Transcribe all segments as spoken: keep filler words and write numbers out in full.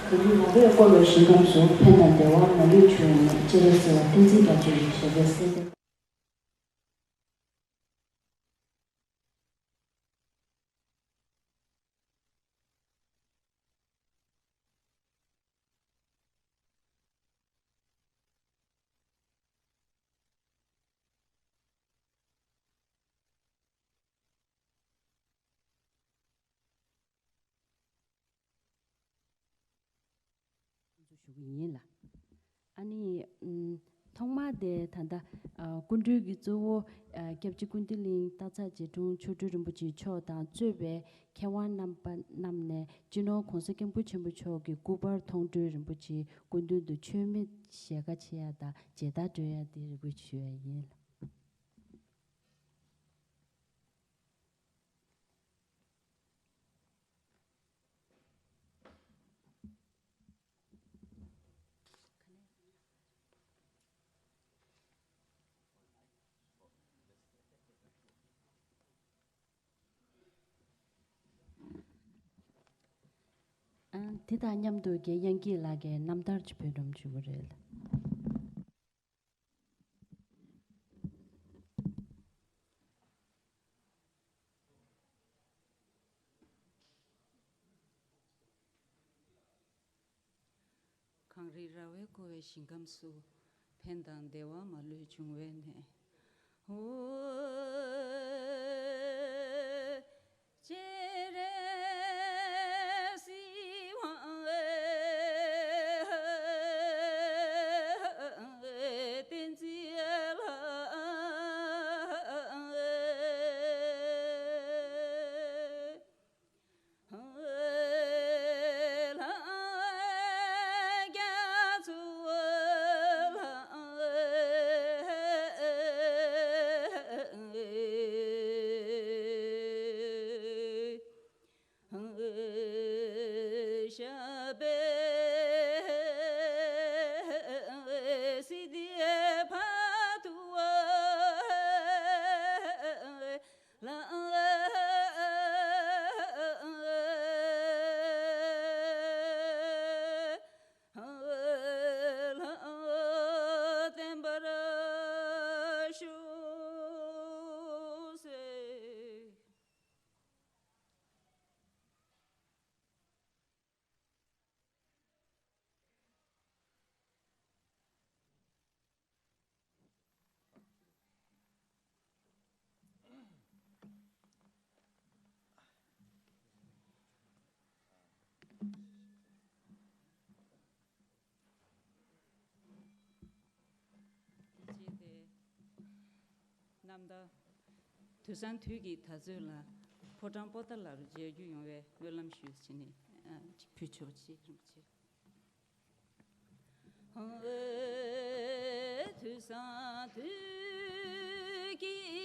དེ་ནས་ང་རས་བསྐོར་བའི་ཞིང་ཁམས་སུ། ཕན་དང་བདེ་བ་མ་ལུས་འབྱུང་བའི་གནས། སྤྱན་རས་གཟིགས་དབང་བསྟན་འཛིན་རྒྱ་མཚོ་ཡི། ཞབས་པད་སྲིད་མཐའི། ཞུ་གི་ཡིན་ལ། ཨ་ནི། ཨམ། ཐོག་མར་དེ་ད་ལྟ། ཨ། སྐུ་མགྲོན་གྱི་གཙོ་བོ། ཨ། སྐྱབས་རྗེ་ཀུན་བདེ་གླིང་སྟག་ཚང་རྗེ་དྲུང་མཆོག་སྤྲུལ་རིན་པོ་ཆེ་མཆོག་དང་གཙོས་པའི་མཁས་དབང་རྣམ་པ་རྣམས་ནས། སྤྱི་ནོར་༸གོང་ས་༸སྐྱབས་མགོན་ཆེན་པོ་མཆོག་གི་སྐུ་པར་མཐོང་གྲོལ་རིན་པོ་ཆེའི་སྐུ་མདུན་དུ་མཆོད་མེ་ཞལ་ཁ་ཕྱེ་ཡ་དང་མཇལ་དར་སྒྲོན་ཡ་དེ་རེ་སྐུལ་ཞུ་ཡ་ཡིན། ཨ། དེ་དང་མཉམ་དུ་རྒན་དབྱངས་སྐྱིད་ལགས་ཀྱིས་རྣམ་ཐར་གྱི་འབོད་སྒྲོམ་ཞུ་གི་རེད། གངས་རི་ར་བས་བསྐོར་བའི་ཞིང་ཁམས་སུ། ཕན་དང་བདེ་བ་མ་ལུས་འབྱུང་བའི་གནས། ཨོ། སྤྱན་རས་གཟིགས་དབང་བསྟན་འཛིན་ལྷ། རྣམ་ཐར། དུས་སང་དུས་ཀྱི་དར་ཚོན་ལ། ཕོ་བྲང་པོ་ཏཱ་ལ་རུ་མཇལ་རྒྱུ་ཡོང་བའི་སྨོན་ལམ་ཞུས་བྱས་ནས། ཨ། ཕུལ་ཆོག་ཅེས་རིན་པོ་ཆེ། དུས་སང་དུས་ཀྱི།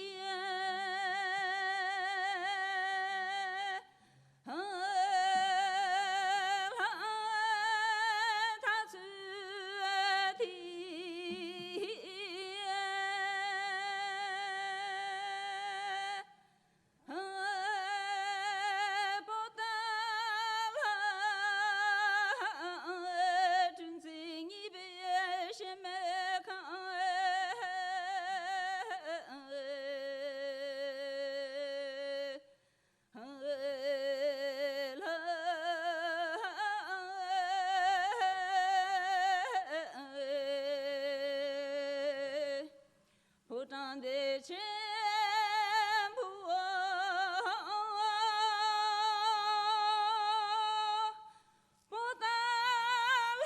ཕོ་བྲང་བདེ་ཆེན་པོ། པོ་ཏཱ་ལ་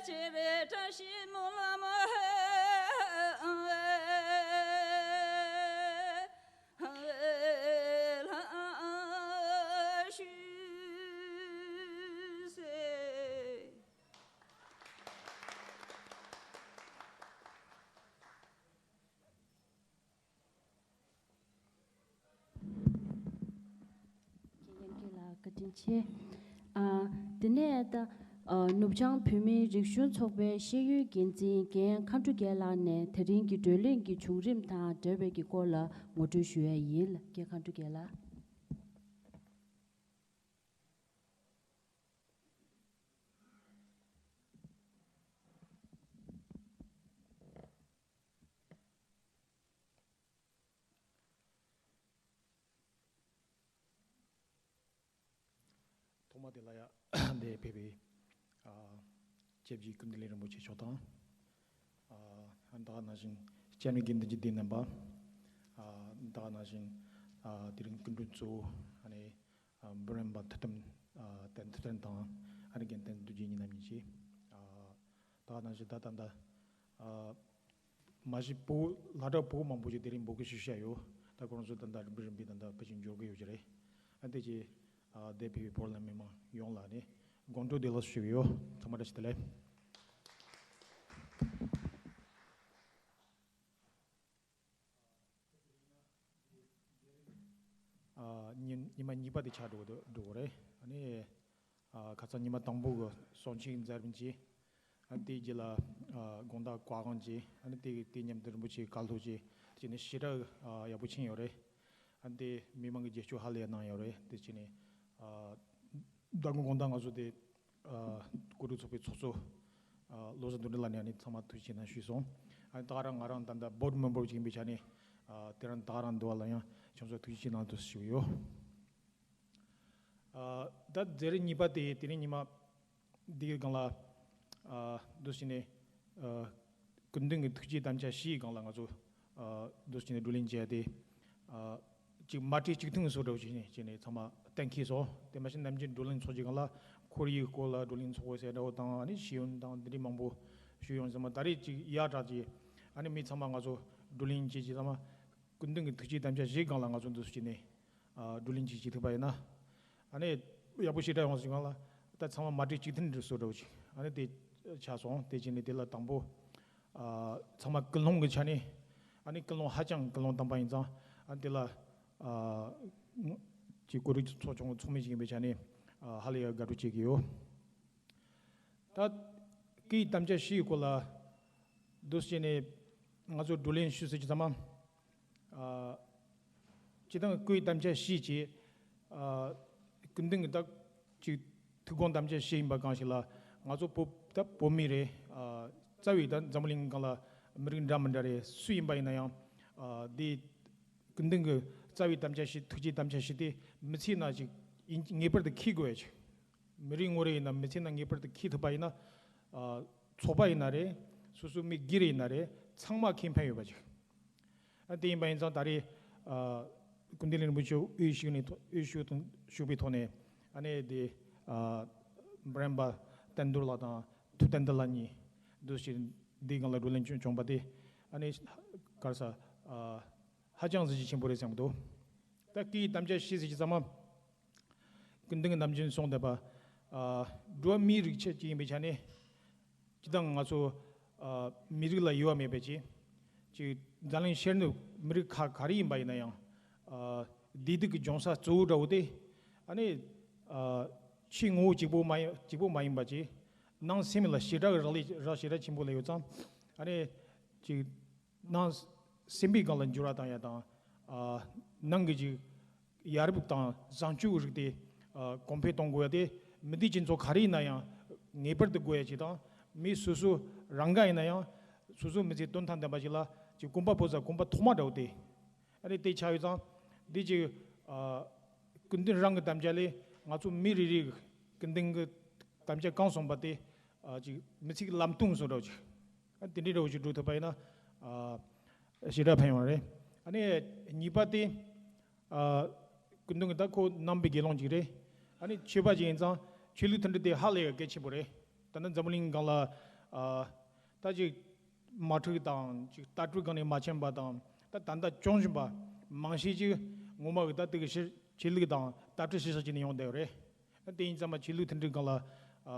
ཆེ་རེ་བཀྲ་ཤིས་སྨོན་ལམ་ལ་ཞུ། རྒན་དབྱངས་སྐྱིད་ལགས་བཀའ་དྲིན་ཆེ། ཨ། དེ་ནས་ད། ཨ། ནུབ་བྱང་བོད་མིའི་རིག་གཞུང་ཚོགས་པའི་ཤེས་ཡོན་འགན་འཛིན་རྒན་མཁའ་འགྲོ་རྒྱལ་ལགས་ནས་དེ་རིང་གི་བགྲོ་གླེང་གི་བྱུང་རིམ་དང་འབྲེལ་བའི་གི་སྐོར་ལ་ངོ་སྤྲོད་ཞུ་ཡ་ཡིན། རྒན་མཁའ་འགྲོ་རྒྱལ་ལགས། དེ་ལ་ཡ་འདིར་ཕེབས་པའི་ཨ་སྐྱབས་རྗེ་ཀུན་བདེ་གླིང་རིན་པོ་ཆེ་མཆོག་དང་། ཨ་ད་ག་ནང་བཞིན་སྐྱབས་མགོན་དགེ་འདུན་གྱི་སྡེ་རྣམ་པ། ཨ་ད་ག་ནང་བཞིན་ཨ་དེ་རིང་སྐུ་མགྲོན་གཙོ་བོ་ཨ་ནི་ཨ་འབུམ་རམས་པ་ཐུབ་བསྟན་ཨ་བསྟན་ཐུབ་བསྟན་དང་ཨ་ནི་རྒན་བསྟན་རྡོ་རྗེ་གཉིས་རྣམ་གཉིས་ཀྱིས། ཨ་ད་ག་ནང་བཞིན་ད་ད་ལྟ་ཨ་མ་གཞི་བོད་སློབ་གྲྭ་བོད་མང་པོ་ཞིག་དེ་རིང་འབོད་སྐུལ་ཞུས་བཞག་ཡོད། ད་ཁོང་ཚོ་ད་ལྟ་རིམ་པས་རིམ་པས་ད་ལྟ་ཕལ་ཆེར་འབྱོར་གི་ཡོད་ཀྱི་རེད། ཨ་དེ་རྗེས་ཨ་འདིར་ཕེབས་པའི་བོད་ལ་མི་མང་ཡོངས་ལ་ནི་དགོང་དྲོ་བདེ་ལེགས་ཞུ་གི་ཡོད། ཚང་མ་བཀྲ་ཤིས་བདེ་ལེགས། ཨ་ཉི་ཉི་མ་གཉིས་པ་དེ་ཆགས་འགྲོ་གི་འདུག་འགྲོ་གི་རེད། ཨ་ནི་ཨ་ཁ་སང་ཉི་མ་དང་པོ་གི་གསུང་ཆོས་མཛད་རིམ་གྱིས། ཨ་དེའི་རྗེས་ལ་ཨ་དགོང་དག་བཀའ་དབང་གྱིས། ཨ་ནི་དེ་དེ་མཉམ་དུ་རིན་པོ་ཆེའི་བཀའ་སློབ་ཀྱིས་དེ་ནས་ཞེ་དྲག་ཨ་ཡག་པོ་ཕྱིན་ཡོད་རེད། ཨ་དེ་མི་མང་གིས་རྒྱབ་སྐྱོར་ཧ་ལས་གནང་ཡོད་རེད། དེ་བྱས་ནས་ཨ་ཟླ་དགུང་དགོང་དག་ང་ཚོ་དེ་ཨ་གོ་སྒྲིག་ཚོགས་པའི་ཚོགས་གཙོ་ཨ་བློ་བཟང་དོན་གྲུབ་ལགས་ནས་ཨ་ནི་ཚང་མ་ཐུགས་རྗེ་ཆེ་གནང་ཞུས་སོང་། ཨ་ནི་ད་ག་རང་ང་རང་ད་ལྟ་བྷོར་ཌི་མེམ་བར་ཅིག་ཡིན་པའི་ཆ་ནས་ཨ་དེ་རིང་ད་ག་རང་འདུག་པ་ལ་ཡང་ཁྱེད་ཚོ་ཐུགས་རྗེ་ཆེ་གནང་དུ་ཞུས་ཡོད། ཨ་ད་མཛད་རིམ་གཉིས་པ་དེ་དེ་རིང་ཉི་མ་འདིའི་སྒང་ལ་ཨ་འདུག་བྱས་ནས་ཨ་སྐུ་མདུན་གྱི་ཐུགས་བསྐྱེད་དམ་བཅའ་བཞིའི་སྒང་ལ་ང་ཚོ་ཨ་འདུག་བྱས་ནས་བགྲོ་གླེང་བྱས་ཏེ། ཨ་ཅིག་མ་གྲོས་གཅིག་མཐུན་བཟོ་འདྲ་བོ་ཞིག་བྱས་ནས་ཚང་མ་གཏན་འཁེལ་སོང་། དེ་མ་ཟད་ནམ་རྒྱུན་བགྲོ་གླེང་ཚོགས་ཀྱི་སྒང་ལ་ཁོར་ཡུག་སྐོར་ལ་བགྲོ་གླེང་ཚོགས་དགོས་ཟེར་འདྲ་བོ་དང་། ཨ་ནི་ཤེས་ཡོན་དང་འདི་འདྲའི་མང་པོ་ཞུ་ཡོང་ཙང་མ། ད་རེས་ཅིག་ཡག་དྲག་ཅིག་ཨ་ནི་མི་ཚང་མ་ང་ཚོ་བགྲོ་གླེང་བྱེད་ཀྱི་ཚང་མ་སྐུ་མདུན་གྱི་ཐུགས་བསྐྱེད་དམ་བཅའ་བཞིའི་སྒང་ལ་ང་ཚོ་འདུག་བྱས་ནས་ཨ་བགྲོ་གླེང་ཅིག་བྱེད་ཐུབ་པ་ཡིན་ན། ཨ་ནི་ཡག་པོ་ཞེ་དྲག་ཡོང་སྲིད་སྒང་ལ། ད་ཚང་མ་མ་གྲོས་གཅིག་མཐུན་འདྲ་བཟོ་འདྲ་བོ་ཅིག་ཨ་ནི་དེ་ཆགས་སོང་། དེ་བྱས་ནས་དེ་ལ་དང་པོ་ཨ་ཚང་མ་ཀུན་སློང་གི་ཆ་ནས། ཨ་ནི་ཀུན་སློང་ཧ་ཅང་ཀུན་སློང་དམ་པ་ཡིན་ཙང་། ཨ་ནི་དེ་ལ་ཨ་ཅིག་གོ་སྒྲིག་ཚོགས་ཆུང་ཚོགས་མི་ཞིག་ཡིན་པའི་ཆ་ནས་ཨ་ཧ་ལས་ཡ་དགའ་སྤྲོ་སྐྱེ་གི་ཡོད། ད་སྐུའི་དམ་བཅའ་བཞིའི་སྐོར་ལ་འདུག་བྱས་ནས་ང་ཚོ་བགྲོ་གླེང་ཞུ་སྲིད་ཀྱི་ཚང་མ། ཨ་སྤྱིར་བཏང་སྐུའི་དམ་བཅའ་བཞི་བཅས། ཨ་སྐུ་མདུན་གྱི་ད་ཅིག་ཐུགས་དགོངས་དམ་བཅའ་བཞི་ཡིན་པ་གང་ཞིག་ལ། ང་ཚོ་བོད་ད་བོད་མི་རེད། ཨ་རྩ་བའི་ད་འཛམ་བུ་གླིང་སྒང་ལ་མི་རིགས་འདྲ་མི་འདྲ་རེད། སུ་ཡིན་པ་ཡིན་ན་ཡང་ཨ་འདི་སྐུ་མདུན་གྱི་རྩ་བའི་དམ་བཅའ་བཞི། ཐུགས་བསྐྱེད་དམ་བཅའ་བཞི་དེ་མི་ཚེ་ནང་ཅིག་ཡིན་ངེས་པར་དུ་འཁྱེར་དགོས་ཡ་ཅིག་མི་རེ་ངོ་རེ་ཡིན་ན་མི་ཚེ་ནང་ངེས་པར་དུ་འཁྱེར་ཐུབ་པ་ཡིན་ན། ཨ་ཚོགས་པ་ཡིན་ན་རེད། སོ་སོ་མི་སྒེར་ཡིན་ན་རེད། ཚང་མ་འཁྱེར་ཕན་ཡོད་པ་ཅིག་ཨ་དེ་ཡིན་པ་ཡིན་ཙང་ད་རེས་ཨ་སྐུ་མདུན་གླིང་རིན་པོ་ཆེ་དབུ་བཞུགས་ནས་ཐོ་དབུ་བཞུགས་དང་བཞུགས་པའི་ཐོག་ནས། ཨ་ནི་དེ་ཨ་འབུམ་རམས་པ་བསྟན་རྡོར་ལགས་དང་ཐུབ་བསྟན་རྡོར་ལགས་གཉིས་འདུག་ཅིག་འདིའི་སྒང་ལ་བགྲོ་གླེང་བྱུང་བྱུང་བ་དེ། ཨ་ནི་ག་རེ་ཟ། ཨ་ཧ་ཅང་གཟི་བརྗིད་ཆེན་པོ་རེད་བསམ་གྱི་འདུག་ད་སྐུའི་དམ་བཅའ་བཞི་ཟེར་གྱི་ཚང་མ་སྐུ་མདུན་གྱི་ནམ་རྒྱུན་གསུངས་བསྡད་པ། ཨ་འགྲོ་བ་མིའི་རིགས་ཆད་ཅིག་ཡིན་པའི་ཆ་ནས། སྤྱིར་བཏང་ང་ཚོ་ཨ་མི་རིགས་ལ་དབྱེ་བ་མེད་པའི་ཅིག་ཅིག་འཛམ་གླིང་ཤར་ནུབ་མི་རིགས་ཁག་ག་རེ་ཡིན་པ་ཡིན་ན་ཡང་། ཨ་བདེ་སྡུག་གི་འབྱུང་ས་གཙོ་བོ་འདྲ་བོ་དེ། ཨ་ནི་ཨ་ཕྱི་ངོ་བོ་གཅིག་པོ་མ་ཡིན་གཅིག་པོ་མ་ཡིན་པ་ཅིག་ནང་སེམས་ལ་ཞེ་དྲག་གི་རག་ལས་རག་ཞེ་དྲག་ཆེན་པོ་སླེབས་ཡོད་ཙང་། ཨ་ནི་ཅིག་ནང་སེམས་པའི་སྒང་ལ་འགྱུར་བ་བཏང་ཡ་དང་། ཨ་ནང་གི་ཅིག་ཡ་རབས་དང་བཟང་སྤྱོད་ཀྱི་རིགས་དེ་ཨ་གོང་འཕེལ་གཏོང་དགོས་ཡ་དེ་མི་སྡེ་སྤྱི་ཚོགས་ག་རེ་ཡིན་ན་ཡང་ངེས་པར་དུ་དགོས་ཡ་ཅིག་དང་། མི་སོ་སོ་རང་ག་ཡིན་ན་ཡང་སོ་སོ་མི་ཚེ་དོན་དང་ལྡན་པ་ཞིག་ལ་ཅིག་གོམ་པ་སྤོ་ས་གོམ་པ་ཐོག་མ་འདྲ་བོ་དེ། ཨ་ནི་དེ་ཆགས་ཡོད་ཙང་། འདི་ཅིག་ཨ་སྐུ་མདུན་རང་གི་དམ་བཅའ་ལས་ང་ཚོ་མི་རེ་རེ་གི་སྐུ་མདུན་གྱི་དམ་བཅའ་གང་གསུངས་པ་དེ་ཨ་ཅིག་མི་ཚེ་གི་ལམ་སྟོན་བཟོ་འདྲ་བོ་ཅིག་ཨ་དེ་འདྲའི་འདྲ་བོ་ཅིག་འགྲོ་ཐུབ་པ་ཡིན་ན་ཨ་ཞེ་དྲག་ཕན་ཡོང་རེད། ཨ་ནི་གཉིས་པ་དེ་ཨ་སྐུ་མདུན་གྱི་ད་ཁོ་ནང་པའི་དགེ་སློང་ཅིག་རེད། ཨ་ནི་ཆོས་པ་ཅིག་ཡིན་ཙང་ཆོས་ལུགས་མཐུན་སྒྲིལ་དེ་ཧ་ལས་ཡ་གལ་ཆེན་པོ་རེད། ད་ནི་འཛམ་བུ་གླིང་སྒང་ལ་ཨ་ད་ཅིག་དམག་འཁྲུག་དང་ཅིག་ལྟ་གྲུབ་སྒང་ནས་མ་ཕྱིན་པ་དང་། ད་ད་ལྟ་སྐྱོང་བཞིན་པ་མང་ཤས་ཅིག་ངོ་མ་གི་ད་དེ་གི་ཕྱིར་ཆོས་ལུགས་དང་ལྟ་གྲུབ་ཕྱི་ཕྱོགས་ཅིག་ནས་ཡོང་བསྡད་ཡོད་རེད། ཨ་དེ་ཡིན་ཙང་མ་ཆོས་ལུགས་མཐུན་སྒྲིལ་སྒང་ལ་ཨ་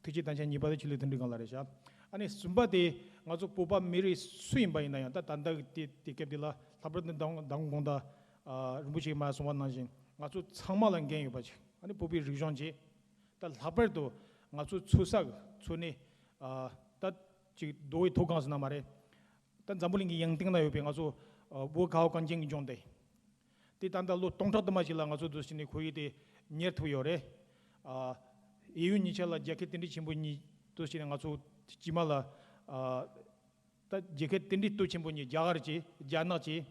ཐུགས་བསྐྱེད་དམ་བཅའ་གཉིས་པ་དེ་ཆོས་ལུགས་མཐུན་སྒྲིལ་སྒང་ལ་རེད་ཤག་ཨ་ནི་གསུམ་པ་དེ་ང་ཚོ་བོད་པ་མི་རིགས་སུ་ཡིན་པ་ཡིན་ན་ཡང་། ད་ད་ལྟ་གི་དེ་དེ་སྐབས་དེ་ལ་ལྷག་པར་དུ་མདང་མདང་དགོང་དག་ཨ་རིན་པོ་ཆེ་མ་གསུངས་པ་ནང་བཞིན་ང་ཚོ་ཚང་མ་ལ་འགན་ཡོད་པ་ཅིག་ཨ་ནི་བོད་པའི་རིག་གཞུང་བཅས། ད་ལྷག་པར་དུ་ང་ཚོ་ཚོ་ས་གི་འཚོ་གནས་ཨ་ད་ཅིག་རྡོ་བའི་ཐོག་སྒང་ཟེར་ན་མ་རེད། ད་འཛམ་བུ་གླིང་གི་ཡང་སྟེང་ན་ཡོད་པའི་ང་ཚོ་ཨ་བོད་ཁ་བ་གངས་ཅན་གྱི་ལྗོངས་དེ། དེ་ད་ལྟ་ལོ་སྟོང་ཕྲག་དུ་མ་ཞིག་ལ་ང་ཚོ་འདུག་སེ་བྱས་ནས་ཁོར་ཡུག་དེ་ཉར་ཐུབ་ཡོད་རེད། ཨ་གཡས་གཡོན་གཉིས་ཆ་ལ་རྒྱལ་ཁབ་དེ་འདྲའི་ཆེན་པོ་གཉིས་འདུག་སེ་བྱས་ནས་ང་ཚོ་དཀྱིལ་མ་ལ་ཨ་ད་རྒྱལ་ཁབ་དེ་འདྲའི་སྟོབས་ཆེན་པོ་གཉིས། རྒྱ་གར་གྱིས་རྒྱ་ནག་གིས་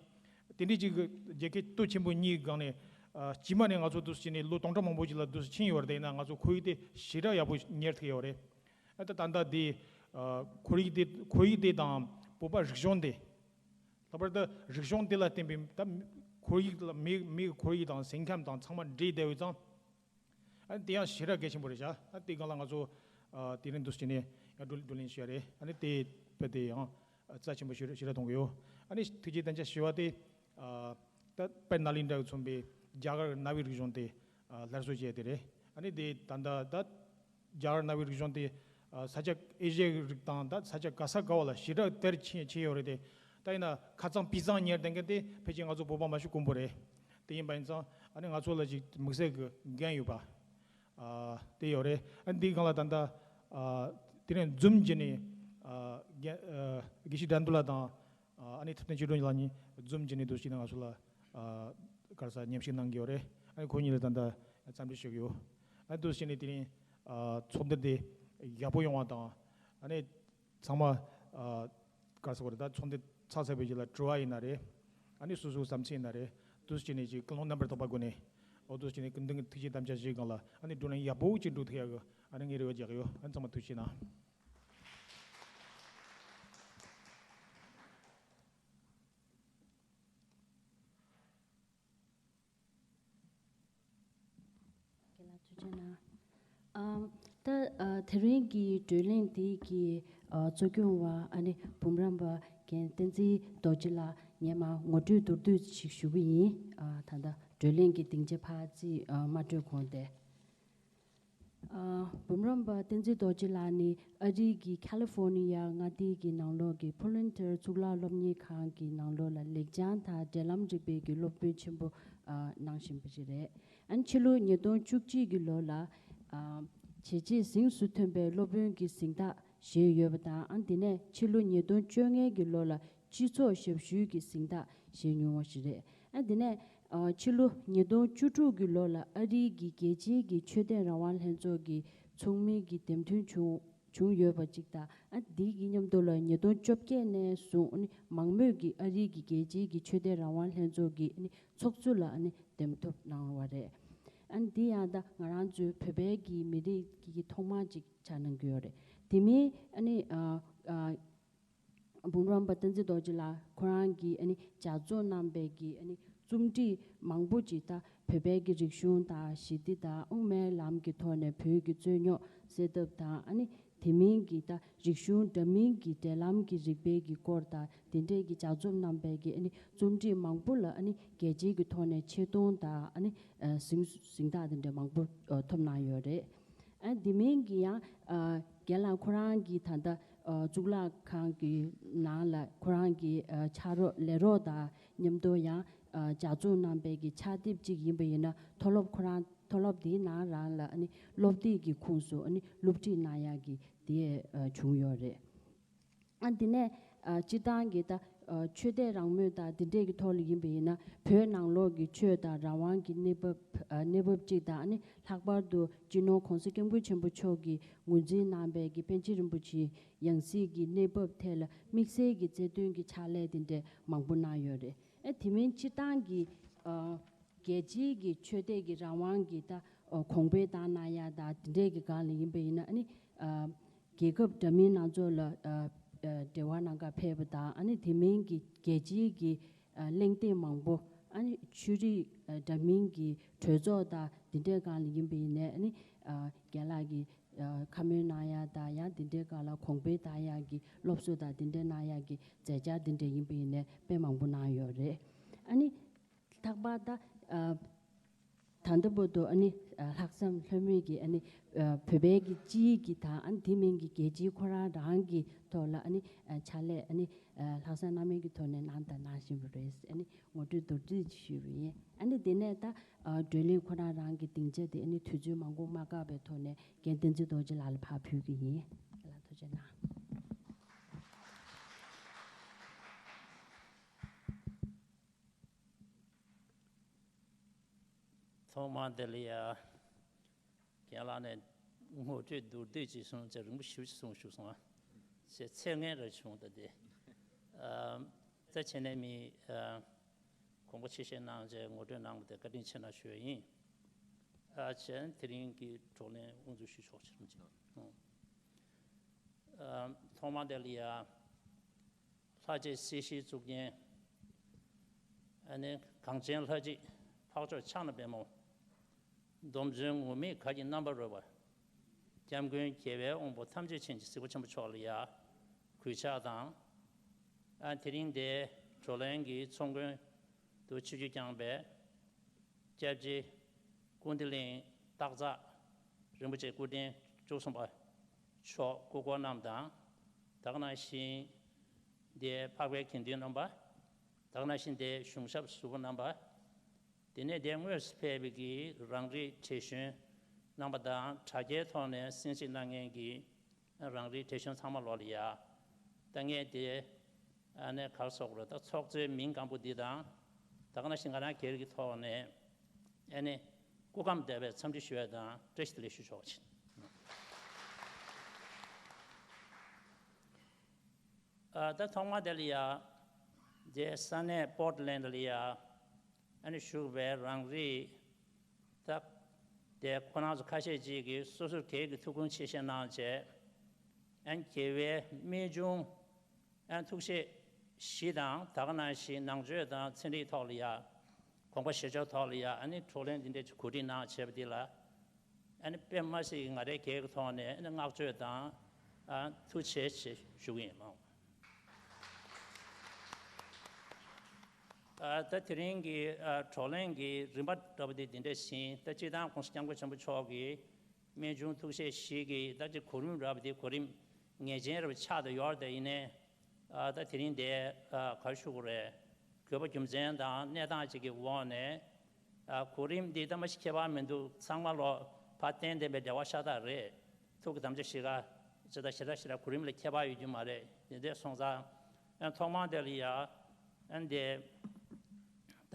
དེ་འདྲའི་ཅིག་གི་རྒྱལ་ཁབ་སྟོབས་ཆེན་པོ་གཉིས་སྒང་ནས་ ཨ། དཀྱིལ་མ་ནས་ང་ཚོ་འདུག་སེ་བྱས་ནས་ལོ་སྟོང་ཕྲག་མང་པོ་ཞིག་ལ་འདུག་སེ་ཕྱིན་ཡོད་རེད། དེ་ཡིན་ན་ང་ཚོ་ཁོར་ཡུག་དེ་ཞེ་དྲག་ཡག་པོ་གཉེར་ཐུབ་ཡོད་རེད། ཨ། ད་ད་ལྟ་དེ། ཨ། ཁོར་ཡུག་དེ་ཁོར་ཡུག་དེ་དང་བོད་པ་རིག་གཞུང་དེ། ལྷག་པར་དུ་རིག་གཞུང་དེ་ལ་བརྟེན་པའི་ད་ཁོར་ཡུག་ལ་མི་མིའི་ཁོར་ཡུག་དང་ཞིང་ཁམས་དང་ཚང་མ་འདྲེས་བསྡད་ཡོད་ཙང་། ཨ། དེ་ཡང་ཞེ་དྲག་གལ་ཆེན་པོ་རེད་ཤག་ཨ། དེ་སྒང་ལ་ང་ཚོ། ཨ། དེ་རིང་འདུག་སེ་བྱས་ནས་ཡང་བགྲོ་བགྲོ་གླེང་ཞུ་ཡ་རེད། ཨ་ནི་དེ་དཔེ་དེ་ཡང་རྩ་ཆེན་པོ་ཞེ་དྲག་ཞེ་དྲག་མཐོང་གི་ཡོད། ཨ་ནི་ཐུགས་རྗེ་ལྡན་ཆ་ཞུ་བ་དེ། ཨ། ད་དཔལ་ནཱ་ལེནྡྲ་གིས་མཚོན་པའི་རྒྱ་གར་གྱི་གནའ་བོའི་རིག་གཞུང་དེ། ཨ། སླར་གསོ་བྱས་དེ་རེད། ཨ་ནི་དེ་ད་ལྟ་ད་རྒྱ་གར་གནའ་བོའི་རིག་གཞུང་དེ། ཨ། ས་ཆ་ཨེ་ཤི་ཡའི་རིགས་དང་ད་ས་ཆ་ག་ས་ག་བ་ལ་ཞེ་དྲག་དར་ཕྱིན་ཕྱིན་ཡོད་རེད་དེ། ད་ཡིན་ན་ཁ་ཚང་པི་ཚང་ཉར་བསྡད་མཁན་དེ་ཕལ་ཆེར་ང་ཚོ་བོད་པ་མ་གཞི་དཀོན་པོ་རེད། དེ་ཡིན་པ་ཡིན་ཙང་ཨ་ནི་ང་ཚོ་ལ་ཅིག་དམིགས་བསལ་གྱི་འགན་ཡོད་པ། ཨ། དེ་ཡོད་རེད། ཨ་ནི་འདིའི་སྒང་ལ་ད་ལྟ། ཨ། དེ་རིང་འཛོམས་བྱས་ནས། ཨ། དགེ་ཨ། དགེ་བཤེས་དགྲ་འདུལ་ལགས་དང་། ཨ། ཨ་ནི་ཐུབ་བསྟན་ཆོས་སྒྲོན་ལགས་གཉིས་འཛོམས་བྱས་ནས་འདུག་སེ་བྱས་ནས་ང་ཚོ་ལ། ཨ། ག་རེ་ཟེར། མཉམ་ཞུགས་གནང་གི་ཡོད་རེད། ཨ་ནི་ཁོ་གཉིས་ལ་ད་ལྟ་འཚམས་འདྲི་ཞུ་གི་ཡོད། ཨ་ནི་འདུག་སེ་བྱས་ནས་དེ་རིང་། ཨ། ཚོགས་འདུ་དེ་ཡག་པོ་ཡོང་བ་དང་། ཨ་ནི་ཚང་མ། ཨ། ག་རེ་ཟེར་དགོས་རེད། ད་ཚོགས་འདུ་ཚར་ཚར་བའི་རྗེས་ལ་དྲི་བ་ཡིན་ན་རེད། ཨ་ནི་སོ་སོའི་བསམ་ཚུལ་ཡིན་ན་རེད། འདུག་སེ་བྱས་ནས་ཅིག་ཀུན་སློང་རྣམ་པར་དག་པ་སྒོ་ནས། འོ། འདུག་སེ་བྱས་ནས་སྐུ་མདུན་གྱི་ཐུགས་རྗེ་དམ་བཅའ་བཞེས་སྒང་ལ་ཨ་ནི་བགྲོ་གླེང་ཡག་པོ་ཅིག་འགྲོ་ཐུབ་ཡག་གི་ཨ་ནི་ངས་རེ་བ་རྒྱག་གི་ཡོད། ཨ་ནི་ཚང་མ་ཐུགས་རྗེ་གནང་། རྒན་ལགས་ཐུགས་རྗེ་གནང་། ཨམ། ད། ཨ། དེ་རིང་གི་བགྲོ་གླེང་འདི་གི། ཨ། གཙོ་སྐྱོང་བ་ཨ་ནི་འབུམ་རམས་པ་རྒན་བསྟན་འཛིན་རྡོ་རྗེ་ལགས་ངས་མར་ངོ་སྤྲོད་མདོར་བསྡུས་ཤིག་ཞུ་གི་ཡིན། ཨ། ད་ལྟ་བགྲོ་གླེང་གི་སྡིངས་ཆ་ཕར་རྩིས། ཨ། མ་སྤྲོད་གོང་དེ། ཨ། འབུམ་རམས་པ་བསྟན་འཛིན་རྡོ་རྗེ་ལགས་ནི་ཨ་རིའི་གི་ཁ་ལི་ཧྥོ་ནི་ཡ་མངའ་སྡེའི་གི་ནང་ལོགས་ཀྱི་ཕུ་ལན་ཐེར་གཙུག་ལག་སློབ་གཉེར་ཁང་གི་ནང་ལོགས་ལ་ལེགས་བྱང་དང་འབྲེལ་ལམ་རིག་པའི་གི་སློབ་དཔོན་ཆེན་པོ། ཨ། གནང་བཞིན་པ་ཞིག་རེད། ཨ་ནི་ཕྱི་ལོ་ཉིས་སྟོང་བཅུ་གཅིག་གི་ལོ་ལ། ཨ། བྱས་རྗེས་གཟེངས་སུ་ཐོན་པའི་སློབ་དཔོན་གྱི་གཟེངས་རྟགས་བཞེས་ཡོད་པ་དང་། ཨ། དེ་ནས་ཕྱི་ལོ་ཉིས་སྟོང་བཅོ་ལྔ་གི་ལོ་ལ་སྤྱི་ཚོགས་ཞབས་ཞུའི་གི་གཟེངས་རྟགས་བཞེས་མྱོང་བ་ཞིག་རེད། ཨ། དེ་ནས། ཨ། ཕྱི་ལོ་ཉིས་སྟོང་བཅུ་དྲུག་གི་ལོ་ལ་ཨ་རིའི་གི་རྒྱལ་སྤྱིའི་གི་ཆོས་དད་རང་དབང་ལྷན་ཚོགས་ཀྱི་ཚོགས་མིའི་གི་འདེམས་ཐོན་བྱུང་བྱུང་ཡོད་པ་ཅིག་དང་། ཨ། འདི་གི་མཉམ་དུ་ལ་ཉིས་སྟོང་བཅོ་བརྒྱད་ནས་བཟུང་ཨ་ནི་མང་མོས་ཀྱི་ཨ་རིའི་གི་རྒྱལ་སྤྱིའི་གི་ཆོས་དད་རང་དབང་ལྷན་ཚོགས་ཀྱི་ཨ་ནི་ཚོགས་གཙོ་ལ་ཨ་ནི་འདེམས་ཐོན་གནང་བ་རེད། ཨ་ནི་འདི་ཡང་ད་ང་རང་ཚོའི་བོད་པའི་གི་མི་རིགས་ཀྱི་ཐོག་མ་ཅིག་ཆགས་གནང་གི་ཡོད་རེད། དེ་མིན་ཨ་ནི། ཨ། ཨ། འབུམ་རམས་པ་བསྟན་འཛིན་རྡོ་རྗེ་ལགས་ཁོ་རང་གིས་ཨ་ནི་ལྗགས་རྩོམ་གནང་པའི་གི་ཨ་ནི་རྩོམ་བྲིས་མང་པོ་ཅིག་ད་བོད་པའི་གི་རིག་གཞུང་དང་ཞི་བདེ་དང་དབུ་མའི་ལམ་གྱི་ཐོག་ནས་བོད་ཀྱི་རྩོད་རྙོག་སེལ་ཐབས་དང་། ཨ་ནི་དེ་མིན་གྱི་ད་རིག་གཞུང་འདྲ་མིན་གྱི་འབྲེལ་ལམ་གྱི་རིག་པའི་གི་སྐོར་དང་དེ་འདྲའི་གི་ལྗགས་རྩོམ་གནང་པའི་གི་ཨ་ནི་རྩོམ་བྲིས་མང་པོ་ལ་ཨ་ནི་རྒྱལ་སྤྱིའི་གི་ཐོག་ནས་ཆེ་མཐོང་དང་ཨ་ནི་ཨ་གཟེངས་གཟེངས་རྟགས་དེ་འདྲ་མང་པོ་ཨ་ཐོབ་གནང་ཡོད་རེད། ཨ། དེ་མིན་གྱི་ཡང་། ཨ། རྒན་ལགས་ཁོ་རང་གིས་ད་ལྟ། ཨ། གཙུག་ལག་ཁང་གི་ནང་ལ་ཁོ་རང་གི། ཨ། ཕྱག་རོགས་ལས་རོགས་དང་མཉམ་དུ་ཡང་། ཨ། ལྗགས་རྩོམ་གནང་པའི་གི་ཕྱག་དེབ་ཅིག་ཡིན་པ་ཡིན་ན། མཐོ་སློབ་ཁོ་རང་མཐོ་སློབ་དེའི་ནང་རང་ལ་ཨ་ནི་སློབ་དེབ་ཀྱི་ཁོངས་སུ་ཨ་ནི་སློབ་ཁྲིད་གནང་ཡག་གི་དེ། ཨ། བྱུང་ཡོད་རེད། ཨ། འདི་ནས། ཨ། སྤྱིར་བཏང་གི་ད། ཨ། ཆོས་དད་རང་མོས་དང་འདི་འདྲས་ཀྱི་ཐོག་ལ་ཡིན་པ་ཡིན་ན། བོད་ནང་ལོགས་ཀྱི་ཆོས་དང་རང་དབང་གི་གནས་བབ། ཨ། གནས་བབ་ཅིག་དང་། ཨ་ནི་ལྷག་པར་དུ་སྤྱི་ནོར་གོང་ས་སྐྱབས་མགོན་ཆེན་པོ་མཆོག་གིས་ངོས་འཛིན་གནང་པའི་གི་པཎ་ཆེན་རིན་པོ་ཆེའི་ཡང་སྲིད་ཀྱི་གནས་བབ་ཐད་ལ་དམིགས་བསལ་གྱི་རྩ་དོན་གྱི་ཕྱག་ལས་དེ་འདྲས་མང་པོ་གནང་ཡོད་རེད། ཨ། དེ་མིན་སྤྱིར་བཏང་གི། ཨ། རྒྱལ་སྤྱིའི་གི་ཆོས་དད་ཀྱི་རང་དབང་གི་ད། ཨ། གོང་འཕེལ་བཏང་གནང་ཡ་དང་དེ་འདྲས་ཀྱི་སྒང་ལ་ཡིན་པ་ཡིན་ན། ཨ་ནི། ཨ། རྒྱལ་ཁབ་འདྲ་མིན་སྣ་ཚོགས་ལ། ཨ། ཨ། འབྲེལ་བ་གནང་ག་ཕེབས་པ་དང་། ཨ་ནི་དེ་མིན་གྱི་རྒྱལ་སྤྱིའི་གི། ཨ། གླེང་སྟེགས་མང་པོ། ཨ་ནི་ཆོས་རིག་ཨ། འདྲ་མིན་གྱི་གྲོས་ཚོགས་དང་དེ་འདྲའི་སྒང་ལ་ཡིན་པ་ཡིན་ནའི། ཨ་ནི། ཨ། རྒན་ལགས་ཀྱིས། ཨ། ཁ་སྣོན་གནང་ཡ་དང་། ཡང་དེ་འདྲའི་སྒང་ལ་གོང་འཕེལ་བཏང་ཡ་གི་སློབ་གསོ་དང་དེ་འདྲའི་གནང་ཡ་གི་མཛད་འཆར་དེ་འདྲ་ཡིན་པ་ཡིན་ནའི་དཔེ་མང་པོ་གནང་ཡོད་རེད། ཨ་ནི། ལྷག་པར་ད། ཨ། ད་ལྟ་བར་དུ་ཨ་ནི། ཨ། ལྷག་བསམ་ལྷོད་མེད་ཀྱིས་ཨ་ནི། ཨ། བོད་པའི་གི་སྤྱིའི་གི་དང་། ཨ་ནི་དེ་མིན་གྱི་རྒྱལ་སྤྱིའི་ཁོ་རང་རང་གི་ཐོག་ལ་ཨ་ནི། ཨ། ཕྱག་ལས་ཨ་ནི། ཨ། ལྷག་བསམ་རྣམ་དག་གི་ཐོག་ནས་གནང་དང་གནང་བཞིན་པ་རེད། ཨ་ནི་ངོ་སྤྲོད་མདོར་བསྡུས་ཅིག་ཞུས་པ་ཡིན། ཨ་ནི་དེ་ནས་ད། ཨ། བགྲོ་གླེང་ཁོ་རང་རང་གི་སྡིངས་ཆ་དེ་ཨ་ནི་དུས་ཚོད་མང་པོ་མ་བཀག་པའི་ཐོག་ནས་རྒན་བསྟན་འཛིན་རྡོ་རྗེ་ལགས་ལ་ཕར་ཕུལ་གྱི་ཡིན། ལགས་ཐུགས་རྗེ་གནང་། ཐོག་མར་འདི་ལ་ཡ། རྒན་ལགས་ནས་ངོ་སྤྲོད་མདོར་བསྡུས་ཅིག་གསུངས་ཚེ་རིང་པོ་ཞེ་པོ་ཅིག་གསུངས་བཞུགས་སོང་། ཞེ་ཚེ་ངན་རེ་བྱུང་། ད་དེ། ཨ། ད་བྱས་ནས་མི། ཨ། དགོངས་པ་ཆེ་བཞེས་གནང་བྱས་ངོ་སྤྲོད་གནང་བ་དེ་བཀའ་དྲིན་ཆེ་གནང་ཞུ་ཡ་ཡིན། ཨ་བྱས་དེ་རིང་གི་བགྲོ་གླེང་དབུ་འཛུགས་ཞུ་ཆོག་ཕྱིར་མ་ཕྱིན། ཨ་ཐོག་མར་དེ་ལ་ཡ། ལྷ་རྗེ་སྲིད་ཞིའི་གཙུག་རྒྱན། ཨ་ནི་གངས་ཅན་ལྷ་རྗེ་འཕགས་མཆོག་ཕྱག་ན་པདྨོ། སྡོམ་བརྩོན་ངུར་སྨྲིག་གར་གྱིས་རྣམ་པར་རོལ་པ། སྐྱབས་མགོན་རྒྱལ་བའི་དབང་པོ་ཐམས་ཅད་མཁྱེན་ཅིང་གཟིགས་པ་ཆེན་པོ་མཆོག་ལ་ཡ་གུས་ཕྱག་དང་། ཨ་དེ་རིང་འདིའི་བགྲོ་གླེང་གི་ཚོགས་མགོན་དུ་ཆིབས་བསྒྱུར་བསྐྱངས་པའི་སྐྱབས་རྗེ་ཀུན་བདེ་གླིང་སྟག་འཚག་རིན་པོ་ཆེ་སྐུ་ཕྲེང་བཅུ་གསུམ་པ་མཆོག་སྐུ་འཁོར་རྣམས་དང་། ད་ག་ནང་བཞིན་འདིའི་འཕགས་པའི་དགེ་འདུན་རྣམ་པ། ད་ག་ནང་བཞིན་འདིའི་གཞུང་ཞབས་ཟུར་པ་རྣམ་པ། དེ་ནས་དེ་དངོས་སུ་ཕེབས་པའི་གི་རང་རིགས་བགྲེས་གཞོན་རྣམ་པ་དང་དྲ་རྒྱའི་ཐོག་ནས་གསན་གཟིགས་གནང་མཁན་གྱི་རང་རིགས་བགྲེས་གཞོན་ཚང་མ་ལོག་ལ་ཡ། ད་ངས་དེ་ཨ་ནི་ག་རེ་ཟེར་དགོས་རེད། ད་ཚོགས་གཙོའི་མིང་སྒང་པོ་འདི་དང་། ད་ག་ནང་བཞིན་ང་རང་སྒེར་གྱི་ཐོག་ནས་ཨ་ནི་སྐུ་ཁམས་བདེ་བའི་འཚམས་འདྲི་ཞུ་ཡ་དང་བཀྲ་ཤིས་བདེ་ལེགས་ཞུ་ཆོག་ཅིང་། ཨ་ད་ཐོག་མ་དེ་ལ་ཡ། དེ་ས་གནས་པོར་ཊི་ལེན་ཌི་ལ་ཡ། ཨ་ནི་བཞུགས་པའི་རང་རིགས་ད་དེ་ཁོ་རང་ཚོ་ཁ་ཤས་ཅིག་གིས་སོ་སོར་གེགས་ཀྱི་ཐུགས་དགོངས་ཆེ་བཞེས་གནང་བྱས། ཨ་ནི་རྒྱལ་བའི་རྨད་བྱུང་ཨ་ནི་ཐུགས་བཞེད་བཞི་དང་། ད་ག་ནང་བཞིན་ནང་ཆོས་དང་ཚན་རིག་ཐོག་ལ་ཡ། དགོངས་པ་བཞེས་ཕྱོགས་ཐོག་ལ་ཡ་ཨ་ནི་བགྲོ་གླེང་འདི་འདྲའི་གོ་སྒྲིག་གནང་བྱས་པ་འདི་ལ། ཨ་ནི་དཔེ་མ་སྲིད་ཀྱི་ང་རའི་སྒེར་གྱི་ཐོག་ནས་ཨ་ནི་བསྔགས་བརྗོད་དང་། ཨ་ཐུགས་རྗེ་ཆེ་ཞུ་གི་ཡིན་ལགས། ཨ་ད་དེ་རིང་གི་ཨ་བགྲོ་གླེང་གི་རིམ་པ་འདྲ་པོ་དེ་འདི་འདྲ་ཞིག་ད་སྤྱིར་བཏང་༸གོང་ས་༸སྐྱབས་མགོན་ཆེན་པོ་མཆོག་གི་རྨད་བྱུང་ཐུགས་བཞེད་བཞི་གི་ད་ཅིག་གོ་རིམ་འདྲ་པོ་དེ་གོ་རིམ་ངེས་ཅན་འདྲ་པོ་ཆགས་བསྡད་ཡོད་རེད། དེ་ཡིན་ནའི་ཨ་ད་དེ་རིང་དེ་ཨ་ག་རེ་ཞུ་དགོས་རེད། དགོས་པ་རྒྱུ་མཚན་དང་གནས་སྟངས་ཅིག་གི་འོག་ནས། ཨ་གོ་རིམ་འདི་ད་མ་གཞི་ཁྱད་པར་མི་འདུག་ཚང་མ་ལོ་ཕར་གཏན་གཏན་པའི་འབྲེལ་བ་ཤ་སྟག་རེད། ཐུགས་ཀྱི་དམ་བཅའ་བཞེས་ཀ་ཇི་ལྟར་ཞེ་དྲག་ཞེ་དྲག་གོ་རིམ་ལ་ཁྱད་པར་ཡོད་རྒྱུ་མ་རེད། དེ་འདྲ་སོང་ཙང་། ཨ་ཐོག་མར་དེ་ལ་ཡ། ཨ་འདི་ད་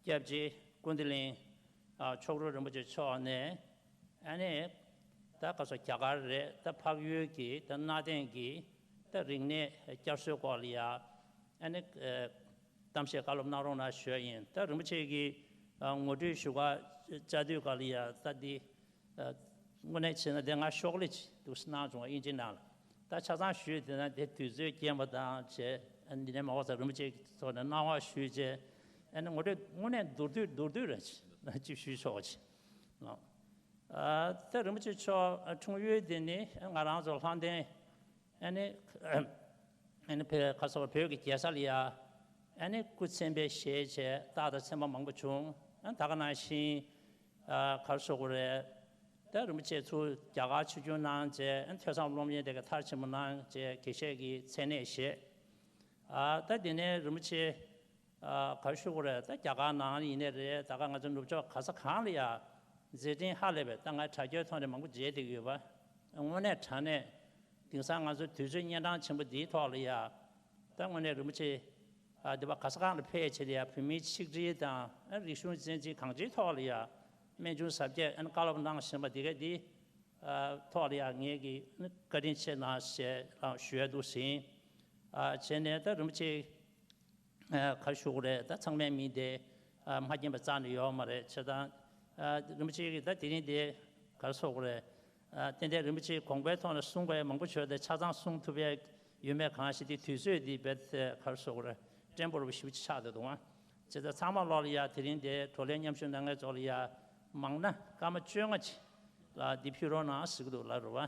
སྐྱབས་རྗེ་ཀུན་བདེ་གླིང་ཨ་མཆོག་སྤྲུལ་རིན་པོ་ཆེ་མཆོག་ནས་ཨ་ནི་ད་ག་ཚོད་རྒྱ་གར་རེད། ད་འཕགས་ཡུལ་གྱི་ད་གནའ་དེང་གི་ད་རིག་གནས་བསྐྱར་གསོའི་སྐོར་ལ་ཡ་ཨ་ནི་ཨ་གཏམ་བཤད་བཀའ་སློབ་གནང་རོགས་གནང་ཞུ་ཡ་ཡིན། ད་རིན་པོ་ཆེ་གིས་ཨ་ངོ་སྤྲོད་ཞུ་ག་བཅར་དུས་སྐབས་ལ་ཡ་ད་འདི་ཨ་དངོས་གནས་བྱས་ན་དེ་ང་ཤོག་ལེ་ཅིག་འདུག་སེ་གནང་བྱུང་བ་དབྱིན་ཇིའི་ནང་ལ། ད་ཆ་ཚང་ཞུས་དེ་ན་དེ་དུས་ཚོད་རྐྱེན་པ་དང་བྱས། ཨ་འདི་ནས་མ་འོངས་ས་རིན་པོ་ཆེ་གི་ཐོག་ནས་གནང་བ་ཞུས་བྱས། ཨ་ནི་ངོ་སྤྲོད་དངོས་གནས་མདོར་བསྡུས་མདོར་བསྡུས་རེད་ཅིག་ཅིག་ཞུས་ཆོག་ཅིག་ལགས། ཨ་ད་རིན་པོ་ཆེ་མཆོག་འཁྲུངས་ཡུལ་དེ་ནི་ང་རང་ཚོ་ལྷ་ལྡན། ཨ་ནི་ཨ་ནི་བོད་ཁ་སོགས་བོད་ཀྱི་རྒྱལ་ས་ལ་ཡ། ཨ་ནི་སྐུ་ཚེ་བརྟན་པའི་ཞལ་བྱས་རྟགས་དང་མཚན་མ་མང་པོ་བྱུང་། ཨ་ད་ག་ནང་བཞིན་ཨ་ག་རེ་ཟེར་དགོས་རེད། ད་རིན་པོ་ཆེ་ཚུར་རྒྱ་གར་ཆིབས་བསྒྱུར་གནང་བྱས། ཨ་ཐོས་བསམ་སློབ་གཉེར་དེ་ག་མཐར་ཕྱིན་པ་གནང་བྱས་དགེ་བཤེས་ཀྱི་མཚན་གནས་བཞེས། ཨ་ད་དེ་ནས་རིན་པོ་ཆེ་ཨ་ག་རེ་ཞུ་དགོས་རེད། ད་རྒྱ་གར་ནང་ཡིན་ནའི་རེད། ད་ག་ང་ཚོ་ནུབ་ཕྱོགས་ག་ས་གང་ལ་ཡ་མཛད་འཕྲིན་ཧ་ལས་པའི་ད་ང་དྲ་རྒྱའི་ཐོག་ནས་མང་པོ་མཇལ་བསྡད་ཀྱི་ཡོད་པ། དངོས་གནས་དྲང་གནས་དེང་སང་ང་ཚོ་དུས་ཚོད་གཉན་འཕྲང་ཆེན་པོ་འདིའི་ཐོག་ལ་ཡ། ད་དངོས་གནས་རིན་པོ་ཆེ་ཨ་འདི་པ་ག་ས་གང་ལ་ཕེབས་བྱས་ཏེ་ཡ་བོད་མིའི་ཆིག་སྒྲིལ་དང་ཨ་རིག་གཞུང་གཅེས་འཛིན་གང་ཅིའི་ཐོག་ལ་ཡ་རྨད་བྱུང་ཟབ་རྒྱས་ཨ་ནི་བཀའ་སློབ་གནང་བཞིན་པ་འདི་ག་འདི་ཨ་ཐོག་ལ་ཡ་ངེད་ཀྱིས་ཨ་ནི་བཀའ་དྲིན་ཆེ་གནང་ཞེས་རང་ཞུ་ཡ་འདུག་ཟིན། ཨ་བྱས་ནས་ད་རིན་པོ་ཆེ་ཨ་ག་རེ་ཞུ་དགོས་རེད། ད་ཚང་མའི་མིང་དེ་ཨ་མ་མཁྱེན་པ་རྩ་ནས་ཡོད་མ་རེད། བྱས་ཙང་ཨ་རིན་པོ་ཆེ་གིས་ད་དེ་རིང་དེ་ག་རེ་ཟེར་དགོས་རེད། ཨ་ཏན་ཏན་རིན་པོ་ཆེའི་དགོངས་པའི་ཐོག་ནས་གསུང་དགོས་ཡ་མང་པོ་ཡོད་དེ་ཆ་ཚང་གསུང་ཐུབ་ཡ་ཡོད་མེད་གང་ཤེས། དེ་དུས་ཚོད་འདི་རྦད་དེ་ག་རེ་ཟེར་དགོས་རེད། བརྟན་པོ་རུ་ཞེ་པོ་ཅིག་ཆགས་བསྡད་འདུག་ཨ། བྱས་ཙང་ཚང་མ་ལོག་ལ་ཡ་དེ་རིང་དེ་བགྲོ་གླེང་མཉམ་ཞུགས་གནང་མཁན་ཚོ་ལ་ཡ་མང་ན་སྐར་མ་བཅོ་ལྔ་ཅིག་ལ་འདི་ཕུལ་རོགས་གནང་ཟེར་གྱི་འདུག་ལབ་རེད་བ།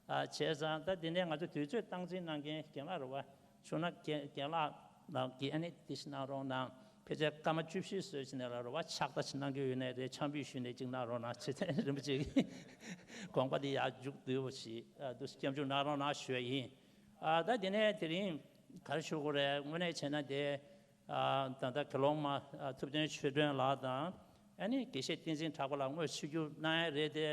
ཨ་བྱས་ཙང་ད་འདི་ནས་ང་ཚོ་དུས་ཚོད་སྟངས་འཛིན་གནང་མཁན་རྒན་ལགས་རེད་བ། བྱུང་ན་རྒན་རྒན་ལགས་ལ་གི་ཨ་ནི་དེ་ཞིག་གནང་རོགས་གནང་། ཕལ་ཆེར་སྐར་མ་བཅུ་བཞི་བཟོས་ཕྱིན་ནས་ལ་རོ་བ་ཕྱག་རྟགས་ཅིག་གནང་གི་ཡོད་ནའི་རེད། ཆང་ཕུད་ཞུས་ནས་ཅིག་གནང་རོགས་གནང་། ཚེ་བརྟན་རིན་པོ་ཆེ་གི་དགོངས་པ་དེ་ཡར་མཇུག་བསྡུས་པ་ཞིག་ཨ་འདུག་སེ་སྐྱབས་འཇུག་གནང་རོགས་གནང་ཞུ་ཡ་ཡིན། ཨ་ད་དེ་ནས་དེ་རིང་ག་རེ་ཞུ་དགོས་རེད། དངོས་གནས་བྱས་ན་དེ་ཨ་ད་ལྟ་དགེ་སློང་མ་ཨ་ཐུབ་བསྟན་ཆོས་སྒྲོན་ལགས་དང་ཨ་ནི་དགེ་བཤེས་བསྟན་འཛིན་གྲགས་པ་ལགས་དངོས་སུ་ཆིབས་བསྒྱུར་གནང་ཡ་རེད་དེ།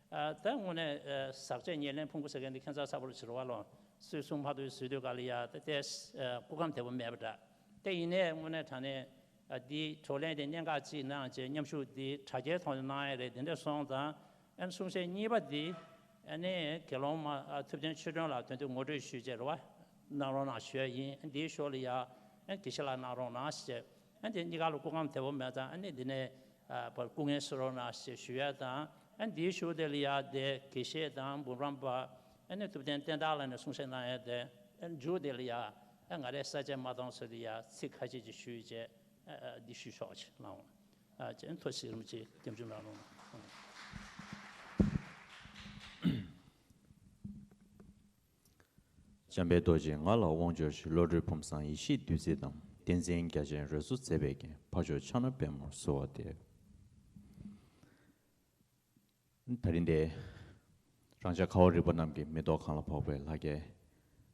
ཨ་ད་དངོས་གནས་ཨ་ཟག་བཅས་ཉེར་ལེན་ཕུང་པོ་ཟེར་མཁན་དེ་ཁྱད་མཚར་ཚ་པོ་ཞིག་རེད་བ་ལོ། སྲོལ་གསུམ་ཕ་ཐུག་བཟོས་དུས་ག་ལ་ཡ་ད་ལྟའི་ཨ་སྐུ་ཁམས་བདེ་པོ་མེད་པ་འདྲ། དེ་ཡིན་ནའི་དངོས་གནས་དྲང་གནས་ཨ་འདིའི་བགྲོ་གླེང་དེ་གནད་འགག་ཅིག་གནང་བྱས་མཉམ་ཞུགས་འདི་དྲ་རྒྱའི་ཐོག་ནས་གནང་ཡ་རེད། དེ་འདྲ་སོང་ཙང་ཨ་གསུང་བཤད་གཉིས་པ་འདི་ཨ་ནི་དགེ་སློང་མ་ཨ་ཐུབ་བསྟན་ཆོས་སྒྲོན་ལགས་དོན་དུ་ངོ་སྤྲོད་ཞུས་བྱས་རེད་བ། གནང་རོགས་གནང་ཞུ་ཡ་ཡིན། འདིའི་ཞོར་ལ་ཡ་ཨ་དགེ་བཤེས་ལགས་གནང་རོགས་གནང་ཞེས། ཨ་ནི་དེ་གཉིས་ཀ་ལ་སྐུ་ཁམས་བདེ་པོ་མེད་ཙང་ཨ་ནི་འདི་ནས་ཨ་ཕར་སྐུ་ངལ་གསོ་རོགས་གནང་ཞེས་ཞུ་ཡ་དང་། ཨ་ནི་འདིའི་གཞུག་དེ་ལ་ཡ་དེ་དགེ་བཤེས་དང་འབུམ་རམས་པ་ཨ་ནི་ཐུབ་བསྟན་བསྟན་དར་ལགས་ནས་གསུང་བཤད་གནང་ཡ་དེ། ཨ་ནི་མཇུག་དེ་ལ་ཡ་ཨ་ང་རའི་ས་བཅད་མ་སྟོང་ཚོ་དེ་ཡ་ཚིག་ཁ་ཤས་ཅིག་ཞུས་བྱས་ཨ་ཨ་འདི་ཞུས་ཆོག་ཅིག་གནང་འོང་། ཨ་ཅེ་ཐུགས་རྗེ་ཆེ། རིན་པོ་ཆེ་སྐྱབས་འཇུག་གནང་རོགས་གནང་། འཇམ་དཔལ་རྡོ་རྗེ་ང་ལ་དབང་འབྱོར་ཞིང་། བློ་གྲོས་ཕུན་སུམ་ཚོགས་ཡེ་ཤེས་བདུད་རྩི་དང་། བསྟན་འཛིན་རྒྱ་ཆེན་རོལ་མཚོ་མཛེས་པའི་རྒྱན། འཕགས་མཆོག་ཕྱག་ན་པདྨོར་གསོལ་བ་འདེབས། ད་རིང་འདིར་རང་ཅག་ཁ་བ་རི་པ་རྣམས་ཀྱི་མེ་ཏོག་གང་ལ་ཕོག་པའི་ལྷ་སྐལ་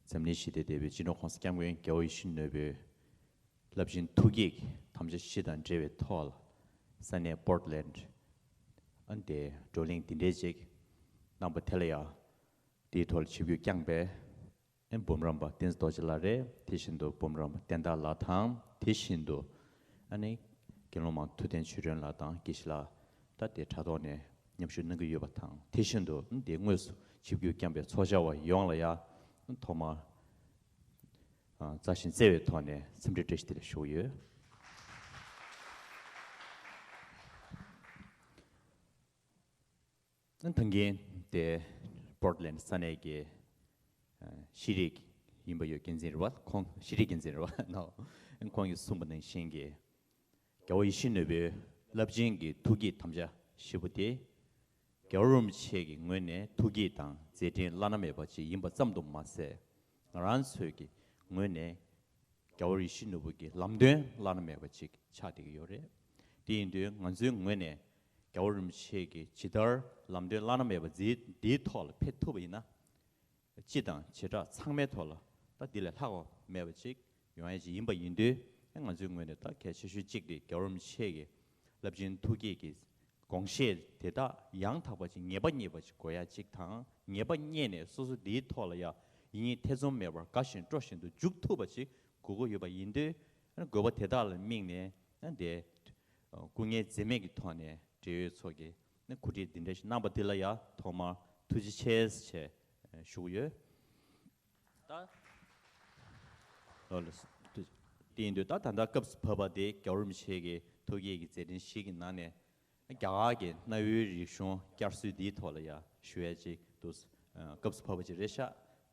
འཛམ་གླིང་ཞི་བདེའི་དེད་དཔོན་སྤྱི་ནོར་༸གོང་ས་༸སྐྱབས་མགོན་རྒྱལ་བ་ཡིད་བཞིན་ནོར་བུའི་རླབས་ཆེན་ཐུགས་བསྐྱེད་ཀྱི་དམ་བཅའ་བཞི་དང་འབྲེལ་བའི་ཐོག་ལ། ས་གནས་པོར་ཊི་ལེན་ཌི་ཨ་འདིར་བགྲོ་གླེང་འདི་འདྲས་ཅིག་གནང་བ་དེ་ལ་ཡང་དེའི་ཐོག་ལ་ཆིབས་བསྒྱུར་བསྐྱངས་པའི་ཨེ་འབུམ་རམས་པ་བསྟན་འཛིན་རྡོ་རྗེ་ལགས་རེད། དེ་བཞིན་དུ་འབུམ་རམས་པ་བསྟན་དར་ལགས་དང་། དེ་བཞིན་དུ་ཨ་ནི་དགེ་སློང་མ་ཐུབ་བསྟན་ཆོས་སྒྲོན་ལགས་དང་དགེ་བཤེས་ལགས་ད་དེ་དྲ་ཐོག་ནས་མཉམ་ཞུགས་གནང་གི་ཡོད་པ་དང་། དེ་བཞིན་དུ་དེ་དངོས་སུ་ཆིབས་བསྒྱུར་བསྐྱངས་པའི་ཚོགས་བཅར་བ་ཡོངས་ལ་ཡང་ཐོག་མར་ཨ་མཛའ་ཞིང་བརྩེ་བའི་ཐོག་ནས་འཚམས་འདྲི་བཀྲ་ཤིས་བདེ་ལེགས་ཞུ་གི་ཡོད། ད་གིན་དེ་པོར་ཊི་ལེན་ཌི་ས་གནས་ཀྱི་ཨ་ཤེས་རིག་ཡིན་པ་ཡོད་འགན་འཛིན་རེད་བ། ཁོང་ཤེས་རིག་འགན་འཛིན་རེད་བ་ནོ། ཁོང་གིས་གསུངས་པ་ནང་བཞིན་གྱི་རྒྱལ་བ་ཡིད་བཞིན་ནོར་བུའི་རླབས་ཆེན་གྱི་ཐུགས་བསྐྱེད་དམ་བཅའ་བཞི་པོ་དེ། རྒྱལ་བ་རིན་པོ་ཆེ་གི་ངོས་ནས་ཐུགས་བསྐྱེད་དང་མཛད་འཕྲིན་བླ་ན་མེད་པ་ཅིག་ཡིན་པ་ཙམ་དུ་མ་ཟད། ང་རང་ཚོའི་གི་ངོས་ནས་རྒྱལ་བ་ཡིད་བཞིན་ནོར་བུ་གི་ལམ་སྟོན་བླ་ན་མེད་པ་ཅིག་ཆགས་བསྡད་ཀྱི་ཡོད་རེད། དེ་ཡིན་དུས་ང་ཚོའི་ངོས་ནས་རྒྱལ་བ་རིན་པོ་ཆེ་གི་ཇི་ལྟར་ལམ་སྟོན་བླ་ན་མེད་པ་འདི་འདིའི་ཐོག་ལ་ཕེབས་ཐུབ་པ་ཡིན་ན། སྤྱི་དང་བྱེ་བྲག་ཚང་མའི་ཐོག་ལ་ད་འདི་ལས་ལྷག་པ་མེད་པ་ཅིག་ཡོང་ཡ་ཅིག་ཡིན་པ་ཡིན་དུས། ང་ཚོའི་ངོས་ནས་ད་གལ་ཆེ་ཤོས་གཅིག་དེ་རྒྱལ་བ་རིན་པོ་ཆེ་གི་རླབས་ཆེན་ཐུགས་བསྐྱེད་ཀྱི་དགོངས་བཞེད་དེ་དག་ཡང་དག་པ་ཅིག་ངེས་པ་རྙེད་པ་ཅིག་དགོས་ཡ་གཅིག་དང་། ངེས་པ་རྙེད་ནས་སོ་སོ་འདིའི་ཐོག་ལ་ཡ་ཡིད་གཉིས་ཐེ་ཚོམ་མེད་པར་དགའ་བཞིན་སྤྲོ་བཞིན་དུ་འཇུག་ཐུབ་པ་ཅིག་དགོས་ཀྱི་ཡོད་པ་ཡིན་དུས། དགོས་པ་དེ་དག་ལ་དམིགས་ནས་དེ་སྐུ་ངལ་འཛེམས་མེད་ཀྱི་ཐོག་ནས་འབྲེལ་ཡོད་ཚོ་གི་གོ་སྒྲིག་འདི་འདྲ་ཞིག་གནང་པ་འདི་ལ་ཡ་ཐོག་མར་ཐུགས་རྗེ་ཆེ་ཞེས་ཞུ་གི་ཡོད། ད། ཨོ་ལགས་སོ། དེ་ཡིན་དུས་ད་ད་ལྟ་སྐབས་སུ་བབས་པ་དེ་རྒྱལ་བ་རིན་པོ་ཆེ་གི་ཐུགས་བསྐྱེད་ཀྱི་མཛད་འཕྲིན་བཞི་གི་ནང་ནས། རྒྱ་གར་གྱི་གནའ་བོའི་རིག་གཞུང་བསྐྱར་གསོའི་འདིའི་ཐོག་ལ་ཡ་ཞུ་ཡ་ཅིག་འདུག་སྐབས་སུ་བབས་པ་ཅིག་རེད་ཤག་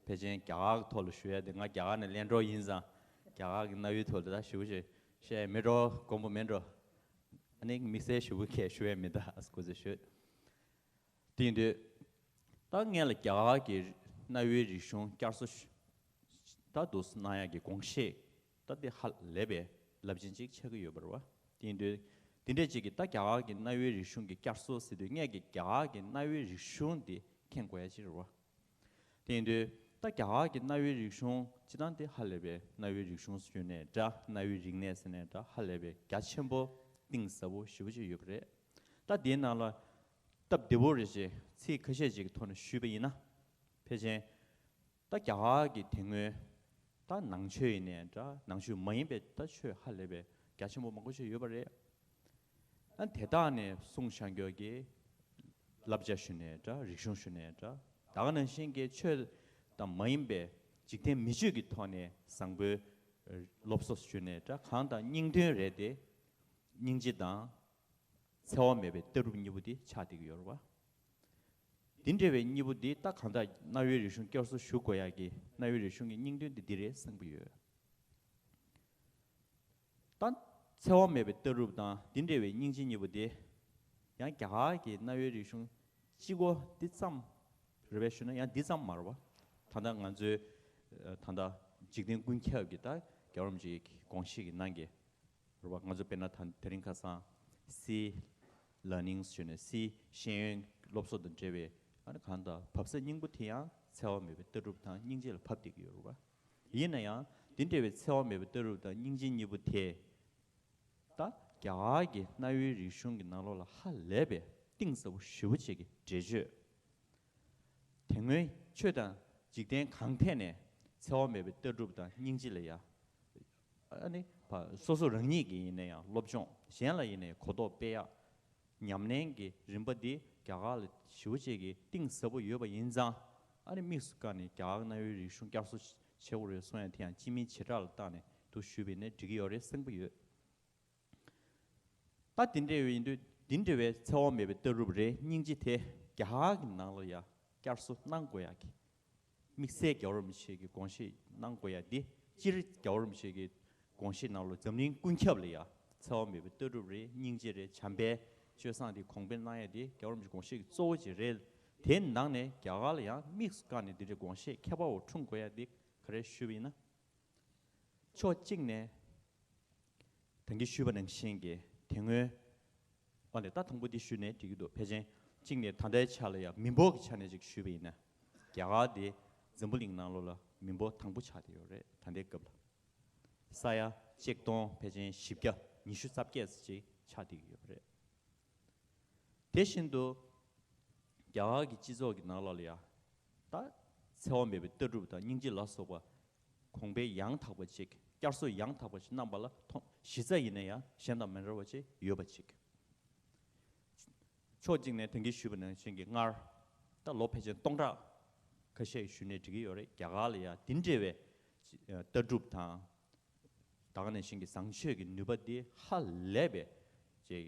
ཕལ་ཆེར་རྒྱ་གར་ཐོག་ལ་ཞུ་ཡ་དེ། ང་རྒྱ་གར་ནས་གླེང་གྲོགས་ཡིན་ཙང་རྒྱ་གར་གྱི་གནའ་བོའི་ཐོག་ལ་ད་ཞུ་ཞེས་བཤད་མེད་འགྲོ། དཀོན་པོ་མེད་འགྲོ། ཨ་ནི་དམིགས་བསལ་ཞུ་གི་ཁས་ཞུ་ཡ་མི་ད་སྐུ་ཚེ་ཞུ། དེ་ཡིན་དུས། ད་སྔོན་ལ་རྒྱ་གར་གྱི་གནའ་བོའི་རིག་གཞུང་བསྐྱར་གསོ་ཞུ། ད་འདུག་གནང་ཡག་གི་དགོངས་བཞེད། ད་དེ་ཧ་ལས་པའི་རླབས་ཆེན་ཅིག་ཆགས་ཀྱི་ཡོད་པ་རེད་བ། དེ་ཡིན་དུས། དེ་འདྲས་ཅིག་གིས་ད་རྒྱ་གར་གྱི་གནའ་བོའི་རིག་གཞུང་གི་བསྐྱར་གསོ་ཟེར་དུས་སྔོན་གྱི་རྒྱ་གར་གྱི་གནའ་བོའི་རིག་གཞུང་དེ་མཁྱེན་དགོས་ཡ་ཅིག་རེད་བ། དེ་ཡིན་དུས་ད་རྒྱ་གར་གྱི་གནའ་བོའི་རིག་གཞུང་སྤྱིར་བཏང་དེ་ཧ་ལས་པའི། གནའ་བོའི་རིག་གཞུང་ཟེར་ནའི་འདྲ། གནའ་བོའི་རིག་གནས་ཟེར་ནའི་འདྲ། ཧ་ལས་པའི་རྒྱ་ཆེན་པོ་གཏིང་ཟབ་པོ་ཞེ་པོ་ཅིག་ཡོད་པ་རེད། ད་དེའི་ནང་ལ་སྟབས་བདེ་པོ་རེད་ཅེས་ཚིག་ཁ་ཤས་ཅིག་གི་ཐོག་ནས་ཞུས་པ་ཡིན་ན། ཕལ་ཆེར་ད་རྒྱ་གར་གྱི་དེ་སྔོན་ད་ནང་ཆོས་ཡིན་ནའི་འདྲ། ནང་ཆོས་མ་ཡིན་པའི་ད་ཆོས་ཧ་ལས་པའི་རྒྱ་ཆེན་པོ་མང་པོ་ཞིག་ཡོད་པ་རེད། ཨ་དེ་དག་ནས་གསུངས་བཞག་རྒྱུ་གི་བསླབ་བྱ་ཞུ་ནའི་འདྲ། རིག་གཞུང་ཞུ་ནའི་འདྲ། ད་ག་ནང་བཞིན་གྱི་ཆོས་དང་མ་ཡིན་པའི་འཇིག་རྟེན་མི་ཆོས་ཀྱི་ཐོག་ནས་བཟང་པོའི་སློབ་གསོ་ཞུ་ནའི་འདྲ། གང་དང་སྙིང་དོན་རེད་དེ། སྙིང་རྗེ་དང་འཚེ་བ་མེད་པའི་ལྟ་གྲུབ་གཉིས་པོ་དེ་ཆགས་བསྡད་ཀྱི་ཡོད་རེད་བ། འདི་འདྲ་བའི་གཉིས་པོ་འདི་ད་གང་ལྟར་གནའ་བོའི་རིག་གཞུང་བསྐྱར་གསོ་ཞུ་དགོས་ཡག་གི་གནའ་བོའི་རིག་གཞུང་གི་སྙིང་དོན་འདི་འདི་རེད་བསམ་གྱི་ཡོད། ད་འཚེ་བ་མེད་པའི་ལྟ་གྲུབ་དང་འདི་འདྲ་བའི་སྙིང་རྗེ་གཉིས་པོ་འདི་ཡང་རྒྱ་གར་གྱི་གནའ་བོའི་རིག་གཞུང་གཅིག་པོ་འདི་ཙམ་རེད་པས་ཞུ་ན་ཡང་འདི་ཙམ་མ་རེད་བ། ད་ལྟ་ང་ཚོའི་ད་ལྟ་འཇིག་རྟེན་ཀུན་ཁྱབ་ཀྱི་ད་རྒྱལ་བ་རིན་པོ་ཆེའི་དགོངས་བཞེད་ཀྱི་ནང་གི་རེད་བ། ང་ཚོ་དཔེར་ན་ད་དེ་རིང་ཁ་སང་སི་ལར་ནིང་ཞུས་ནས་སི་ཤེས་ཡོན་སློབ་གསོ་དང་འབྲེལ་བའི་ཨ་ནི་གང་ལྟར་བབས་ས་སྙིང་པོ་དེ་ཡང་འཚེ་བ་མེད་པའི་ལྟ་གྲུབ་དང་སྙིང་རྗེ་ལ་བབས་བསྡད་ཀྱི་ཡོད་རེད་བ། ཡིན་ན་ཡང་འདི་འདྲ་བའི་འཚེ་བ་མེད་པའི་ལྟ་གྲུབ་དང་སྙིང་རྗེ་གཉིས་པོ་དེ་ད་རྒྱ་གར་གྱི་གནའ་བོའི་རིག་གཞུང་གི་ནང་ལོགས་ལ་ཧ་ལས་པའི་གཏིང་ཟབ་པོ་ཞེ་པོ་ཅིག་གི་འགྲེལ་བརྗོད། དེ་སྔོན་ཆོས་དང་འཇིག་རྟེན་གང་ཐད་ནས་འཚེ་བ་མེད་པའི་ལྟ་གྲུབ་དང་སྙིང་རྗེ་ལ་ཡ། ཨ་ནི་བ་སོ་སོ་རང་ཉིད་ཀྱི་ཡིན་ན་ཡང་སློབ་སྦྱོང་། གཞན་ལ་ཡིན་ན་ཡང་གོ་རྟོགས་སྤེལ་ཡག་ཉམས་ལེན་གྱི་རིམ་པ་འདི་རྒྱ་གར་ལ་ཞེ་པོ་ཅིག་གི་གཏིང་ཟབ་པོ་ཡོད་པ་ཡིན་ཙང་། ཨ་ནི་དམིགས་སུ་བཀར་ནས་རྒྱ་གར་གནའ་བོའི་རིག་གཞུང་བསྐྱར་གསོ་བྱེད་དགོས་རེད་གསུང་ཡ་དེ་ཡང་སྤྱི་མིང་བྱེ་བྲག་ལ་བཏགས་ནས་འདུག་ཞུས་པ་ཡིན་ན་འགྲིག་གི་ཡོད་རེད་བསམ་གྱི་ཡོད། ད་དེ་འདྲ་ཡིན་དུས་དེ་འདྲ་བའི་འཚེ་བ་མེད་པའི་ལྟ་གྲུབ་རེད་སྙིང་རྗེ་དེ་རྒྱ་གར་གྱི་ནང་ལ་ཡང་བསྐྱར་གསོ་གནང་དགོས་ཡག་གི། དམིགས་བསལ་རྒྱལ་བ་རིན་པོ་ཆེ་གི་དགོངས་བཞེས་གནང་དགོས་ཡ་འདི་སྤྱིར་རྒྱལ་བ་རིན་པོ་ཆེ་གི་དགོངས་བཞེས་ནང་ལོགས་འཛམ་གླིང་ཀུན་ཁྱབ་ལ་ཡ་འཚེ་བ་མེད་པའི་ལྟ་གྲུབ་རེད། སྙིང་རྗེ་རེད། བྱམས་པའི་སྤྱོད་བཟང་དེ་གོང་འཕེལ་གནང་ཡ་དེ་རྒྱལ་བ་རིན་པོ་ཆེ་དགོངས་བཞེས་ཀྱི་གཙོ་བོ་ཅིག་རེད། དེའི་ནང་ནས་རྒྱ་གར་ལ་ཡང་དམིགས་སུ་བཀར་ནས་འདི་འདྲའི་དགོངས་བཞེས་ཁྱད་པར་འོག་འཁྲུངས་དགོས་ཡ་འདི་ག་རེ་ཞུས་པ་ཡིན་ན། ཕྱོགས་གཅིག་ནས་ད་གིན་ཞུས་པ་ནང་བཞིན་གྱི་དེ་སྔོན། ཨ་ནི་ད་དང་པོ་འདི་ཞུས་ནས་འགྲིག་གི་འདུག་ཕལ་ཆེར་གཅིག་ནས་ད་ལྟའི་ཆ་ལ་ཡང་མི་འབོར་གྱི་ཆ་ནས་ཅིག་ཞུས་པ་ཡིན་ན། རྒྱ་གར་དེ་འཛམ་བུ་གླིང་ནང་ལོགས་ལ་མི་འབོར་དང་པོ་ཆགས་བསྡད་ཡོད་རེད་ད་ལྟའི་སྐབས་ལ། ས་ཡ་ཆིག་སྟོང་ཕལ་ཆེར་བཞི་བརྒྱ་ཉི་ཤུ་རྩ་བརྒྱད་ཙམ་ཅིག་ཆགས་བསྡད་ཀྱི་ཡོད་རེད། དེ་བཞིན་དུ་རྒྱ་གར་གྱི་སྤྱི་ཚོགས་ཀྱི་ནང་ལོགས་ལ་ཡང་ད་འཚེ་བ་མེད་པའི་ལྟ་གྲུབ་དང་སྙིང་རྗེ་ལ་སོགས་པ་གོང་འཕེལ་ཡང་དག་པ་ཅིག་བསྐྱར་གསོ་ཡང་དག་པ་ཅིག་གནང་པ་ལ་མཐོང་གཞི་རྩ་ཡིན་ན་ཡང་གཞན་དང་མི་འདྲ་བ་ཅིག་ཡོད་པ་ཅིག་ཕྱོགས་གཅིག་ནས་ད་གིན་ཞུས་པ་ནང་བཞིན་གྱི་སྔར་ད་ལོ་ཕལ་ཆེར་སྟོང་ཕྲག་ཁ་ཤས་ཞུས་ནས་འགྲིག་གི་ཡོད་རེད། རྒྱ་གར་ལ་ཡང་འདི་འདྲ་བའི་ལྟ་གྲུབ་དང་། ད་ག་ནང་བཞིན་གྱི་བཟང་སྤྱོད་ཀྱི་ནུས་པ་འདི་ཧ་ལས་པའི་ཅིག་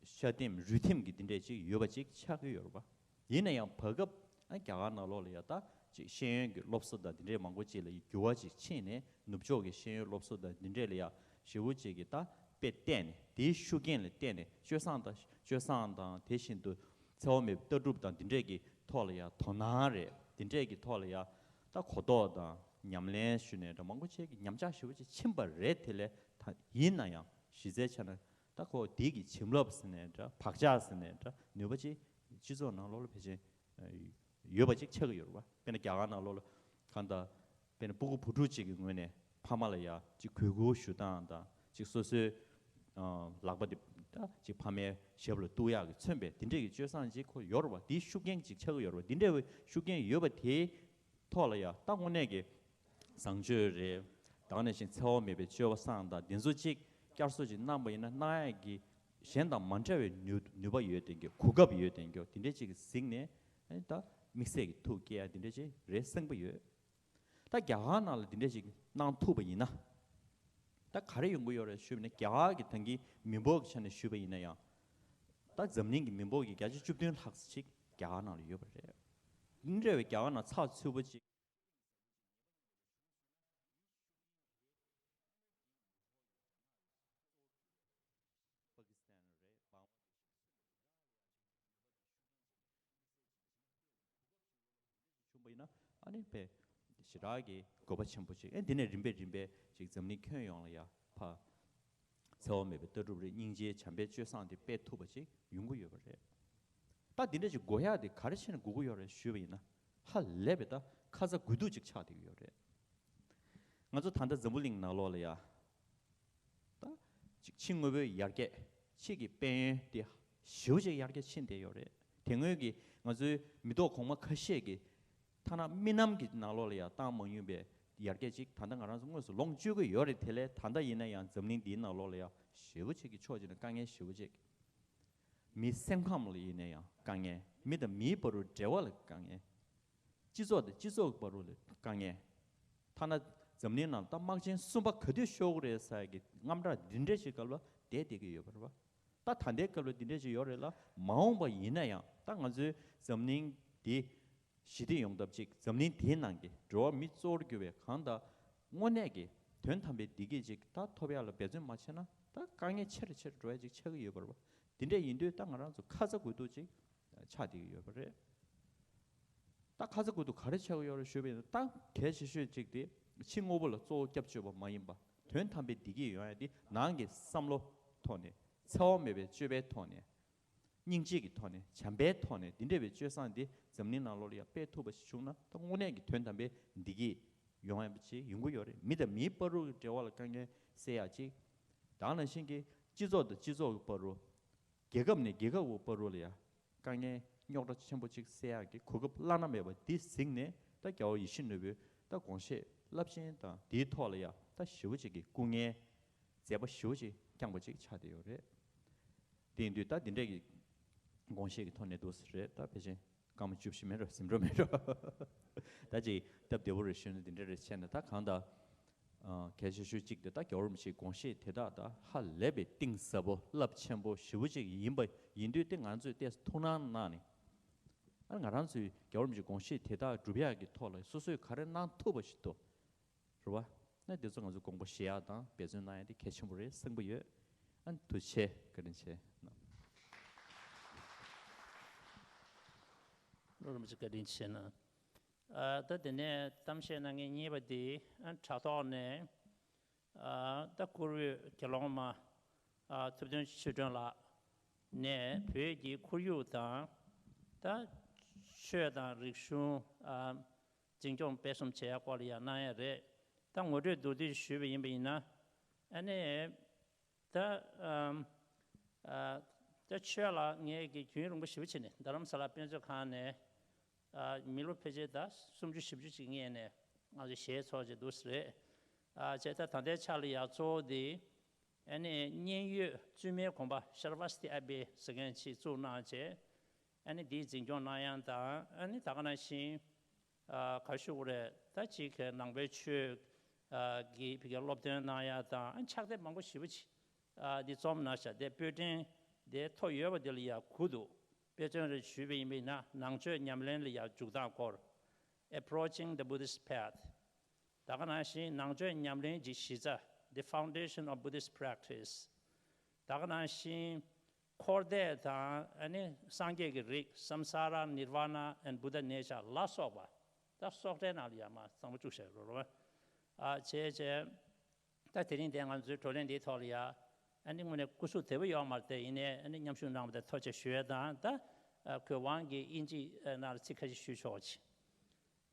ཤ་ལྟེམ་རུས་ལྟེམ་གྱི་འདི་འདྲས་ཅིག་ཡོད་པ་ཅིག་ཆགས་ཀྱི་ཡོད་རེད་པ། ཡིན་ན་ཡང་བར་སྐབས་ཨ་རྒྱ་གར་ནང་ལོགས་ལ་ཡང་ད་ཅིག་ཤེས་ཡོན་གྱི་སློབ་གསོ་དང་འདི་འདྲས་མང་པོ་ཅིག་ལ་འགྱུར་བ་ཅིག་ཕྱིན་ནས་ནུབ་ཕྱོགས་ཀྱི་ཤེས་ཡོན་སློབ་གསོ་དང་འདི་འདྲས་ལ་ཡང་ཞེ་པོ་ཅིག་གི་ད་དཔེ་བལྟས་ནས་དེའི་ཤུགས་རྐྱེན་ལ་བརྟེན་ནས་སྤྱོད་བཟང་དང་སྤྱོད་བཟང་དང་དེ་བཞིན་དུ་འཚེ་བ་མེད་པའི་ལྟ་གྲུབ་དང་འདི་འདྲས་ཀྱི་ཐོག་ལ་ཡང་དོ་སྣང་རེད། འདི་འདྲས་ཀྱི་ཐོག་ལ་ཡང་ད་གོ་རྟོགས་དང་ཉམས་ལེན་ཞུས་ནས་འདྲ་མང་པོ་ཅིག་གི་ཉམས་ཆག་ཞེ་པོ་ཅིག་ཕྱིན་པ་རེད། དེ་ལས་ད་ཡིན་ན་ཡང་གཞི་རྩའི་ཆ་ནས་ད་ཁོ་འདི་གི་བྱིན་རླབས་ཟེར་ནས་འདྲ་བག་ཆགས་ཟེར་ནས་འདྲ་ནུས་པ་ཅིག་སྤྱི་ཚོགས་ནང་ལོགས་ལ་ཕལ་ཆེར་ཡོད་པ་ཅིག་ཆགས་ཀྱི་ཡོད་རེད་པ། དཔེར་ན་རྒྱ་གར་ནང་ལོགས་ལ་གང་ལྟར་དཔེར་ན་སྤུ་གུ་བུ་ཕྲུག་ཅིག་གི་ངོས་ནས་ཕ་མ་ལ་ཡ་ཅིག་གུས་བཀུར་ཞུ་སྟངས་དང་ཅིག་སོ་སོའི་ལག་པ་དེ་ད་ཅིག་ཕ་མའི་ཞབས་ལ་གཏུག་ཡག་གི་མཚོན་པའི་དེ་འདྲས་ཀྱི་སྤྱོད་བཟང་ཅིག་ཁོ་ཡོད་རེད་པ། དེའི་ཤུགས་རྐྱེན་ཅིག་ཆགས་ཀྱི་ཡོད་རེད་པ། དེ་འདྲས་པའི་ཤུགས་རྐྱེན་ཡོད་པ་དེའི་ཐོག་ལ་ཡ་ད་དངོས་གནས་ཀྱི་བཟང་སྤྱོད་རེད། ད་ག་ནང་བཞིན་འཚེ་བ་མེད་པའི་སྤྱོད་བཟང་དང་དེ་ཚོ་ཅིག་བསྐྱར་གསོ་ཅིག་གནང་པ་ཡིན་ན་གནང་ཡག་གི་གཞན་དང་མ་འདྲ་བའི་ནུས་ནུས་པ་ཡོད་དེ་འགྱོ་གོ་སྐབས་ཡོད་དེ་འགྱོ་དེ་འདྲས་ཅིག་གཟིགས་ནས་ཨ་ནི་ད་དམིགས་བསལ་གྱི་ཐུགས་བསྐྱེད་ཡ་དེ་འདྲས་ཅིག་རེད་གསན་པ་ཡོད། ད་རྒྱ་གར་ནང་ལ་དེ་འདྲས་ཅིག་གནང་ཐུབ་པ་ཡིན་ན། ད་ག་རེ་ཡོང་གི་ཡོད་རེད་ཞུས་པ་ཡིན་ན་རྒྱ་གར་གྱི་ད་གིན་མི་འབོར་གྱི་ཆ་ནས་ཞུས་པ་ཡིན་ན་ཡང་། ད་འཛམ་གླིང་གི་མི་འབོར་གྱི་བརྒྱ་ཆ་བཅུ་བདུན་ལྷག་ཙམ་ཅིག་རྒྱ་གར་ནང་ལ་ཡོད་པ་རེད། འདི་འདྲ་བའི་རྒྱ་གར་ནང་ཚགས་ཚུད་པོ་ཅིག་པ་ཀི་སི་ཐན་རེད། བང་ཆུང་པ་ཡིན་ན་ཨ་ནི་དཔེ་ཞེ་དྲག་གི་དགོས་པ་ཆེན་པོ་ཅིག་ཨེ་འདི་ནས་རིམ་པས་རིམ་པས་ཅིག་འཛམ་གླིང་ཁྱོན་ཡོངས་ལ་ཡ་ཕ་འཚེ་བ་མེད་པའི་ལྟ་གྲུབ་རེད། སྙིང་རྗེའི་བྱམས་པའི་སྤྱོད་བཟང་དེ་སྤེལ་ཐུབ་པ་ཅིག་ཡོང་གི་ཡོད་པ་རེད། ད་འདི་འདྲ་ཅིག་དགོས་ཡག་དེ་ག་རེ་བྱས་ནས་དགོས་ཀྱི་ཡོད་རེད་ཞུས་པ་ཡིན་ན་ཧ་ལས་པའི་ད་ཁ་ཚ་དགོས་གཏུགས་ཅིག་ཆགས་བསྡད་ཀྱི་ཡོད་རེད། ང་ཚོ་ད་ལྟ་འཛམ་བུ་གླིང་ནང་ལོགས་ལ་ཡ། ད་ཅིག་ཕྱི་དངོས་པོའི་ཡར་རྒྱས་ཕྱི་གི་དཔལ་ཡོན་དེ་ཞེ་པོ་ཅིག་ཡར་རྒྱས་ཕྱིན་བསྡད་ཡོད་རེད། དེ་སྔོན་གྱི་ང་ཚོའི་མི་ཐོག་གོང་མ་ཁ་ཤས་ཀྱི་ཐ་ན་མི་ནམ་གྱི་ནང་ལོགས་ལ་ཡང་བཏང་མ་མྱོང་པའི་ཡར་རྒྱས་ཅིག་ད་ལྟ་ང་རང་ཚོ་དངོས་སུ་ལོངས་སྤྱོད་ཀྱི་ཡོད་རེད། དེ་ལས་ད་ལྟ་ཡིན་ན་ཡང་འཛམ་གླིང་འདིའི་ནང་ལོགས་ལ་ཡང་ཞེ་པོ་ཅིག་གི་ཕྱོགས་གཅིག་ནས་དཀའ་ངལ་ཞེ་པོ་ཅིག་མིའི་སེམས་ཁམས་ལ་ཡིན་ན་ཡང་དཀའ་ངལ། མི་དང་མིའི་བར་དུ་འབྲེལ་བ་ལ་དཀའ་ངལ། སྤྱི་ཚོགས་དང་སྤྱི་ཚོགས་ཀྱི་བར་དུ་ལ་དཀའ་ངལ། ཐ་ན་འཛམ་གླིང་ནང་ད་དམག་ཆེན་གསུམ་པ་ག་དུས་ཤོར་གི་རེད་ཟེར་གི་དངངས་སྐྲག་འདི་འདྲ་ཞིག་སྐབས་ལ་བསྡད་བསྡད་ཀྱི་ཡོད་པ་རེད་བ། ད་ད་ལྟའི་སྐབས་ལ་འདི་འདྲ་ཞིག་ཡོད་རེད་ལ་མ་འོངས་པ་ཡིན་ན་ཡང་ད་ང་ཚོའི་འཛམ་གླིང་འདི་ཞི་བདེ་ཡོང་ཐབས་ཅིག་འཛམ་གླིང་འདིའི་ནང་གི་འགྲོ་བ་མི་གཙོ་བོར་གྱུར་པའི་གང་ལྟར་དངོས་གནས་ཀྱི་དོན་དམ་པའི་བདེ་སྐྱིད་ཅིག་ད་ཐོབ་ཡག་ལ་འབད་བརྩོན་མ་བྱས་ན་ད་དཀའ་ངལ་ཆེ་རུ་ཆེ་རུ་འགྲོ་ཡག་ཅིག་ཆགས་ཀྱི་ཡོད་པ་རེད་བ། འདི་འདྲ་ཡིན་དུས་ད་ང་རང་ཚོ་ཁ་ཚ་དགོས་གཏུགས་ཅིག་ཆགས་བསྡད་ཀྱི་ཡོད་པ་རེད། ད་ཁ་ཚ་དགོས་གཏུགས་ག་རེ་ཆགས་ཀྱི་ཡོད་རེད་ཞུས་པ་ཡིན་ན་ད་གལ་ཆེ་ཤོས་གཅིག་དེ་ཕྱི་དངོས་པོ་ལ་གཙོ་བོ་སྐྱབས་བཅོལ་བ་མ་ཡིན་པ་དོན་དམ་པའི་བདེ་སྐྱིད་ཡོང་ཡ་དེ་ནང་གི་བསམ་བློ་ཐོག་ནས་འཚེ་བ་མེད་པའི་སྤྱོད་པའི་ཐོག་ནས་སྙིང་རྗེ་གི་ཐོག་ནས་བྱམས་པའི་ཐོག་ནས་འདི་འདྲ་བའི་སྤྱོད་བཟང་འདི་འཛམ་གླིང་ནང་ལོགས་ལ་ཡང་སྤེལ་ཐུབ་པ་ཞིག་བྱུང་ན་ད་དངོས་གནས་ཀྱི་དོན་དམ་པའི་བདེ་སྐྱིད་ཡོང་ཡ་ཅིག་ཡོང་གི་ཡོད་རེད། མི་དང་མིའི་བར་དུ་གི་འབྲེལ་བ་ལ་དཀའ་ངལ་སེལ་ཡ་ཅིག་ད་ག་ནང་བཞིན་གྱི་སྤྱི་ཚོགས་དང་སྤྱི་ཚོགས་ཀྱི་བར་དུ། རྒྱལ་ཁབ་ནས་རྒྱལ་ཁབ་ཀྱི་བར་དུ་ལ་ཡང་དཀའ་ངལ་རྙོག་དྲ་ཆེན་པོ་གཅིག་སེལ་ཡག་གི་གོ་སྐབས་བླ་ན་མེད་པ་འདི་གཟིགས་ནས་ད་རྒྱལ་བ་ཡིད་བཞིན་ནོར་བུའི་ད་དགོངས་བཞེད་རླབས་ཆེན་དང་དེའི་ཐོག་ལ་ཡང་ད་ཞེ་པོ་ཅིག་གི་སྐུ་ངལ་མཛད་པ་ཞེ་པོ་ཅིག་བསྐྱངས་པ་ཅིག་ཆགས་བསྡད་ཡོད་རེད། དེ་ཡིན་དུས་ད་འདི་འདྲས་ཀྱི་དགོངས་བཞེད་ཀྱི་ཐོག་ནས་འདུག་ཟེར་རེད། ད་ཕལ་ཆེར་སྐར་མ་བཅུ་བཞི་མེད་འགྲོ་ཟིན་འགྲོ་མེད་འགྲོ། ད་ཅིག་སྟབས་བདེ་པོ་རེ་ཞུས་ན་འདི་འདྲ་རེ་བྱས་ན་ད་གང་ལྟར། ཨ་གལ་ཆེ་ཤོས་གཅིག་དེ་ད་རྒྱལ་བ་རིན་པོ་ཆེའི་དགོངས་བཞེད་དེ་དག་ད་ཧ་ལས་པའི་གཏིང་ཟབ་པོ་རླབས་ཆེན་པོ་ཞེ་པོ་ཅིག་ཡིན་པ་ཡིན་དུས། དེ་ང་ཚོས་ཏོག་ཙམ་ཐུགས་སྣང་གནང་ནས། ཨ་ང་རང་ཚོའི་རྒྱལ་བ་རིན་པོ་ཆེའི་དགོངས་བཞེད་དེ་དག་སྒྲུབ་ཡག་གི་ཐོག་ལ་སོ་སོས་ག་རེ་གནང་ཐུབ་པ་ཞིག་འདུག་རེད་བ། ཨ་དེ་ཚོ་ང་ཚོས་དགོངས་པ་བཞེས་ཡག་དང་འབད་བརྩོན་གནང་ཡག་དེ་གལ་ཆེན་པོ་རེད་བསམ་གྱི་ཡོད། ཨ་ཐུགས་རྗེ་ཆེ། བཀའ་དྲིན་ཆེ། བློ་རིན་པོ་ཆེ་བཀའ་དྲིན་ཆེ་གནང་། ཨ་ད་དེ་ནས་གཏམ་བཤད་གནང་མཁན་གཉིས་པ་དེ་ཨ་དྲ་ཐོག་ནས་ཨ་ད་བཀུར་འོས་དགེ་སློང་མ་ཨ་ཐུབ་བསྟན་ཆོས་སྒྲོན་ལགས་ནས་བོད་ཀྱི་ཁོར་ཡུག་དང་ད་ཆོས་དང་རིག་གཞུང་ཨ་འཛིན་སྐྱོང་སྤེལ་གསུམ་བྱེད་ཡག་སྐོར་ལ་ཡང་གནང་ཡག་རེད། ད་ངོ་སྤྲོད་མདོར་བསྡུས་ཞུས་པ་ཡིན་པ་ཡིན་ན། ཨ་ནི་ད་ཨམ་ཨ་ད་ཆོས་ལ་ངས་ཀྱི་རྒྱུན་རིང་པོ་ཞེ་པོ་བྱས་ནས་རྡ་རམ་ས་ལ་དཔེ་མཛོད་ཁང་ནས་ཨ་མི་ལོ་ཕལ་ཆེར་ད་སུམ་ཅུ་བཞི་བཅུ་ཅིག་སྔོན་ནས་ང་ཚོ་ཞལ་ཚོགས་བྱས་འདུག་ཟེར་རེད། ཨ་བྱས་ད་ད་ལྟའི་ཆ་ལ་ཡང་གཙོ་བོ་དེ་ཨ་ནི་མཉན་ཡོད་བཙུན་མའི་དགོན་པ་ཤར་ཝ་སྟི་ཨ་བེ་ཟེར་མཁན་ཅིག་བཙུགས་གནང་བྱས། ཨ་ནི་འདིའི་འཛིན་སྐྱོང་གནང་ཡག་དང་། ཨ་ནི་ད་ག་ནང་བཞིན་ཨ་ག་ཞུ་དགོས་རེད། ད་ཅིག་གི་ནང་པའི་ཆོས་ཨ་གི་ཕ་གིའི་སློབ་སྟོན་གནང་ཡག་དང་། ཨ་ཕྱག་དེབ་མང་པོ་ཞེ་པོ་ཅིག་ཨ་འདི་རྩོམ་གནང་བཞག་དེ་པོད་ཕྲེང་དེ་ཐོ་ཡོད་པ་དེ་ལ་ཡང་དགུ་འདུག་དཔེ་མཚོན་རེ་ཞུས་པ་ཡིན་པ་ཡིན་ན། ནང་ཆོས་ཉམས་ལེན་ལ་ཡང་འཇུག་སྟངས་སྐོར། Approaching the Buddhist Path། ད་ག་ནང་བཞིན་ནང་ཆོས་ཉམས་ལེན་གྱི་གཞི་རྩ། The Foundation of Buddhist Practice། ད་ག་ནང་བཞིན་འཁོར་འདས་དང་ཨ་ནི་སངས་རྒྱས་ཀྱི་རིགས། Samsara, Nirvana and Buddha Nature ལ་སོགས་པ། ད་སོགས་གྲྭའི་ནང་ལ་ཡང་མ་གཙང་པོ་བཅུག་བཞག་རོ་རོ། ཨ་བྱས་བྱས་ད་དེ་རིང་དེ་ང་ཚོའི་བགྲོ་གླེང་འདིའི་ཐོག་ལ་ཡ་ཨ་ནི་དངོས་གནས་སྐུ་གཟུགས་བདེ་པོ་ཡོད་མ་རེད་དེ། ཡིན་ནའི་ཨ་ནི་མཉམ་ཞུགས་གནང་བ་དེ་ཐུགས་རྗེ་ཆེ་ཞུ་ཡས་དང་། ད་ཨ་གོ་དབང་གིས་དབྱིན་ཇི་ཨ་ནང་ལ་ཚིག་ཁ་ཤས་ཞུ་ཆོག་ཅིག་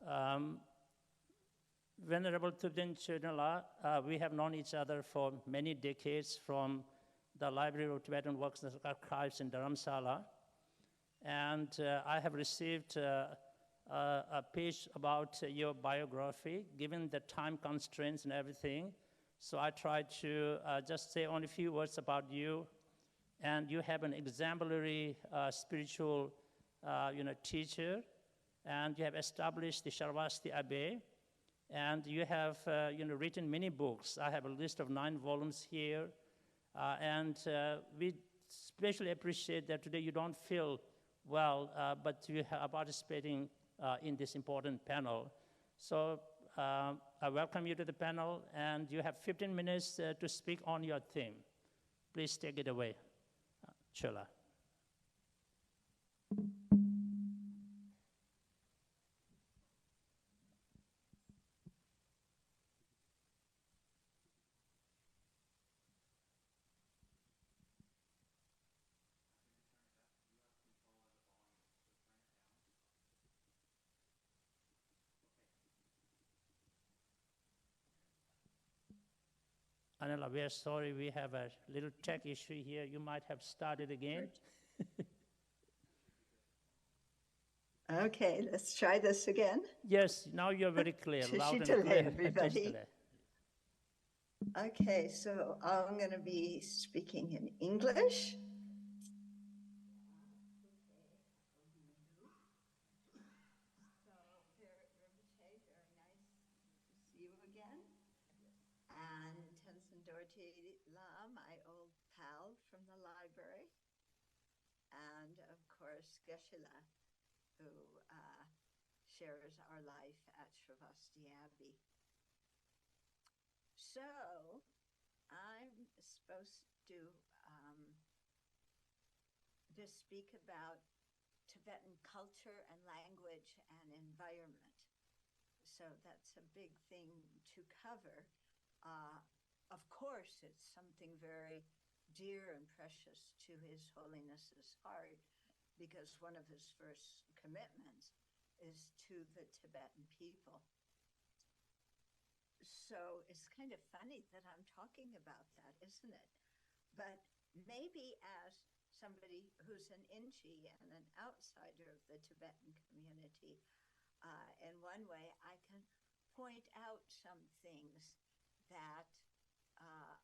ཨམ། Venerable Thubten Chödrön, uh, we have known each other for many decades from the Library of Tibetan Works and Archives in Dharamsala. And uh, I have received uh, a, a page about your biography, given the time constraints and everything. So I try to uh, just say only a few words about you. And you have an exemplary uh, spiritual uh, you know, teacher, and you have established the Sharvasti Abbey, and you have uh, you know, written many books. I have a list of nine volumes here, uh, and uh, we especially appreciate that today you don't feel well, uh, but you are participating uh, in this important panel. So uh, I welcome you to the panel, and you have fifteen minutes uh, to speak on your theme. Please take it away, uh, Chola. Anela, we are sorry, we have a little tech issue here. You might have started again. Okay, let's try this again. Yes, now you're very clear, loud and clear. Everybody. Okay, so I'm going to be speaking in English. So, very, very nice to see you again. And Tenzin Dorje La, my old pal from the library. And of course, Geshe-la, who uh, shares our life at Sravasti Abbey. So, I'm supposed to um, to speak about Tibetan culture and language and environment. So that's a big thing to cover. Uh, of course, it's something very dear and precious to His Holiness's heart because one of his first commitments is to the Tibetan people. So it's kind of funny that I'm talking about that, isn't it? But maybe as somebody who's an Inchi and an outsider of the Tibetan community, uh, in one way I can point out some things that uh,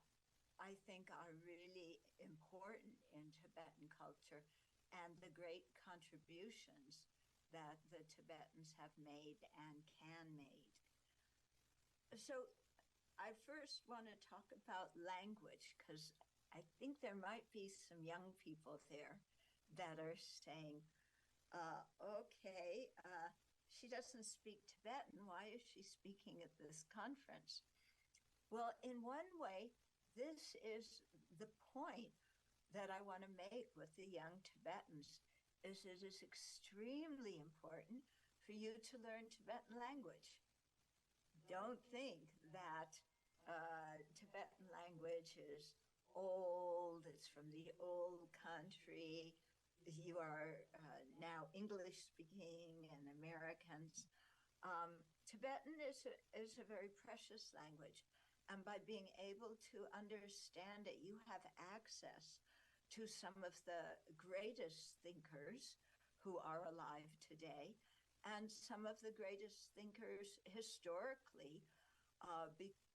I think are really important in Tibetan culture and the great contributions that the Tibetans have made and can make. So I first want to talk about language because I think there might be some young people there that are saying, uh, okay, uh, she doesn't speak Tibetan. Why is she speaking at this conference? Well, in one way, this is the point that I want to make with the young Tibetans is it is extremely important for you to learn Tibetan language. Don't think that uh, Tibetan language is old, it's from the old country, you are uh, now English speaking and Americans. Um, Tibetan is a, is a very precious language. And by being able to understand it, you have access to some of the greatest thinkers who are alive today and some of the greatest thinkers historically uh, because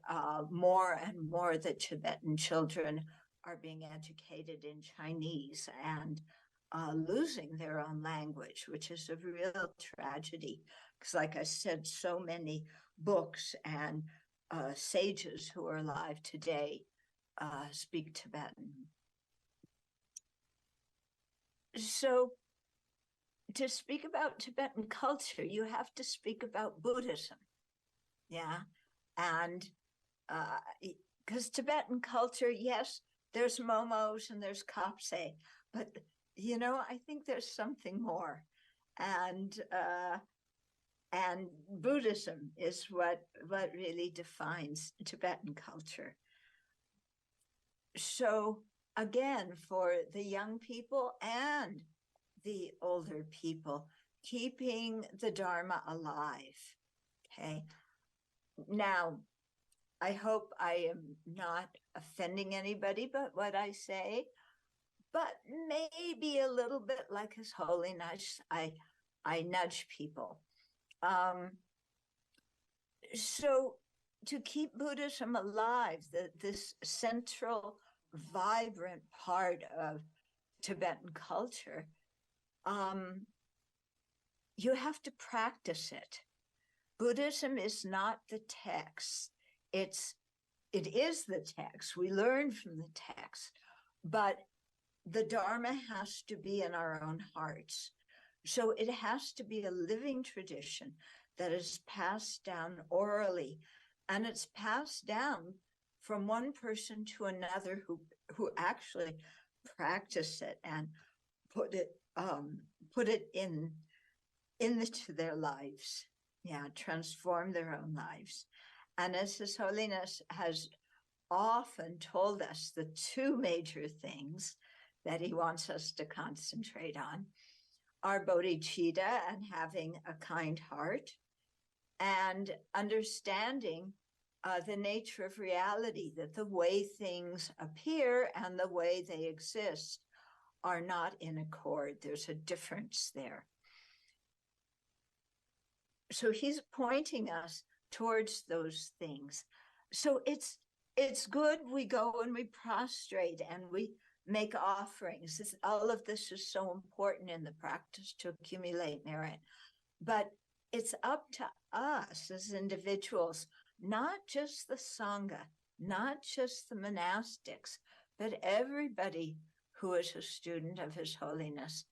uh, more and more the Tibetan children are being educated in Chinese and uh, losing their own language, which is a real tragedy. Because, like I said, so many books and uh, sages who are alive today uh, speak Tibetan. So, to speak about Tibetan culture, you have to speak about Buddhism. Yeah. And because uh, Tibetan culture, yes, there's momos and there's kapse, but you know, I think there's something more. And uh, and Buddhism is what what really defines Tibetan culture. So again, for the young people and the older people, keeping the Dharma alive. Okay. Now, I hope I am not offending anybody, but what I say, but maybe a little bit like His Holiness, I I nudge people. Um, so to keep Buddhism alive, the, this central, vibrant part of Tibetan culture, um, you have to practice it. Buddhism is not the text. It's it is the text. We learn from the text, but the Dharma has to be in our own hearts. So it has to be a living tradition that is passed down orally, and it's passed down from one person to another who who actually practice it and put it um, put it in into their lives, yeah, transform their own lives. And as His Holiness has often told us, the two major things that he wants us to concentrate on are bodhicitta and having a kind heart, and understanding uh, the nature of reality, that the way things appear and the way they exist are not in accord. There's a difference there. So he's pointing us towards those things. So it's it's good we go and we prostrate and we make offerings. This, all of this is so important in the practice to accumulate merit. But it's up to us as individuals, not just the Sangha, not just the monastics, but everybody who is a student of His Holiness,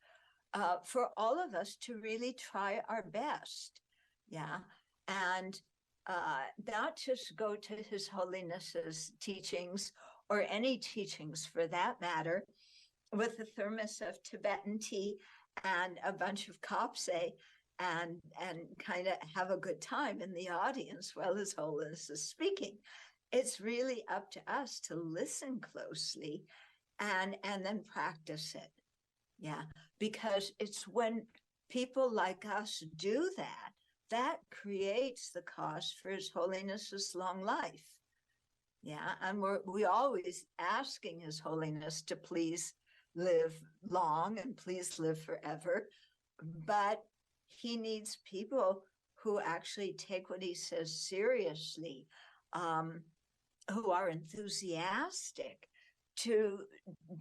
uh, for all of us to really try our best. Yeah. And uh, not just go to His Holiness's teachings or any teachings for that matter with a thermos of Tibetan tea and a bunch of kapse and and kind of have a good time in the audience while His Holiness is speaking. It's really up to us to listen closely and and then practice it. Yeah, because it's when people like us do that, that creates the cause for His Holiness's long life. Yeah, and we're we always asking His Holiness to please live long and please live forever, but he needs people who actually take what he says seriously, um, who are enthusiastic to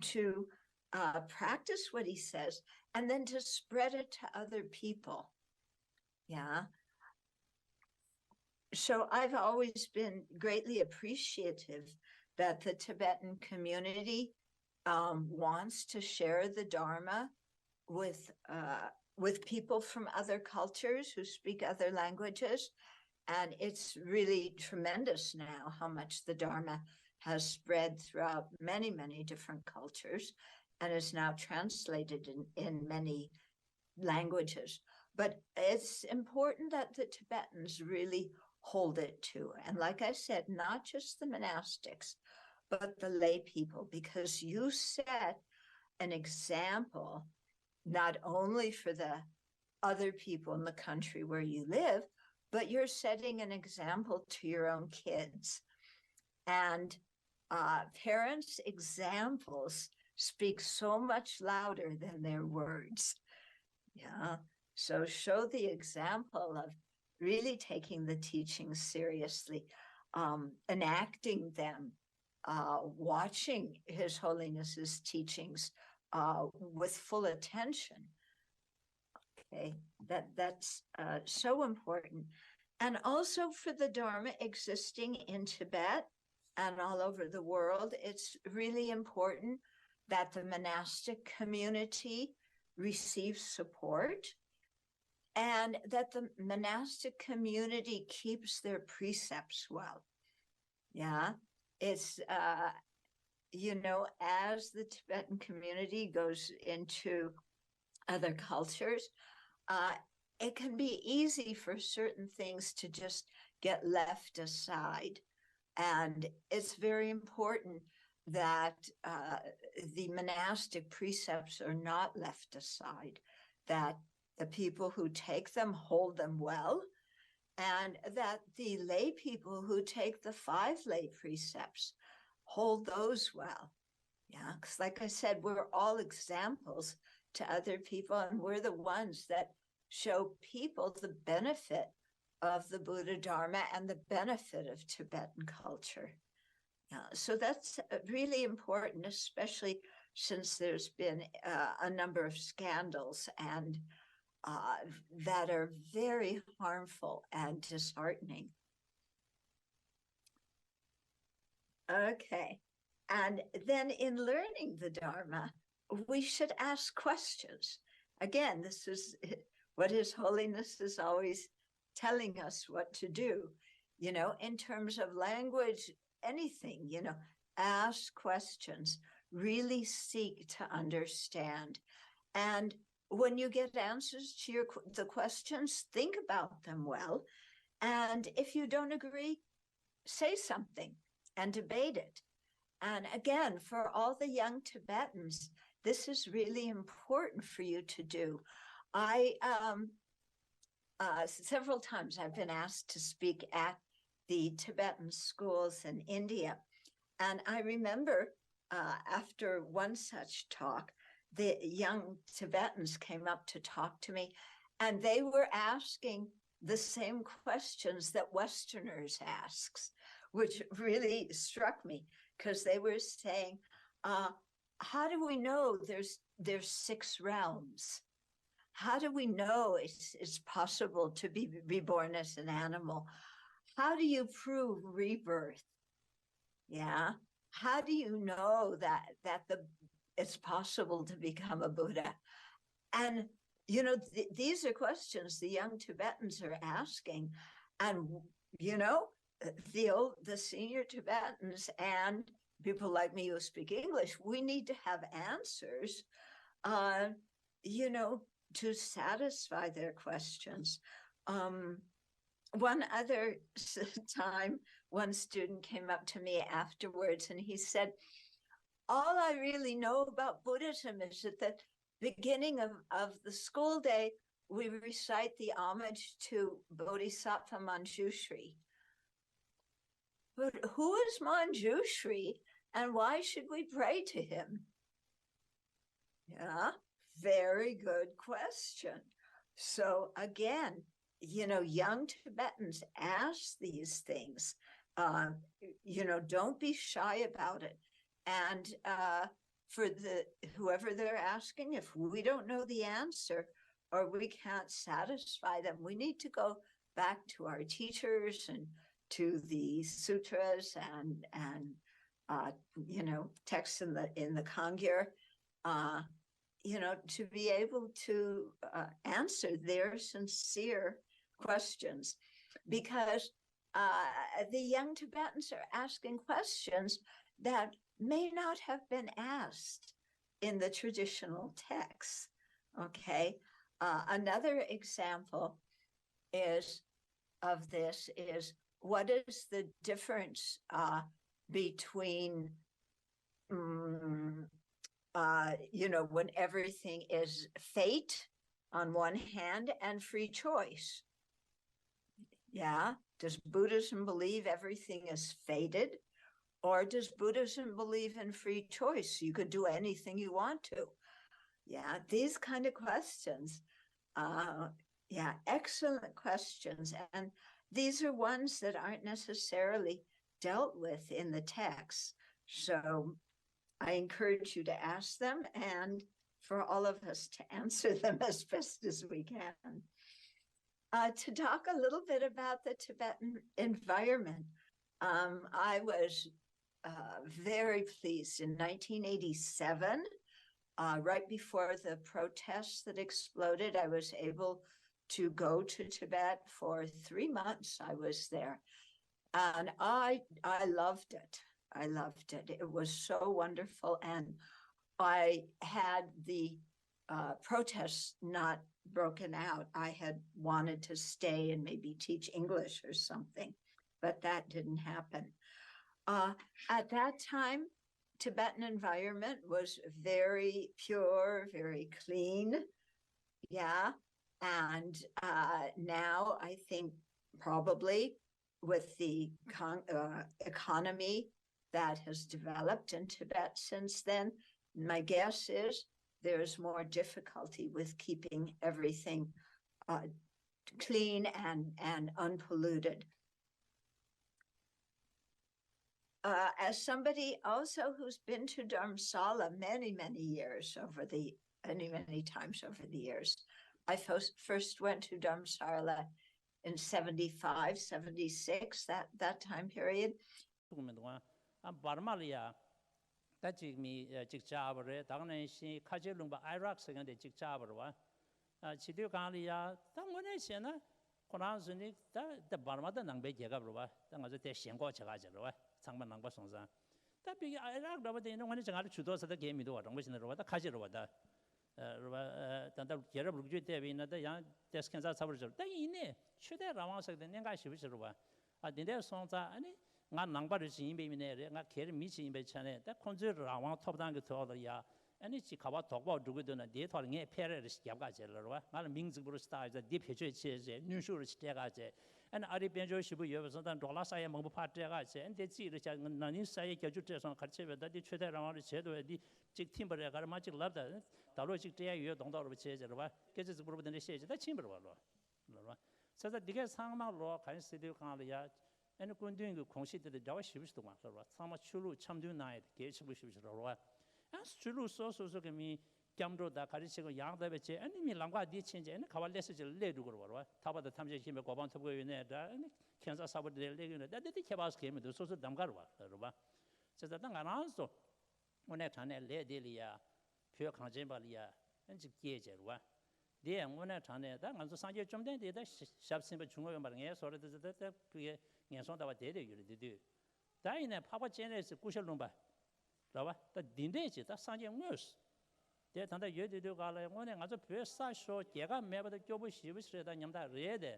to uh, practice what he says, and then to spread it to other people. Yeah. So I've always been greatly appreciative that the Tibetan community um, wants to share the Dharma with uh, with people from other cultures who speak other languages, and it's really tremendous now how much the Dharma has spread throughout many, many different cultures, and is now translated in, in many languages. But it's important that the Tibetans really hold it too. And like I said, not just the monastics, but the lay people, because you set an example not only for the other people in the country where you live, but you're setting an example to your own kids. And uh, parents' examples speak so much louder than their words. Yeah. So show the example of really taking the teachings seriously, um, enacting them, uh, watching His Holiness's teachings uh, with full attention. Okay, that that's uh, so important. And also for the Dharma existing in Tibet and all over the world, it's really important that the monastic community receives support and that the monastic community keeps their precepts well. Yeah, it's, uh, you know, as the Tibetan community goes into other cultures, uh, it can be easy for certain things to just get left aside. And it's very important that uh, the monastic precepts are not left aside, that the people who take them hold them well, and that the lay people who take the five lay precepts hold those well. Yeah, because like I said, we're all examples to other people, and we're the ones that show people the benefit of the Buddha Dharma and the benefit of Tibetan culture. Uh, so that's uh, really important, especially since there's been uh, a number of scandals and uh, that are very harmful and disheartening. Okay. And then in learning the Dharma, we should ask questions. Again, this is what His Holiness is always telling us what to do, you know, in terms of language, anything, you know, ask questions, really seek to understand. And when you get answers to your the questions, think about them well. And if you don't agree, say something and debate it. And again, for all the young Tibetans, this is really important for you to do. I, um, uh, several times I've been asked to speak at the Tibetan schools in India. And I remember uh, after one such talk, the young Tibetans came up to talk to me, and they were asking the same questions that Westerners asks, which really struck me because they were saying, uh, "How do we know there's there's six realms? How do we know it's it's possible to be reborn as an animal? How do you prove rebirth? Yeah, how do you know that that the it's possible to become a Buddha?" And you know, th- these are questions the young Tibetans are asking, and you know, the old, the senior Tibetans and people like me who speak English, we need to have answers, uh, you know, to satisfy their questions. Um, one other time, one student came up to me afterwards and he said, "All I really know about Buddhism is that the beginning of, of the school day, we recite the homage to Bodhisattva Manjushri. But who is Manjushri and why should we pray to him? Yeah, very good question. So again, you know, young Tibetans ask these things. Uh, you know, don't be shy about it. And uh, for the whoever they're asking, if we don't know the answer or we can't satisfy them, we need to go back to our teachers and to the sutras and and uh, you know, texts in the in the Kangyur, uh, you know, to be able to uh, answer their sincere questions, because uh, the young Tibetans are asking questions that may not have been asked in the traditional texts. Okay. Uh, another example is of this is what is the difference uh, between mm, uh, you know, when everything is fate on one hand and free choice? Yeah. Does Buddhism believe everything is fated? Or does Buddhism believe in free choice? You could do anything you want to. Yeah, these kind of questions. Uh, yeah, excellent questions. And these are ones that aren't necessarily dealt with in the text. So I encourage you to ask them and for all of us to answer them as best as we can. Uh, to talk a little bit about the Tibetan environment, um, I was uh, very pleased in nineteen eighty-seven, uh, right before the protests that exploded, I was able to go to Tibet for three months. I was there. And I, I loved it. I loved it. It was so wonderful. And I had the uh, protests not broken out. I had wanted to stay and maybe teach English or something, but that didn't happen. Uh, at that time, Tibetan environment was very pure, very clean. Yeah. And uh, now I think probably with the con- uh, economy that has developed in Tibet since then, my guess is there's more difficulty with keeping everything uh, clean and, and unpolluted. Uh, as somebody also who's been to Dharamsala many, many years over the many, many times over the years, I first, first went to Dharamsala in seventy-five, seventy-six, that, that time period. ཐུག་མི་འདུག་ཨ། ཨ་འབར་མ་ལ་ཡ། ད་ཅིག་མི་ཅིག་བཅག་པ་རེད། ད་ག་ནང་བཞིན་ཁ་ཆེ་ལུང་པ་ཨའི་རག་ཟེར་མཁན་དེ་ཅིག་བཅག་པ་རེད་བ། ཨ་བྱེད་དུས་གང་ལ་ཡ། ད་དངོས་གནས་བྱས་ན་ཁོ་རང་ཚོ་ནི་ད་ད་འབར་མ་ད་ནང་པའི་རྒྱལ་ཁབ་རེད་བ། ད་ང་ཚོ་དེ་ཞེན་ཁོག་བྱེད་ག་བྱེད་རེད་བ། ཚང་མ་ནང་པ་སོང་ཙང་། ད་ཕ་གི་ཨའི་རག་འདྲ་བ་དེ་ཡིན་ན་དངོས་གནས་བྱས་ང་ལ་ཇུས་གཏོགས་ཟེར་ད་གས་མི་འདུག་བ། དྲང་པོ་བྱས་ན་རེད་བ། ད་ཁ་ཆེ་རེད་བ་ད། རེད་བ། ད་ལྟ་རྒྱལ་རབས་ལོ་རྒྱུས་བལྟས་པ་ཡིན་ན་ད་ཡང་ཏོག་ཙམ་ཁྱད་མཚར་ཚ་པོ་རེད་ཤག་ད་ཡིན་ནའི་ཆོས་དད་རང་དབང་ཟེར་དེ་གནད་འགག་ཞེ་པོ་ཞིག་རེད་བ། ཨ་དེ་འདྲ་སོང་ཙང་ཨ་ནི་ང་ནང་པ་རེ་ཞིག་ཡིན་པའི་མི་ནས་རེད། ང་སྒེར་མི་ཞིག་ཡིན་པའི་ཆ་ནས་ད་ཁོང་ཚོའི་རང་དབང་ཐོབ་ཐང་གི་ཐོག་ལ་ཡ་ཨ་ནི་ཅིག་ག་བ་དོགས་པ་འགྲོ་གི་འདུག་ན་དེའི་ཐོག་ལ་ངས་ཕན་རེ་རེ་ཞིག་རྒྱབ་ག་བྱས་ལ་རེད་བ། ང་ལ་མིང་རྫིག་པོ་རེ་ཞིག་བཏགས་ཡོད་ཙང་འདི་བེད་སྤྱོད་བྱས་བྱས་ནུས་ཤུགས་རེ་ཞིག་སྤྲད་ག་བྱས། ཨ་ནི་ཨ་རིའི་དཔལ་འབྱོར་ཞེ་པོ་ཡོད་པ་སོང་ཙང་ཌོ་ལར་ས་ཡ་མང་པོ་ཕར་སྤྲད་ག་བྱས། ཨ་ནི་དེ་རྩིས་རེ་བྱས། ན་ནིང་ས་ཡ་བརྒྱད་ཅུ་སྤྲད་སོང་། ག་རེ་བྱས་པས། ད་འདི་ཆོས་དད་རང་དབང་རེ་བྱས་འདུག་བས། འདི་གཅིག་ཐིམ་པ་རེད། ག་རེ་མ་གཅིག་ལབ། ད་ད་ལོ་གཅིག་སྤྲད་ཡ་ཡོད་མདོག་མདོག་རེ་བྱས་བྱས་རེད་བ། སྐད་ཆ་རྫིག་པོ་རེ་པོ་དེ་འདྲ་བཤད་བྱས་ད་ཕྱིན་པ་རེད་བ་ལོ། ལོ་རེད་བ། ས་ས་འདི་གས་ཚང་མ་ལོ་ག་རེ་ཟེར་དུས་གང་ལ་ཡ། ཨ་ནི་སྐུ་མདུན་གྱི་དགོངས་གཞི་དེ་དང་འདྲ་བ་ཞེ་པོ་ཞིག་འདུག་མ་ལོ་རེད་བ། ཚང་མ་ཆོས་ལུགས་འཆམ་མཐུན་གནང་ཡ་དེ་གལ་ཆེན་པོ་ཞེ་པོ་ཞིག་རེད་བ། ཡང་ཆོས་ལུགས་སོ་སོ་སོ་གི་མི་སྐྱབས་འགྲོ་དང་ག་རེ་བྱེད་དགོས་ཡང་དག་པའི་ཆེད་ཨ་ནི་མི་ལམ་ཁ་འདི་ཕྱིན་བྱས་ཨ་ནི་ག་བ་སླེབས་ས་ཅིག་ལ་སླེབས་འགྲོ་གི་རེད་བ། ཐར་པ་དང་ཐམས་ཅད་མཁྱེན་པའི་གོ་འཕང་ཐོབ་དགོས་ཡོད་ནའི་འདྲ། ཨ་ནི་ཁྱད་མཚར་ཚ་པོ་དེ་སླེབས་ཀྱི་ཡོད་ནའི་ད་འདི་འདི་ཁྱད་པར་གང་ཡང་མི་འདུག་སོ་སོ་གདམ་ག་རེད་བ། རེད་བ། བྱས་ཙང་ད་ང་རང་ཚོ་དངོས་གནས་དྲང་གནས་ལས་འདི་ལ་ཡ་བོད་གངས་ཅན་པ་ལ་ཡ་ཨ་ནི་ཅིག་སྐྱེས་བྱས་རེད་བ། འདི་ཡང་དངོས་གནས་དྲང་གནས་ད་ང་ཚོ་སངས་རྒྱས་བཅོམ་ལྡན་འདས་ད་ཞབས་ཟིན་པ་བྱུང་ཡོད་མ་རེད། ངའི་བཟོ་འདྲ་དེ་ཚོ་ད་ད་ཕ་གི་ངན་སོང་ལྟ་བ་དེ་དེ་ཡོད་རེད། འདི་དུས་ད་ཡིན་ནའི་འཕགས་པ་སྤྱན་རས་གཟིགས་སྐུ་ཤ་ལུང་པ་རེད་བ། ད་འདི་འདྲས་ཅིག་ད་སངས་རྒྱས་དངོས་སུ་དེ་ད་ལྟ་ཡོད། དེ་དུས་ག་ལ་དངོས་གནས་ང་ཚོ་བོད་ས་ཤོར་རྒྱལ་ཁབ་མེད་པ་ད་སྐྱོ་པོ་ཞེ་པོ་ཞིག་རེད། ད་ཉམ་ཐག་རེད་དེ།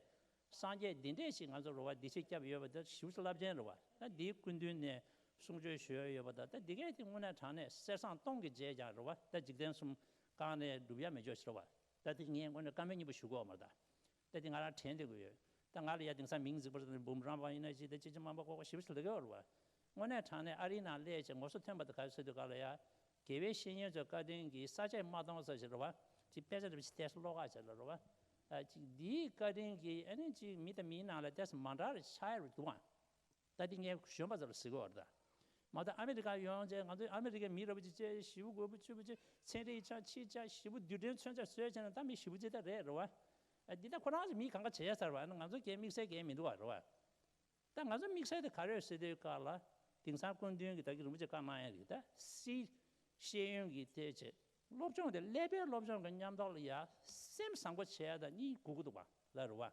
སངས་རྒྱས་འདི་འདྲས་ཞིག་ང་ཚོ་རུ་བ་འདི་ཞིག་བསྐྱབས་ཡོད་པ་དེ་ཞེ་པོ་ཅིག་རླབས་ཆེན་རེད་བ། ད་འདིའི་སྐུ་མདུན་ནས་གསུང་ཆོས་ཞུས་ཡོད་པ་ད་ད་འདི་གས་དེ་དངོས་གནས་དྲང་གནས་གསེར་སྲང་སྟོང་གི་རྗེས་ཀྱང་རུ་བ་ད་འཇིག་རྟེན་གསུམ་གང་ནས་སྒྲུབ་ཡ་མེད་ཆོག་ཞིག་རེད་བ། ད་དེ་ངས་དངོས་གནས་བཀའ་མོལ་སྙན་པོ་ཞུ་དགོས་པ་མ་རེད་ད། ད་དེ་ང་རང་དྲན་བསྡད་ཀྱི་ཡོད། ད་ང་ལ་ཡ་དེང་སང་མིང་གཟིགས་པར་འབུམ་རམས་པ་ཡིན་ན་ཅི་ད་ཅི་ཅི་མ་མ་གོ་གོ་ཞིབ་ཞིབ་ལ་གོ་བ་རེད་བ། དངོས་གནས་དྲང་གནས་ཨ་རིའི་ནང་སླེབས་བྱས་ངོ་སོ་ཐོན་པ་དང་ག་རེ་ཟེར་དུས་ག་ལ་ཡ། དགེ་བའི་བཤེས་གཉེན་ཚོའི་བཀའ་དྲིན་གྱིས་ས་བཅད་མ་གཏོང་ས་ཞིག་རེད་བ། ཅིག་དཔེ་ཆ་འདྲ་པོ་ཅིག་ཏོག་ཙམ་ཀློག་ག་བྱས་ལ་རེད་བ། ཨ་ཅིག་འདིའི་བཀའ་དྲིན་གྱིས་ཨ་ནི་ཅིག་མི་དང་མིའི་ནང་ལ་ཏོག་ཙམ་མ་འདྲ་རེ་ཆགས་ཡ་རེད་འདུག་ཨ། ད་འདི་ངས་གཞོན་པ་ཚོ་ལ་ཟེར་གི་ཡོད་རེད་ད། མ་གཏོགས་ཨ་མི་རི་ཀ་ཡོང་བྱས་ང་ཚོ་ཨ་མི་རི་ཀའི་མི་རབས་ཅིག་བྱས་ཞེ་པོ་རྒོད་པོ་སྐྱོ་པོ་བྱས་ཚན་རིག་ཆ་ཕྱི་ཆ་ཞེ་པོ་རྡུལ་ཕྲན་མཚོན་ཆ་བཟོས་བྱས་ན་ད་མི་ཞེ་པོ་ཅིག་ད་རེད་རེད་བ། ཨ་འདི་ད་ཁོ་རང་ཚོ་མི་གང་ག་བྱས་ཚར་བ་ཨ་ནི་ང་ཚོ་གའི་དམིགས་བསལ་གའི་མི་འདུག་བ་རེད་བ། ད་ང་ཚོ་དམིགས་བསལ་དེ་ག་རེ་ཟེར་དུས་སྐབས་ལ། དེང་སང་སྐུ་མདུན་གྱིས་ད་གིན་རིན་པོ་ཆེ་བཀའ་གནང་ཡ་རེད་ད་སྲིད། ཤེས་ཡོན་གྱི་ཐད་བྱས། སློབ་སྦྱོང་དེ་ཀླད་པའི་སློབ་སྦྱོང་གི་མཉམ་དུ་ལ་ཡ་སེམས་བཟང་པོ་བྱས་ཡ་དང་གཉིས་དགོས་ཀྱི་འདུག་བ་ལ་རེད་བ། བྱས་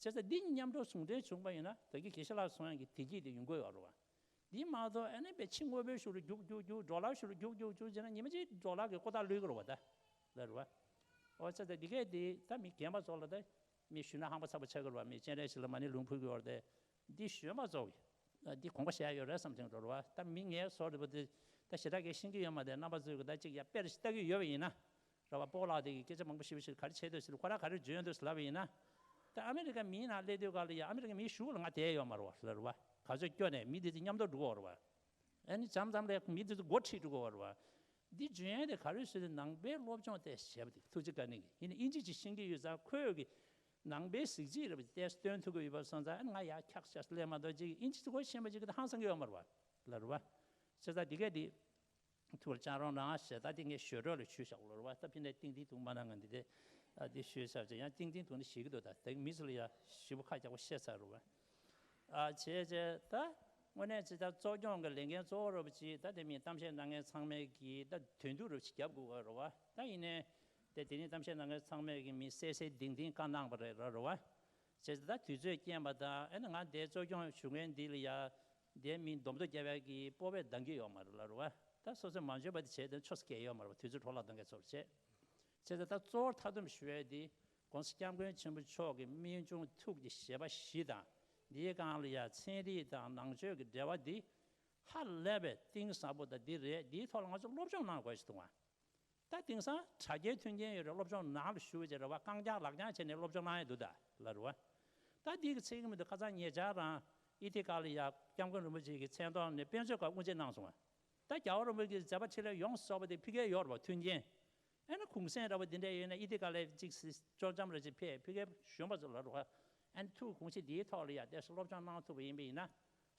ཙང་འདི་མཉམ་དུ་ཟུང་འབྲེལ་བྱུང་པ་ཡིན་ན་ད་གིན་དགེ་བཤེས་ལགས་གསུང་ཡ་གི་བདེ་སྐྱིད་དེ་ཡོང་གི་ཡོད་རེད་བ། འདི་མ་གཏོགས་ཨ་ནི་པའི་ཕྱི་དངོས་པོའི་ཤུགས་ལ་རྒྱུག་རྒྱུག་རྒྱུག་འགྲོ་ལམ་ཤུགས་ལ་རྒྱུག་རྒྱུག་རྒྱུག་བྱས་ན་ཉི་མ་གཅིག་འགྲོ་ལམ་གྱི་ཀོ་ཐག་ལུས་ཀྱི་རེད་བ་ད། ལ་རེད་བ། ཨོ་བྱས་ཙང་འདི་གས་འདི་ད་མི་རྒན་པ་ཚོ་ལ་ད། མི་ཞུས་ན་ཧམ་པ་ཚ་པོ་ཆགས་ཀྱི་རེད་བ། མི་སྤྱན་རས་གཟིགས་ལ་མ་ཎི་ལུང་ཕུལ་གྱི་ཡོད་རེད་དེ། འདི་གཞོན་པ་ཚོ་གིས་འདི་དགོངས་པ་བཞེས་ཡ་ཡོད་རེད་བསམ་བྱུང་འགྲོ་རེད་བ། ད་མི་ངའི་བཟོ་འདྲ་པོ་དེ་ད་ཞེ་དྲག་གིས་ཤེས་ཀྱི་ཡོད་མ་རེད། རྣམ་པ་ཚོས་གི་ད་ཅིག་ཡ་དཔེར་ཞིག་ལྟ་གི་ཡོད་པ་ཡིན་ན། རེད་བ། སྤོ་ལགས་དེ་གིས་སྐད་ཆ་མང་པོ་ཞེ་པོ་ཞིག་ག་རེ་བྱས་འདུག་ཟེར་ཁོ་རང་ག་རེ་བརྗོད་འདུག་ཟེར་ལབ་པ་ཡིན་ན། ད་ཨ་མི་རི་ཀ་མིའི་ནང་སླེབས་དུས་ག་ལ་ཡ་ཨ་མི་རི་ཀ་མིའི་གཞུག་ལ་ང་བསྡད་ཡོད་མ་རེད་བ་ལ་རེད་བ། ག་ཚོད་སྐྱོ་ནས་མི་དེ་ཚོ་མཉམ་དུ་འགྲོ་གི་ཡོད་རེད་བ། ཨ་ནི་འཇམ་འཇམ་ལས་མི་དེ་ཚོ་མགོ་ཁྲིད་འགྲོ་གི་ཡོད་རེད་བ། འདི་བརྗོད་ཡ་དེ་ག་རེ་ཟེར་ན་ནང་པའི་སློབ་སྦྱོང་དེ་བྱས་པ་དེ་ཐུགས་རྗེ་བཀའ་དྲིན་གྱིས་ཡིན་ན་དབྱིན་ཇི་ཅིག་ཤེས་ཀྱི་ཡོད་ཙང་ཁོས་གི་ནང་པའི་གཟི་བརྗིད་རེད་པ་དེ་སྟོན་ཐུབ་ཀྱི་ཡོད་པ་སོང་ཙང་ཨ་ནི་ང་ཡར་འཁྱག་ཤག་སླེབས་མ་གཏོགས་ཅིག་དབྱིན་ཇི་ཚོ་ཤེས་པ་ཅིག་གི་ད་ཧང་སང་གི་ཡོད་མ་རེད་བ་ལ་རེད་བ། བྱས་ཙང་འདི་གས་འདི། ཐུགས་ལ་བཅངས་རོགས་གནང་ཞེས་ད་འདི་ངས་ཞོལ་འདྲ་ལ་ཞུས་བཞག་ལོ་རེད་བ། ད་ཕྱི་ནས་ཏིང་ཏིང་དུང་མ་གནང་ང་འདི་དེ་ཨ་འདི་ཞུས་བཞག་ཅེས་ཡང་ཏིང་ཏིང་དུང་ནི་ཞིག་གི་འདུག་ད་དེ་མི་ཚོ་ལ་ཡ་ཞིབ་པོ་ཁ་རྒྱག་པོ་བཤད་ཚར་རེད་བ། ཨ་བྱས་བྱས་ད་དངོས་གནས་ཅི་ད་གཙོ་སྐྱོང་གི་ལས་འགན་གཙོ་བོ་རེད་བ་ཅི་ད་དེ་མིན་གཏམ་བཤད་གནང་མཁན་ཚང་མས་ཀྱི་ད་དོན་བསྡུ་རེད་བ་ཅི་རྒྱབ་དགོས་བ་རེད་བ། ད་ཡིན་ནའི་དེ་དེ་ནི་གཏམ་བཤད་གནང་མཁན་ཚང་མས་ཀྱི་མི་གསལ་གསལ་ལྡིང་ལྡིང་བཀའ་གནང་བ་རེད་ར་རེད་བ། བྱས་ཙང་ད་དུས་ཚོད་རྐྱེན་པ་དང་ཨ་ནི་ང་འདིར་གཙོ་སྐྱོང་ཞུ་མཁན་འདི་ལ་ཡ། འདིར་མི་འདོམས་ཐོ་རྒྱབ་ཡག་གི་སྤོབས་པས་འདང་གི་ཡོད་མ་རེད་ལ་རེད་བ། ད་སོ་སོས་མ་འཇོན་པ་དེ་བྱས་ཏེ་ཆོས་སུ་གལ་ ཡོད་མ་རེད་བ། དུས་ཚོད་འཕྲོ་བརླག་གཏོང་མཁན་ཚོར་བྱས། བྱས་ཙང་ད་གཙོ་བོར་མཐའ་སྡོམ་ཞུ་ཡས་འདི་༸གོང་ས་༸སྐྱབས་མགོན་ཆེན་པོ་མཆོག་གི་སྨིན་བྱུང་ཐུགས་ཀྱི་བཞེད་པ་བཞི་དང་འདིའི་སྒང་ལ་ཡ་ཚན་རིག་དང་ནང་ཆོས་ཀྱི་འབྲེལ་བ་འདི་ཧ་ལས་པའི་གཏིང་ཟབ་པོ་དང་འདི་རེད། འདིའི་ཐོག་ལ་ང་ཚོ་སློབ་སྦྱོང་གནང་དགོས་ཞིག་འདུག་ཨ། ད་དེང་སང་དྲ་རྒྱའི་མཐུན་རྐྱེན་ཡོད་རེད། སློབ་སྦྱོང་ནང་ལ་ཞུགས་བྱས་རེད་བ། རྐང་བཀྱག་ལག་བཀྱག་བྱས་ནས་སློབ་སྦྱོང་གནང་ཡས་འདུག་ད་ལ་རེད་བ། ད་འདི་གི་ཚིག་གི་མི་འདུག་ཁ་སང་ཉེ་ཆར་རང་ཨི་ཐི་ཀ་ལ་ཡ་སྐྱབས་མགོན་རིན་པོ་ཆེ་གི་མཚན་ཐོག་ནས་དཔེ་མཛོད་ཁང་དབུ་འབྱེད་གནང་སོང་བ། ད་རྒྱལ་བ་རིན་པོ་ཆེའི་མཛད་པ་འཕྲིན་ལས་ཡོངས་སུ་རྫོགས་པ་དེ་ཕ་གིར་ཡོད་རེད་བ། མཐུན་རྐྱེན། ཨ་ནི་གུང་སེང་འདྲ་བ་འདི་འདྲ་ཡོད་ན་ཨི་ཐི་ཀ་ལ་གཅིག་སི་ཅོག་ལྕམ་རེ་གཅིག་ཕེབས། ཕ་གིའི་གཞོན་པ་ཚོ་ལ་རེད་བ། ཨ་ནི་ཐུགས་དགོངས་གཞི་འདིའི་ཐོག་ལ་ཡ་དེ་སློབ་སྦྱོང་གནང་ཐུབ་པ་ཡིན་པ་ཡིན་ན།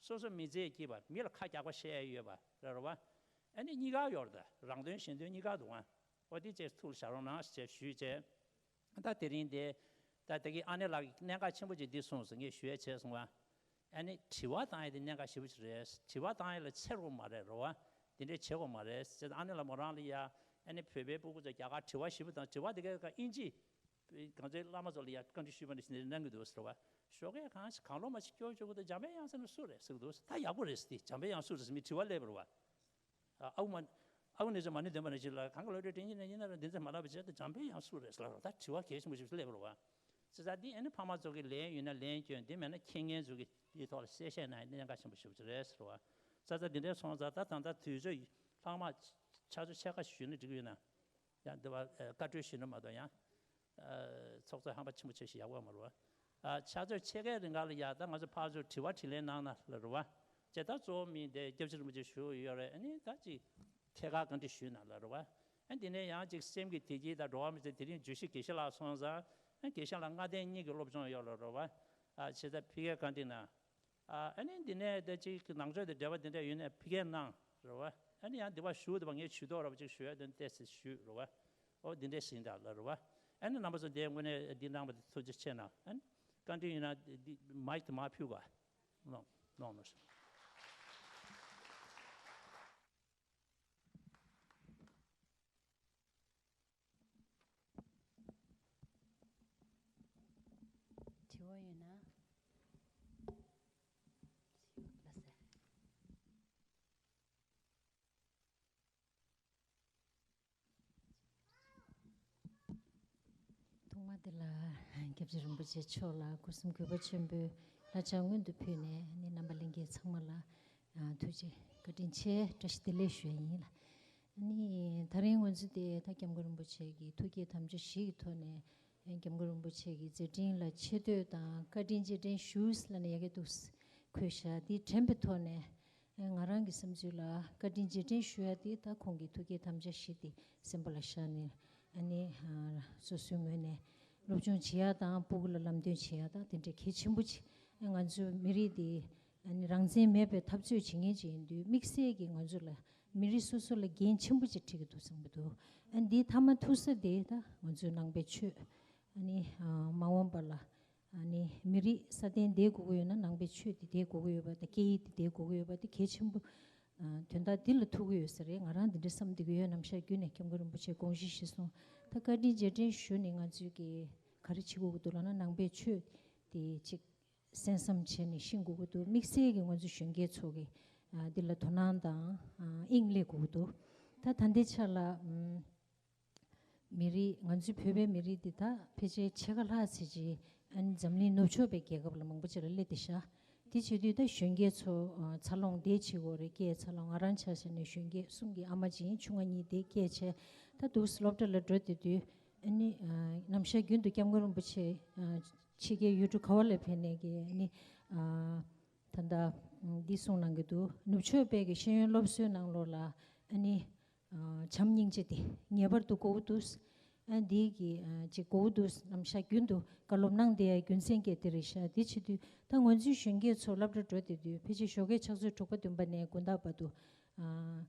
སོ་སོ་མི་ཚེ་སྐྱིད་པ། མི་ལ་ཁ་རྒྱག་པ་བཤད་ཡས་ཡོད་པ་རེད་རེད་བ། ཨ་ནི་གཉིས་ཀ་ཡོད་རེད་ད། རང་དོན་གཞན་དོན་གཉིས་ཀ་འདུག་ཨ། ཨོ་དེ་བཅས་ཐུགས་ལ་བཞག་རོགས་གནང་ཞེས་ཞུས་བྱས། ད་དེ་རིང་དེ་ད་དེ་གི་ཨ་ནེ་ལགས་ཀྱིས་གནད་འགག་ཆེན་པོ་ཅིག་འདི་གསུངས་སོང་། ངས་ཞུ་ཡས་བྱས་སོང་བ། ཨ་ནི་དྲི་བ་བཏང་ཡས་དེ་གནད་འགག་ཞེ་པོ་ཅིག་རེད། དྲི་བ་བཏང་ཡས་ལ་འཚེར་དགོས་མ་རེད་རེད་བ། དེ་འདྲས་བྱེད་དགོས་མ་རེད་ཟེར། ཨ་ནེ་ལགས་མོ་རང་ལ་ཡ་ཨ་ནི་བོད་པའི་སྤུ་གུ་ཚོ་རྒྱ་གར་དྲི་བ་ཞེ་པོ་བཏང་། དྲི་བ་དེ་ག་ཨིན་ཇི་གང་ཚོའི་བླ་མ་ཚོ་ལ་ཡ་བཀའ་འདྲི་ཞུས་པ་འདྲ་ཞིག་གནང་གི་འདུག་ཟེར་བ། ཞོགས་ཀས་གང་ཞིག་གང་བློ་མ་ཞིག་སྐྱོ་བཅུག་གི་འདུག་འཇམ་དཔལ་དབྱངས་ཟེར་ན་སུ་རེད་ཟེར་གི་འདུག་ད་ཡག་པོ་རེད་ཟེར་ཏེ། འཇམ་དཔལ་དབྱངས་སུ་རེད་ཟེར་མི་དྲི་བ་སླེབས་པ་རེད་བ། ཨ་ཨ་ཁུ་མ་ཨ་ཁུ་ནེ་ཙོ་མ་ཎི་འདོན་པ་ནང་བཞིན་ལ་གང་གི་བློ་གྲོས་དྲན་གྱི་ན་ཡིན་ན་ར་འདི་ཚོ་མ་ལབ་པ་བྱས་ཏེ་འཇམ་དཔལ་དབྱངས་སུ་རེད་ཟེར་ལབ་པ། ད་དྲི་བ་གལ་ཆེན་པོ་ཞིག་སླེབས་པ་རེད་བ། ཙི་ཙ་འདི་ཨ་ནི་ཕ་མ་ཚོ་གི་ལན་ཡོད་ན་ལན་སྐྱོན། འདི་མེད་ན་མཁྱེན་མཁན་ཚོ་གི་འདིའི་ཐོག་ལ་གསལ་བཤད་གནང་ཡ་གནད་འགག་ཆེན་པོ་ཞེ་པོ་ཅིག་རེད་ཟེར་བ། ཙི་ཙ་འདི་འདྲའི་སོང་ཙང་ད་ད་ལྟ་དུས་ཚོད་ལྷག་མ་ཆུ་ཚོད་ཕྱེད་ཀ་ཞུས་ན་འགྲིག་གི་ཡོད་ན། ཡང་འདི་བ་ཨ་བཀའ་འཁྲོལ་ཞུས་ན་མ་གཏོགས་ཡང་། ཨ་ཚོགས་གཙོ་ཧམ་པ་ཆེན་པོ་བྱེད་ཤེས་ཡག་པོ་མ་རེད་བ། ཨ་ཕྱག་ཚོད་ཕྱེད་ཀའི་རིང་ག་ལ་ཡ་ད་ང་ཚོ་ཕར་ཚུར་དྲི་བ་དྲིས་ལན་གནང་ན་ལ་རེད་བ། བྱས་ད་གཙོ་བོ་མི་འདི་སྐྱབས་རྗེ་རིན་པོ་ཆེ་བཞུགས་ཡོད་རེད། ཨ་ནི་ད་ཅིག་ཐད་ཀར་བཀའ་འདྲི་ཞུས་ན་ལ་རེད་བ། ཨ་འདི་ནས་ཡང་ཅིག་སེམས་ཀྱི་བདེ་སྐྱིད་དང་འགྲོ་བ་མི་ཚེ་དེ་རིང་བརྗོད་གཞི་དགེ་བཤེས་ལགས་སོང་ཙང་། ཨ་དགེ་བཤེས་ལགས་ལྔ་ལྡན་གཉིས་ཀྱི་སློབ་སྦྱོང་ཡོད་ལ་རེད་བ། ཨ་བྱས་ད་ཕ་གིར་བཀའ་འདྲི་གནང་། ཨ་ཨ་ནི་འདི་ནས་ད་ཅིག་ནང་ཆོས་དང་འབྲེལ་བ་འདི་འདྲ་ཡོད་ན་ཕ་གིར་གནང་རེད་བ། ཨ་ནི་ཡང་འདི་བ་ཞུ་འདི་བ་ངས་ཇུས་གཏོགས་ར་བ་ཅིག་ཞུ་ཡ་དོན་ཏོག་ཙམ་ཞུས་རེད་བ། ཨོ་འདི་འདྲས་ཟིན་ད་ལ་རེད་བ། ཨ་ནི་རྣམ་པ་ཚོ་འདིའི་དངོས་གནས་འདི་གནང་བ་དེ་ཐུགས་རྗེ་ཆེ་གནང་། ཨ་ནི་བཀའ་འདྲི་ཡིན་ན་འདི་མའིག་དེ་མར་ཕུལ་དགོས། ནོ་ནོ་ནོ། དྲི་བ་ཡོད་ན། ལགས་སེ། ཐོག་མ་དེ་ལ་སྐྱབས་རྗེ་རིན་པོ་ཆེ་མཆོག་ལ་སྐུ་གསུམ་གུས་པ་ཆེན་པོས་བསླབ་བྱ་སྔོན་དུ་ཕུལ་ནས་ནི་རྣམ་པ་ལྷན་རྒྱས་ཚང་མ་ལ་ཐུགས་རྗེ་བཀའ་དྲིན་ཆེ་བཀྲ་ཤིས་བདེ་ལེགས་ཞུ་ཡ་ཡིན་ལ། ནི་ད་རིང་ངོ་ ང་ཚོ་དེ་ད་སྐྱབས་མགོན་རིན་པོ་ཆེ་གི་ཐུགས་བསྐྱེད་དམ་བཅའ་བཞི་གི་ཐོག་ནས། སྐྱབས་མགོན་རིན་པོ་ཆེ་གི་མཛད་འཕྲིན་ལ་ཆེ་བསྟོད་དང་བཀའ་དྲིན་རྗེས་དྲན་ཞུ་ལབ་ནས་ཡ་གི་འདུག་འཁོད་ཤག་འདི་དྲན་པའི་ཐོག་ནས། ང་རང་གི་བསམ་ཚུལ་ལ་བཀའ་དྲིན་རྗེས་དྲན་ཞུ་ཡ་དེ་ད་ཁོང་གི་ཐུགས་བསྐྱེད་དམ་བཅའ་བཞི་དེ་སེམས་པ་ལ་བཞག་ནས། ཨ་ནི་སོ་སོའི་ངོས་ནས་སློབ་སྦྱོང་བྱེད་ཡ་དང་སྤུ་གུ་ལ་ལམ་སྟོན་བྱེད་ཡ་དང་དེ་འདྲའི་གལ་ཆེན་པོ་ཅིག་ང་ཚོའི་མི་རིགས་དེ་ཨ་ནི་རང་བཙན་མེད་པའི་འཐབ་རྩོད་བྱེད་མཁན་ཅིག་ཡིན་དུས། དམིགས་བསལ་གྱིས་ང་ཚོ་ལ་མི་རིགས་སོ་སོ་ལ་འགན་ཆེན་པོ་ཅིག་འཁྲི་གི་འདུག་བསམ་གི་འདུག་ཨ་འདིའི་མཐའ་མ་ཐུག་ས་དེ་ད་ང་ཚོའི་ནང་པའི་ཆོས། ཨ་ནི་མ་འོངས་པ་ལ་ཨ་ནི་མི་རིགས་སྲ་བརྟན་བསྡད་དགོས་ཀྱི་ཡོད་ན་ནང་པའི་ཆོས་དེ་བསྡད་དགོས་ཀྱི་ཡོད་པ་དང་། སྐད་ཡིག་དེ་བསྡད་དགོས་ཀྱི་ཡོད་པ་དེ་གལ་ཆེན་པོ། ཨ་དོན་དག་འདི་ལ་ཐུག་གི་ཡོད་ས་རེད། ང་རང་འདི་འདྲ་བསམ་བསྡད་ཀྱི་ཡོད། ནམ་ཞག་རྒྱུན་ནས་སྐྱབས་མགོན་རིན་པོ་ཆེ་དགོངས་གཞི་གཞིར་བཟུང་། ད་བཀའ་དྲིན་རྗེས་དྲན་ཞུ་ནས་ང་ཚོས་ཀྱི་ག་རེ་བྱེད་དགོས་ཀྱི་འདུག་ལབ་ན། ནང་པའི་ཆོས་དེ་ཅིག་གསན་བསམ་བྱས་ནས་ཤེས་དགོས་ཀྱི་འདུག་དམིགས་བསལ་གྱིས་ང་ཚོ་གཞོན་སྐྱེས་ཚོ་གིས་ཨ་འདི་ལ་དོ་སྣང་དང་ཨ་དབྱིངས་སླེབས་དགོས་ཀྱི་འདུག་ད་ད་ལྟའི་ཆ་ལ་ཨམ་མི་རིགས། ང་ཚོའི་བོད་པའི་མི་རིགས་འདི་ད་ཕལ་ཆེར་ཕྱེད་ཀ་ལྷག་ཙམ་ཅིག་ཨ་ནི་འཛམ་གླིང་ནུབ་ཕྱོགས་པའི་རྒྱལ་ཁབ་ལ་མང་པོ་ཅིག་ལ་སླེབས་བསྡད་ཤག་དེ་བྱེད་དུས་ད་གཞོན་སྐྱེས་ཚོ་ཨ་འཚར་ལོངས་དེ་བྱེད་དགོས་རེད། སྐྱེས་འཚར་ལོངས། ང་རང་ཆ་བཞག་ནས་གཞོན་སྐྱེས་གསུམ་གྱི་ཨ་མ་ཅིག་ཡིན། ཆུང་ང་གཉིས་དེ་སྐྱེས་བྱས། ད་འདུག་སློབ་གྲྭ་ལ་འགྲོ་བསྡད་དུས་ཨ་ནི་ཨ་ནམ་ཞག་རྒྱུན་དུ་སྐྱབས་མགོན་རིན་པོ་ཆེ་ཨ་ཕྱི་རྒྱལ་ཡུལ་གྲུ་ག་བ་ལ་ཕེབས་ནས་ཀྱི་ཨ་ནི་ཨ་ད་ལྟ་འདི་གསུང་གནང་གི་འདུག་ནུབ་ཕྱོགས་པའི་གི་ཤེས་ཡོན་སློབ་གསོའི་ནང་ལོགས་ལ་ཨ་ནི་ཨ་བྱམས་སྙིང་རྗེ་དེ་ངེས་པར་དུ་དགོས་ཀྱི་འདུག་ཨ་འདི་གི་ཨ་ཅིག་དགོས་ཀྱི་འདུག་ནམ་ཞག་རྒྱུན་དུ་བཀའ་སློབ་གནང་བསྡད་ཡ་རྒྱུ་མཚན་གྱིས་དེ་རེད་ཤག་དེ་བྱེད་དུས་ད་ང་ཚོའི་གཞོན་སྐྱེས་ཚོ་སློབ་གྲྭ་འགྲོ་བསྡད་དུས། ཕལ་ཆེར་ཞོགས་ཀའི་ཕྱག་ཚོད་དྲུག་པ་བདུན་པ་ནས་དགོང་དག་བར་དུ་ཨ་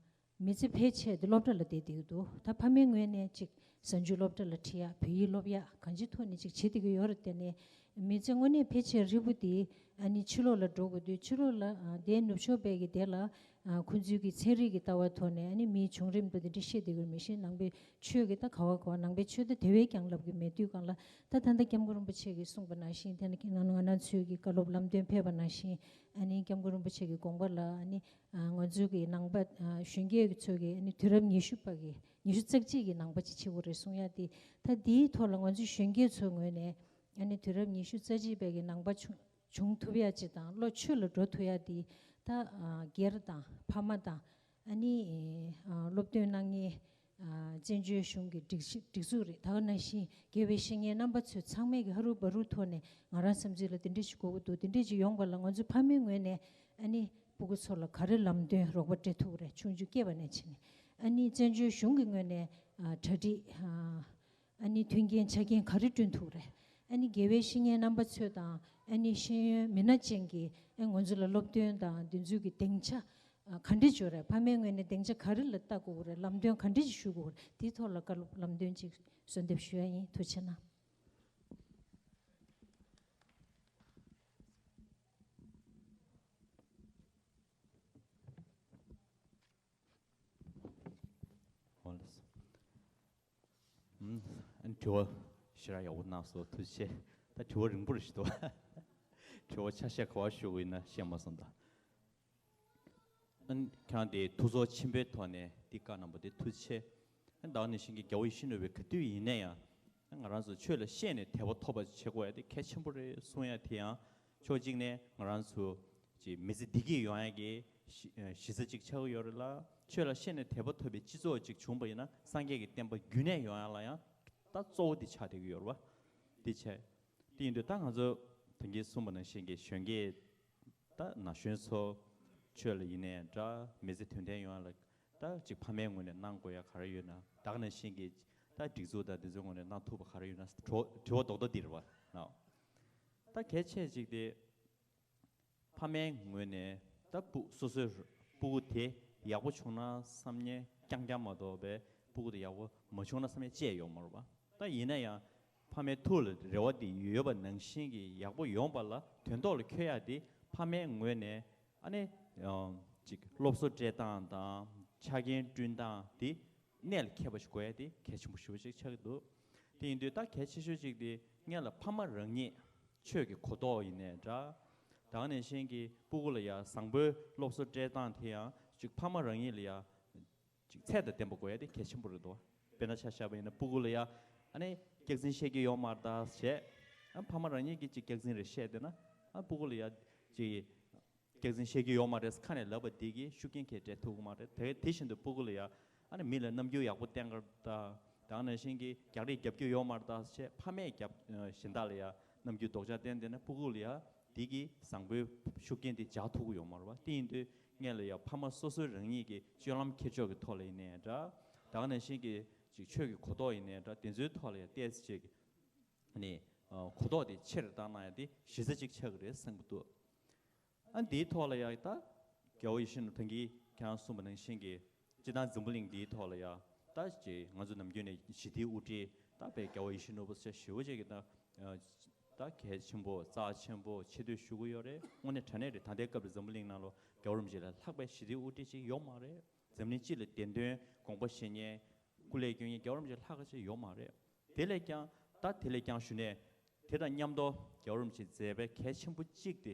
མི་ཚེ་ཕལ་ཆེར་དེ་སློབ་གྲྭ་ལ་བསྡད་བསྡད་ཀྱི་འདུག་ད་ཕ་མའི་ངོས་ནས་ཅིག་གཟའ་མཇུག་སློབ་གྲྭ་ལ་ཁྲིད་ཡ། བོད་ཡིག་སློབ་ཡ། གང་ཅིའི་ཐོག་ནས་ཅིག་བྱེད་བསྡད་ཀྱི་ཡོད་རེད། དེ་ནས་མི་ཚེ་དངོས་གནས་ཕལ་ཆེར་ཧྲིལ་པོ་དེ་ཨ་ནི་ཕྱི་ལོགས་ལ་འགྲོ་དགོས་དུས། ཕྱི་ལོགས་ལ་ཨ་དེ་ནུབ་ཕྱོགས་པའི་གི་དེ་ལ་ཨ་ཁོང་ཚོའི་གི་ཚན་རིག་གི་ལྟ་བ་ཐོག་ནས་ཨ་ནི་མིའི་བྱུང་རིམ་དང་དེ་འདྲ་བཤད་བསྡད་ཀྱི་ཡོད། མི་ཤེས། ནང་པའི་ཆོས་ཀྱི་ད་ག་བ་ག་བ། ནང་པའི་ཆོས་ད་དེ་བས་ཀྱང་ལབ་ཀྱི་མེད་དུས་སྒང་ལ། ད་ད་ལྟ་སྐྱབས་མགོན་རིན་པོ་ཆེ་གིས་གསུངས་པ་ནང་བཞིན། དེ་ནས་ང་ང་རང་ཚོའི་གི་བཀའ་སློབ་ལམ་སྟོན་ཕེབས་པ་ནང་བཞིན། ཨ་ནི་སྐྱབས་མགོན་རིན་པོ་ཆེ་གི་དགོངས་པ་ལ་ཨ་ནི་ཨ་ང་ཚོའི་གི་ནང་པ་ཨ་གཞོན་སྐྱེས་ཚོ་གི་ཨ་ནི་དུས་རབས་ཉི་ཤུ་པ་གི་ཉི་ཤུ་རྩ་གཅིག་གི་ནང་པ་ཅིག་བྱེད་དགོས་རེད་གསུང་ཡ་དེ། ད་དེའི་ཐོག་ལ་ང་ཚོའི་གཞོན་སྐྱེས་ཚོའི་ངོས་ནས་ཨ་ནི་དུས་རབས་ཉི་ཤུ་རྩ་གཅིག་པའི་གི་ནང་པ་བྱུང་བྱུང་ཐུབ་ཡ་ཅིག་དང་། བློ་ཆོས་ལ་འགྲོ་ཐུབ་ཡ་དེ་ད་ཨ་སྒེར་དང་ཕ་མ་དང་། ཨ་ནི་ཨ་སློབ་སྟོན་གནང་མཁན་ཨ་བཙན་བྱོལ་གཞུང་གི་སྒྲིག་གཞི་སྒྲིག་འཛུགས་རེད། ད་ག་ནང་བཞིན་དགེ་བའི་བཤེས་གཉེན་རྣམ་པ་ཚོས་ཚང་མས་ཀྱི་ཧ་རུ་བ་རུ་ཐོག་ནས་ང་རང་བསམ་ཚུལ་ལ་དེ་འདྲས་ཞིག་དགོས་ཀྱི་འདུག་དེ་འདྲས་ཞིག་ཡོང་བ་ལ་ང་ཚོ་ཕ་མའི་ངོས་ནས་ཨ་ནི་སྤུ་གུ་ཚོ་ལ་ག་རེ་ལམ་སྟོན་རོགས་པ་སྤྲད་ཐུབ་རེད། ཆུང་ཆུང་སྐྱེས་པ་ནས་བྱས་ནས། ཨ་ནི་བཙན་བྱོལ་གཞུང་གི་ངོས་ནས་ཨ་གྲ་སྒྲིག་ཨ་ཨ་ནི་མཐུན་རྐྱེན་ཆ་རྐྱེན་ག་རེ་བསྐྲུན་ཐུབ་རེད། ཨ་ནི་དགེ་བའི་བཤེས་གཉེན་རྣམ་པ་ཚོས་དང་། ཨ་ནི་ཤེས་ཡོན་མི་སྣ་ཅན་གྱིས་ཨ་ང་ཚོ་ལ་སློབ་སྟོན་དང་དེ་ཚོའི་གི་སྡིངས་ཆ་ཨ་ག་འདྲས་བཟོ་རེད། ཕ་མའི་ངོས་ནས་སྡིངས་ཆ་ག་རེ་ལ་ལྟ་དགོས་རེད། ལམ་སྟོན་ག་འདྲས་ཞིག་ཞུ་དགོས་རེད། དེའི་ཐོག་ལ་བཀའ་སློབ་ལམ་སྟོན་ཅིག་གསོལ་འདེབས་ཞུ་ཡ་ཡིན། ཐུགས་རྗེ་གནང་། འོ་ལགས་སོ། ཨུམ། ཨ་ནི་དྲི་བ་ཞེ་དྲག་ཡག་པོ་གནང་སོང་། ཐུགས་རྗེ་ཆེ། ད་དྲི་བ་རིང་པོ་རེ་ཞིག་འདུག་དྲི་བ་ཆ་ཤས་ག་པར་ཞུ་དགོས་ཡིན་ན་ཤེས་མ་སོང་ད། ཨ་ནི་ཁྱེད་རང་དེ་ཐུགས་ཚོར་ཆེན་པོའི་ཐོག་ནས་འདི་བཀའ་གནང་པ་དེ་ཐུགས་རྗེ་ཆེ། ཨ་ནི་ད་ག་ནང་བཞིན་གྱི་རྒྱལ་བ་ཡིད་བཞིན་ནོར་བུས་ག་དུས་ཡིན་ན་ཡང་། ང་རང་ཚོ་ཆོས་ལ་ཤེས་ནས་དད་པ་ཐོབ་པ་བྱེད་དགོས་ཡ་དེ་གལ་ཆེན་པོ་རེད་གསུང་ཡ་དེ་ཡང་ཕྱོགས་གཅིག་ནས་ང་རང་ཚོ་ཅིག་མི་ཚེ་བདེ་སྐྱིད་ཡོང་ཡ་གི་གཞི་གཞི་རྩ་གཅིག་ཆགས་ཀྱི་ཡོད་རེད་ལ། ཆོས་ལ་ཤེས་ནས་དད་པ་ཐོབ་པའི་སྤྱི་ཚོགས་གཅིག་བྱུང་པ་ཡིན་ན་སངས་རྒྱས་ཀྱི་བསྟན་པ་རྒྱུན་གནས་ཡོང་ཡ་ལ་ཡང་ད་གཙོ་བོ་དེ་ཆགས་བསྡད་ཀྱི་ཡོད་རེད་བ། དེ་བྱས། དེ་ཡིན་དུས་ད་ང་ཚོ་ད་གིན་གསུངས་པ་ནང་བཞིན་གྱི་གཞོན་སྐྱེས་ད་ན་གཞོན་ཚོ་ཆོས་ལ་ཡིན་ནའི་འདྲ། མི་ཚེ་དོན་ལྡན་ཡོང་ཡ་ལ་ད་ཅིག་ཕ་མའི་ངོས་ནས་གནང་དགོས་ཡ་ག་རེ་ཡོད་ན། ད་ག་ནང་བཞིན་གྱི་ད་སྒྲིག་འཛུགས་དང་དེ་ཚོའི་ངོས་ནས་གནང་ཐུབ་པ་ག་རེ་ཡོད་ན། དྲི་བ་དྲི་བ་རྡོག་རྡོག་འདི་རེད་བ་ནའོ། ད་གལ་ཆེ་གཅིག་དེ་ཕ་མའི་ངོས་ནས་ད་སྤུ་སོ་སོའི་སྤུ་གུ་དེ་ཡག་པོ་བྱུང་ན་བསམ་ཉེ་རྐྱང་རྐྱང་མ་གཏོགས་པའི་སྤུ་གུ་དེ་ཡག་པོ་མ་བྱུང་ན་བསམ་ཉེ་བཅས་ཡོད་མ་རེད་བ། ད་ཡིན་ན་ཡང་ཕ་མའི་ཐུགས་ལ་རེ་བ་དེ་ཡོད་པ་ནང་བཞིན་གྱི་ཡག་པོ་ཡོང་བ་ལ་དོན་ཐོག་ལ་འཁྱོལ་ཡ་དེ་ཕ་མའི་ངོས་ནས་ཨ་ནི་ཅིག་སློབ་གསོ་སྤྲད་སྟངས་དང་ཆ་རྐྱེན་བསྐྲུན་སྟངས་དེ་གནད་ལ་འཁེལ་བ་ཞིག་དགོས་ཡ་དེ་གལ་ཆེན་པོ་ཞེ་པོ་ཅིག་ཆགས་ཀྱི་འདུག་དེ་ཡིན་དུས་ད་གལ་ཆེ་ཤོས་གཅིག་དེ་སྔོན་ལ་ཕ་མ་རང་ཉིད་ཆོས་ཀྱི་གོ་རྟོགས་ཡིན་ནའི་འདྲ། ད་ག་ནང་བཞིན་གྱི་སྤུ་གུ་ལ་ཡ་བཟང་པོའི་སློབ་གསོ་སྤྲད་སྟངས་དེ་ཡང་ཅིག་ཕ་མ་རང་ཉིད་ལ་ཡ་ཅིག་ཚད་དང་ལྡན་པ་དགོས་ཡ་དེ་གལ་ཆེན་པོ་རེད་དོ། དཔེར་ན་ཆ་བཞག་པ་ཡིན་ན་སྤུ་གུ་ལ་ཡ་ཨ་ནི་སྐྱག་རྫུན་བཤད་རྒྱུ་ཡོད་མ་རེད་ད་བྱས། ཨ་ཕ་མ་རང་ཉིད་ཀྱིས་ཅིག་སྐྱག་རྫུན་རེ་བཤད་བསྡད་ན། ཨ་སྤུ་གུ་ལ་ཡ་ཅིག་སྐྱག་རྫུན་བཤད་རྒྱུ་ཡོད་མ་རེད་ཁ་ནས་ལབ་པ་འདི་གིས་ཤུགས་རྐྱེན་གང་ཡང་སྤྲད་ཐུབ་ཀྱི་མ་རེད། དེ་དེ་བཞིན་དུ་སྤུ་གུ་ལ་ཡ་ཨ་ ཨ་ནི་མི་ལ་རྣམ་འགྱུར་ཡག་པོ་བསྟན་གར་ད། ད་ག་ནང་བཞིན་གྱི་རྒྱག་རེས་རྒྱབ་རྒྱུ་ཡོད་མ་རེད་ད་ཟེར། ཕ་མས་རྒྱབ་གཞན་དག་ལ་ཡ་རྣམ་འགྱུར་ལྡོག་ཆ་བསྟན་བསྡད་ན་སྤུ་གུ་ལ་ཡ་དེ་གི་བཟང་པོའི་ཤུགས་རྐྱེན་དེ་འཇགས་ཐུབ་ཀྱི་ཡོད་མ་རེད་བ། དེ་ཡིན་དུས་སྔོན་ལ་ཡ་ཕ་མ་སོ་སོའི་རང་ཉིད་ཀྱི་སྤྱོད་ལམ་འཁྱེར་ཕྱོགས་ཀྱི་ཐོག་ལ་ཡིན་ནའི་འདྲ། ད་ག་ནང་བཞིན་གྱི་ཅིག་ཆོས་ཀྱི་གོ་རྟོགས་ཡིན་ནའི་འདྲ། དེ་ཚོའི་ཐོག་ལ་ཡ་ཏོག་ཙམ་ཅིག་ནི་གོ་རྟོགས་དེ་ཆེ་རུ་བཏང་ན་ཡང་དེ་གཞི་རྩ་ཅིག་ཆགས་ཀྱི་རེད་བསམ་གྱི་འདུག་ཨ་འདིའི་ཐོག་ལ་ཡང་ད་རྒྱལ་བ་ཡིད་བཞིན་ནོར་བུ་ད་གིན་ཁྱེད་རང་གསུངས་པ་ནང་བཞིན་གྱི་སྤྱིར་བཏང་འཛམ་བུ་གླིང་འདིའི་ཐོག་ལ་ཡང་ད་ཅེ་ང་ཚོ་ནམ་རྒྱུན་ནས་ཞི་བདེའི་དབུ་ཁྲིད་ད་དཔེ་རྒྱལ་བ་ཡིད་བཞིན་ནོར་བུ་ཟེར་ཞེ་པོ་ཅིག་གི་ད་ད་གལ་ཆེན་པོ་རྩ་ཆེན་པོ་ཆེ་བསྟོད་ཞུ་གི་ཡོད་རེད། དངོས་གནས་དྲང་གནས་རེད། ད་ལྟའི་སྐབས་ལ་འཛམ་བུ་གླིང་ནང་ལ་རྒྱལ་བ་རིན་པོ་ཆེ་ལས་ལྷག་པའི་ཞི་བདེའི་དབུ་ཁྲིད་ཅིག་ཡོད་མ་རེད། འཛམ་གླིང་སྤྱི་ལ་བདེན་དོན་དགོངས་པ་བཞེས་མཁན་སྐུ་ལས་བསྐྱོན་མཁན་རྒྱལ་བ་རིན་པོ་ཆེ་ལྷག་ཁ་ཅིག་ཡོད་མ་རེད། དེ་ལས་ཀྱང་ད་དེ་ལས་ཀྱང་ཞུ་ནས་དེ་དང་མཉམ་དུ་རྒྱལ་བ་རིན་པོ་ཆེས་མཛད་པའི་གལ་ཆེན་པོ་གཅིག་དེ་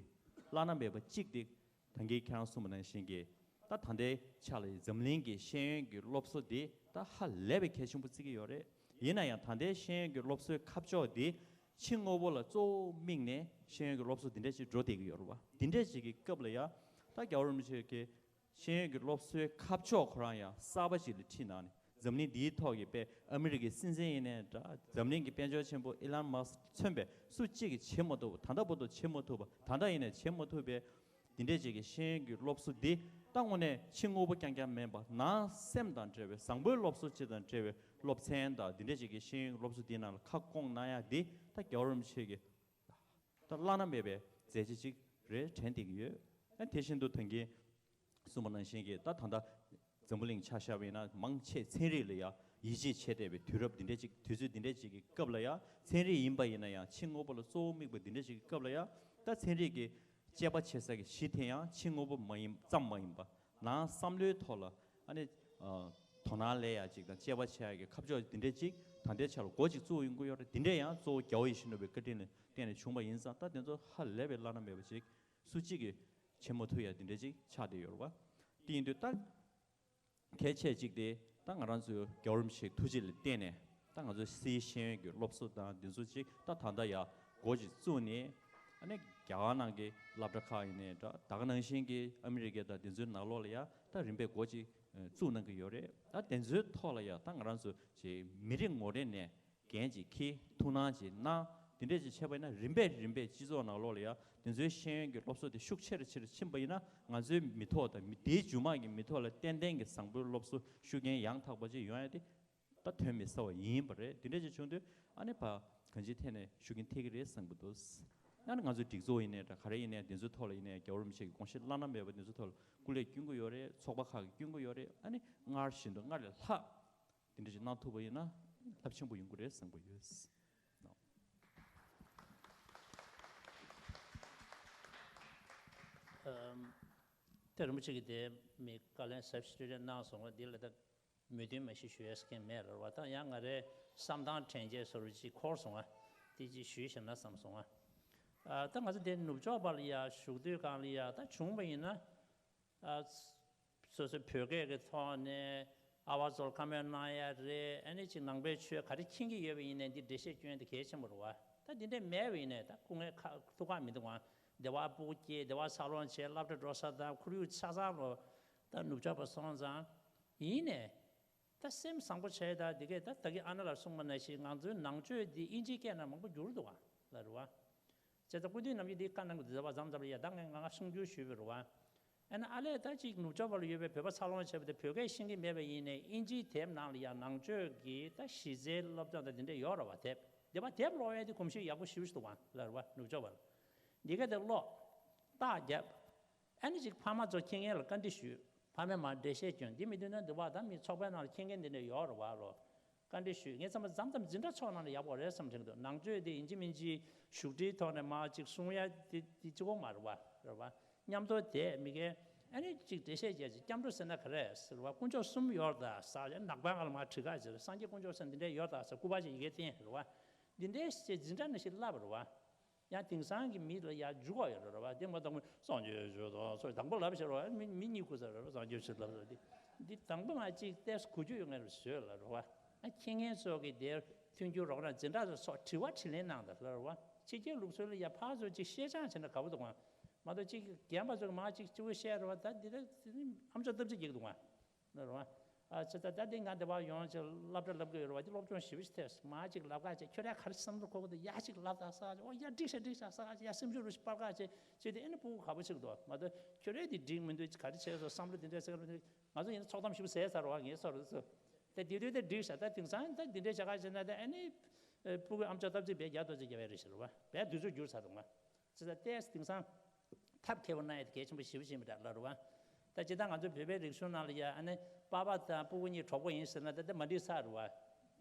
བླ་ན་མེད་པ་གཅིག་དེ་ད་གིན་ཁྱེད་རང་གསུངས་པ་ནང་བཞིན་གྱི་ད་ད་ལྟའི་ཆ་ལ་འཛམ་གླིང་གི་ཤེས་ཡོན་གྱི་སློབ་གསོ་དེ་ད་ཧ་ལས་པའི་གལ་ཆེན་པོ་བརྩི་གི་ཡོད་རེད། ཡིན་ན་ཡང་ད་ལྟའི་ཤེས་ཡོན་གྱི་སློབ་གསོའི་ཁ་ཕྱོགས་དེ་ཕྱི་དངོས་པོ་ལ་གཙོ་བོ་དམིགས་ནས་ཤེས་ཡོན་གྱི་སློབ་གསོ་དེ་འདྲ་ཞིག་འགྲོ་བསྡད་ཀྱི་ཡོད་རེད་བ། དེ་འདྲ་ཞིག་གི་སྐབས་ལ་ཡང་ད་རྒྱལ་བ་རིན་པོ་ཆེ་གི་ཤེས་ཡོན་གྱི་སློབ་གསོའི་ཁ་ཕྱོགས་ཁོ་རང་ཡང་གསར་པ་ཞིག་ལ་ཁྲིད་གནང་ནས། འཛམ་གླིང་འདིའི་ཐོག་གི་དཔེ་ཨ་མི་རི་ཀའི་སྲིད་འཛིན་ཡིན་ནའི་འདྲ། འཛམ་གླིང་གི་དཔལ་འབྱོར་ཆེན་པོ་ཨི་ལོན་མཱ་སི་མཚོན་པའི་སུ་གཅིག་གིས་བྱེད་མ་ཐུབ་པ། ད་ལྟ་བར་དུ་བྱེད་མ་ཐུབ་པ། ད་ལྟ་ཡིན་ནའི་བྱེད་མ་ཐུབ་པའི་འདི་འདྲས་ཅིག་གི་ཤེས་ཡོན་གྱི་སློབ་གསོ་འདི་ད་དངོས་གནས་ཕྱི་དངོས་པོ་རྐྱང་རྐྱང་མིན་པ། ནང་སེམས་དང་འབྲེལ་བའི་བཟང་པོའི་སློབ་གསོ་སྤྱི་དང་འབྲེལ་བའི་སློབ་ཚན་དང་འདི་འདྲས་ཅིག་གི་ཤེས་ཡོན་གྱི་སློབ་གསོ་འདིའི་ནང་ལ་ཁ་སྐོང་གནང་ཡ་འདི་ད་རྒྱལ་བ་རིན་པོ་ཆེ་གི་ད་བླ་ན་མེད་པའི་མཛད་རྗེས་ཅིག་རེད་དྲན་བསྡད་ཀྱི་ཡོད། ཨ་དེ་བཞིན་དུ་ད་གིན་གསུངས་པ་ནང་བཞིན་གྱི་ད་ད་ལྟ་འཛམ་བུ་གླིང་ཆ་བཞག་པ་ཡིན་ན་མང་ཆེ་ཚན་རིག་ལ་ཡང་ཡིད་ཆེས་བྱས་བསྡད་པའི་དུས་རབས་འདི་འདྲས་ཅིག་དུས་ཚོད་འདི་འདྲས་ཅིག་གི་སྐབས་ལ་ཡང་ཚན་རིག་ཡིན་པ་ཡིན་ན་ཡང་ཕྱི་དངོས་པོ་ལ་གཙོ་བོ་དམིགས་པ་འདི་འདྲས་ཅིག་གི་སྐབས་ལ་ཡང་ད་ཚན་རིག་གི་དཔྱད་པ་བྱེད་ས་གི་གཞི་དེ་ཡང་ཕྱི་དངོས་པོ་མ་ཡིན་ཙམ་མ་ཡིན་པ། ནང་བསམ་བློའི་ཐོག་ལ་ཨ་ནི་དོ་སྣང་སླེབས་ཡ་ཅིག་དང་དཔྱད་པ་བྱེད་ཡ་གི་ཁ་ཕྱོགས་འདི་འདྲས་ཅིག་ད་ལྟའི་ཆ་ལ་འགོ་ཅིག་བཙུགས་ཡོང་གི་ཡོད་རེད། འདི་འདྲས་ཡང་གཙོ་བོ་རྒྱལ་བ་ཡིད་བཞིན་ནོར་བུའི་བཀའ་དྲིན་ལ་བརྟེན་ནས་བྱུང་བ་ཡིན་ཙང་ད་དེ་ཚོ་ཧ་ལས་པའི་བླ་ན་མེད་པ་ཅིག་སུ་གཅིག་གིས་བྱེད་མ་ཐུབ་ཡ་འདི་འདྲ་ཅིག་ཆགས་བསྡད་ཡོད་རེད་བ། དེ་ཡིན་དུས་ད་གལ་ཆེ་གཅིག་དེ་ད་ང་རང་ཚོའི་རྒྱལ་བ་རིན་པོ་ཆེའི་ཐུགས་རྗེ་ལ་བརྟེན་ནས་ད་ང་ཚོའི་སིའི་ཤེས་ཡོན་གྱི་སློབ་གསོ་དང་འདི་ཚོ་ཅིག་ད་ད་ལྟ་ཡ་འགོ་ཅིག་བཙུགས་ནས། ཨ་ནི་རྒྱ་གར་ནང་གི་སློབ་གྲྭ་ཁག་ཡིན་ནའི་འདྲ། ད་ག་ནང་བཞིན་གྱི་ཨ་མི་རི་ཀའི་དང་འདི་ཚོའི་ནང་ལོགས་ལ་ཡ་ད་རིམ་པས་འགོ་ཅིག་བཙུགས་གནང་གི་ཡོད་རེད། ད་དེ་ཚོའི་ཐོག་ལ་ཡ་ད་ང་རང་ཚོ་ཅིག་མི་རེ་ངོ་རེ་ནས་འགན་ཅིག་འཁྱེར། ཐུགས་སྣང་ཅིག་གནང་། དེ་འདྲས་ཅིག་བྱས་པ་ཡིན་ན་རིམ་པས་རིམ་པས་སྤྱི་ཚོགས་ནང་ལོགས་ལ་ཡང་དེ་ཚོའི་ཤེས་ཡོན་གྱི་སློབ་གསོ་དེ་ཤུགས་ཆེ་རུ་ཆེ་རུ་ཕྱིན་པ་ཡིན་ན་ང་ཚོའི་མི་ཐོག་དང་མི་དེའི་མཇུག་མ་གི་མི་ཐོག་ལ་ཏན་ཏན་གྱི་བཟང་པོའི་སློབ་གསོ་ཤུགས་རྐྱེན་ཡང་དག་པ་ཅིག་ཡོང་ཡ་དེ་ད་དོན་མི་ཟ་བ་ཡིན་པ་རེད། དེ་འདྲས་ཅིག་བྱུང་དུས་ཨ་ནི་ཕ་གང་ཅིའི་ཐད་ནས་ཤུགས་རྐྱེན་ཐེབས་ཀྱི་རེད་བསམ་གྱི་འདུག་ཨ་ནི་ང་ཚོའི་སྒྲིག་འཛུགས་ཡིན་ནའི་འདྲ། ག་རེ་ཡིན་ནའི་དེ་ཚོའི་ཐོག་ལ་ཡིན་ནའི་རྒྱལ་བ་རིན་པོ་ཆེ་གི་དགོངས་གཞི་བླ་ན་མེད་པ་དེ་ཚོའི་ཐོག་ལ་སྐུ་ལས་བསྐྱོན་གྱི་ཡོད་རེད། ཚོགས་པ་ཁག་གིས་བསྐྱོན་གྱི་ཡོད་རེད། ཨ་ནི་སྔར་བཞིན་དུ་སྔར་ལས་ལྷག་དེ་འདྲ་ཞིག་གནང་ཐུབ་པ་ཡིན་ན་རླབས་ཆེན་པོ་ཡོང་གི་རེད་བསམ་གྱི་ཡོད། ཨམ། ད་རིན་པོ་ཆེ་གིས་དེ་མི་བཀའ་ལན་ཟབ་ཞེ་དྲག་གནང་སོང་བ། འདི་ལ་ད་མོས་མཐུན་མ་གཞི་ཞུ་ཡས་མཁན་མེད་རེད་བ། ད་ཡང་ང་རའི་བསམ་སྟངས་དྲན་རྗེས་བཟོ་འདྲ་ཅིག་འཁོར་སོང་བ། དེ་ཅིག་ཞུས་ཤེ་ན་བསམ་སོང་བ། ཨ། ད་ང་ཚོ་དེ་ནུབ་ཕྱོགས་པ་ལ་ཡ་བཞུགས་དུས་སྒང་ལ་ཡ་ད་བྱུང་བ་ཡིན་ན། ཨ། སོ་སོའི་བོད་སྐད་ཀྱི་ཐོག་ནས་ཨ་ཝ་ཚོར་བཀའ་མོལ་གནང་ཡ་རེད། ཨ་ནི་ཅིག་ནང་པའི་ཆོས་ག་རེ་མཁྱེན་གྱི་ཡོད་པ་ཡིན་ནའི་འདི་འགྲེལ་བཤད་སྐྱོན་དེ་གལ་ཆེན་པོ་རེད་བ། ད་འདི་འདྲས་མེད་པ་ཡིན་ནའི་ད་སྐུ་ངལ་ཁ་ཐུག་ཁག་མི་འདུག་བ། སྡེ་བ་སྤུ་གུ་སྐྱེས། སྡེ་བ་འཚར་ལོངས་བྱས། སློབ་གྲྭ་འགྲོ་ས་དང་ཁོར་ཡུག་ཆ་ཚང་ལོ་ད་ནུབ་ཕྱོགས་པ་སོང་ཙང་། ཡིན་ནའི་ད་སེམས་བཟང་པོ་བྱས། ད་འདི་གས་ད་ད་གིན་ཨ་ན་ལགས་གསུངས་པ་ནང་བཞིན་ང་ཚོའི་ནང་ཆོས་འདི་དབྱིན་ཇིའི་སྐད་ནང་མང་པོ་བསྒྱུར་འདུག་བ་ལ་རེད་བ། བྱས་ཙང་སྐུ་མདུན་རྣམ་རྒྱལ་འདི་བཀའ་གནང་གི་འདུག་བ། མཚམས་མཚམས་ལ་ཡ་ད་ངས་ང་ང་གསུང་བསྒྱུར་ཞུས་པ་རེད་བ། ཨ་ནི་ཨ་ལས་ད་ཅིག་ནུབ་ཕྱོགས་པ་ལ་ཡོད་པའི་བོད་པ་འཚར་ལོངས་བྱས་པ་དེ་བོད་སྐད་ཤེས་ཀྱི་མེད་པ་ཡིན་ནའི་དབྱིན་ཇིའི་དེབ་ནང་ལ་ཡང་ནང་ཆོས་ཀྱི་ད་གཞི་རྩའི་སློབ་སྦྱོང་དང་དེ་འདྲ་ཡོད་རེད་བ། དེབ་དེ་བ་དེབ་ཀློག་ཡས་དེ་གོམས་གཤིས་ཡག་པོ་ཞེ་པོ་ཞིག་འདུག་བ་ལ་རེད་བ། ནུབ་ཕྱོགས་པ་ལ་འདི་ག་དེ་ཀློག་རྟགས་རྒྱབ། ཨ་ནི་ཅིག་ཕ་མ་ཚོ་མཁྱེན་མཁན་ལ་བཀའ་འདྲི་ཞུས། ཕ་མས་མར་འགྲེལ་བཤད་སྐྱོན། འདི་མི་འདུག་ན་འདི་བ་ད་མི་ཚོགས་པའི་ནང་ལ་མཁྱེན་མཁན་འདི་འདྲ་ཡོད་རེད་བ་ལོ། བཀའ་འདྲི་ཞུས། ངས་བསམ་པ་མཚམས་མཚམས་འཛིན་གྲྭ་ཚོགས་ནང་ལ་ཡག་པོ་རེད་བསམ་དྲན་གྱི་འདུག་ནང་ཆོས་དེ་ཡིན་གཅིག་མིན་གཅིག་བཞུགས་ཁྲིའི་ཐོག་ནས་མར་ཅིག་གསུང་ཡ་དེ་དེ་གཅིག་པོ་མ་རེད་བ། རེད་བ། མཉམ་དུ་བསྡད་མི་གས་ཨ་ནི་ཅིག་འགྲེལ་བཤད་བྱས་ཅིག་སྐྱབས་འགྲོ་ཟེར་ན་ག་རེ་ཟེར་བ། དཀོན་མཆོག་གསུམ་ཡོད་ད་ཟེར། ནག་པ་ང་ལ་མར་བྲིས་ཁ་ཟེར། སངས་རྒྱས་དཀོན་མཆོག་ཟེར་འདི་འདྲ་ཡོད་ད་ཟེར། སྐུ་པར་ཅིག་ཡི་གེ་བསྟན། རེད་བ། འདི་འདྲའི་ཞེས་འཛིན་གྲྭ་ནང་བཞིན་བསླབས་པ་རེད་བ། ཡང་དེང་སང་གི་མི་ལ་ཡ་འཇུག་པ་ཡོད་རེད་བ། དེ་མ་གཏོགས་སངས་རྒྱས་ཆོས་དང་སོགས་དང་པོ་ལབ་ཤེས་རེད་བ། མི་མི་གཉིས་ཁུ་ཚར་རེད་བ། སངས་རྒྱས་ཆོས་ལབ་ཟེར་དེ། འདི་དང་པོ་མ་གཅིག་ཏེས་གོ་རྒྱུ་ཡོད་ངེས་རེད་བཟོས་ལ་རེད་བ། ཨ་མཁྱེན་མཁན་ཚོ་གི་དེར་མཐུན་འགྱུར་རོགས་རམ་འཛིན་གྲྭ་ཚོ་སོགས་དྲི་བ་དྲིས་ལན་གནང་དང་ལ་རེད་བ། ཕྱི་རྒྱལ་ལུགས་སྲོལ་ལ་ཡ་ཕར་ཚོ་གཅིག་བཤད་སྦྱང་བྱས་ན་དགའ་པོ་འདུག་བ། མ་གཏོགས་གཅིག་རྒན་པ་ཚོ་གི་མ་གཅིག་གཅིག་པོ་བཤད་རེད་བ། ད་འདི་ལ་ཨམ་ཅོག་སྟབས་ཅིག་འགྱིག་འདུག་བ། ལ་རེད་བ། ཨ་ཅེ་ད་ད་འདི་ང་འདི་བར་ཡོང་ཅེས་སློབ་གྲྭ་སློབ་གི་ཡོད་རེད་བ། འདི་སློབ་སྦྱོང་ཞེ་པོ་ཞིག་ཐེབས། མ་ཅིག་ལབ་ག་ཅེས་ཁྱོད་རང་ག་རེ་བསམ་བློ་འཁོར་གི་འདུག་ཡ་ཅིག་ལབ་དང་ས་ཅེས། ཨོ་ཡ་འགྲིག་ཤག་འགྲིག་ཤག་ས་ཅེས། ཡ་སེམས་ཤུགས་རུ་ཞིག་སྤར་ག་ཅེས་ཅེས་དེ་ཨེ་ནི་སྤུ་གུ་དགའ་པོ་ཅིག་འདུག་མ་གཏོགས་ཁྱོད་རང་འདི་འགྲིག་མི་འདུག་ག་རེ་བྱས་སོང་བསམ་བློ་འདི་འདྲས་ཟེར་གི་མི་འདུག་ང་ཚོ་ཡིན་ན་ཚོགས་གཏམ་ཞིག་ཟེར་ཚར་བ་ངས་སོར་སོ། དེ་དེ་དུས་དེ་འགྲིག་ཤག་ད་དེང་སང་ད་འདི་འདྲས་བྱ་ག་བྱས་ན་ད་ཨེ་ནི་སྤུ་གུ་ཨམ་ཅོག་སྟབས་ཚིག་བས་རྒྱ་ཏོ་ཅིག་རྒྱབ་ཡ་རེད་ཤག་རེད་བ། བས་དུས་ཚོད་འགྱུར་ཚར་འདུག་ང་ཅི་ད་ལྟས་དེང་སང་ཐབས་མཁས་པོ་གནང་ཡ་དེ་གལ་ཆེན་པོ་ཞེ་པོ་ཞིག་མི་འདྲ་ལ་རུ་བ། ད་ཇི་ལྟར་ང་ཚོའི་བོད་པའི་རིག་གཞུང་ནང་ལ་ཡ་ཨ་ནི་པ་ཕ་དང་སྤུ་གུ་གཉིས་གྲོགས་པོ་ཡིན་ཟེར་ན་ད་ད་མ་འགྲིག་ས་རུ་བ།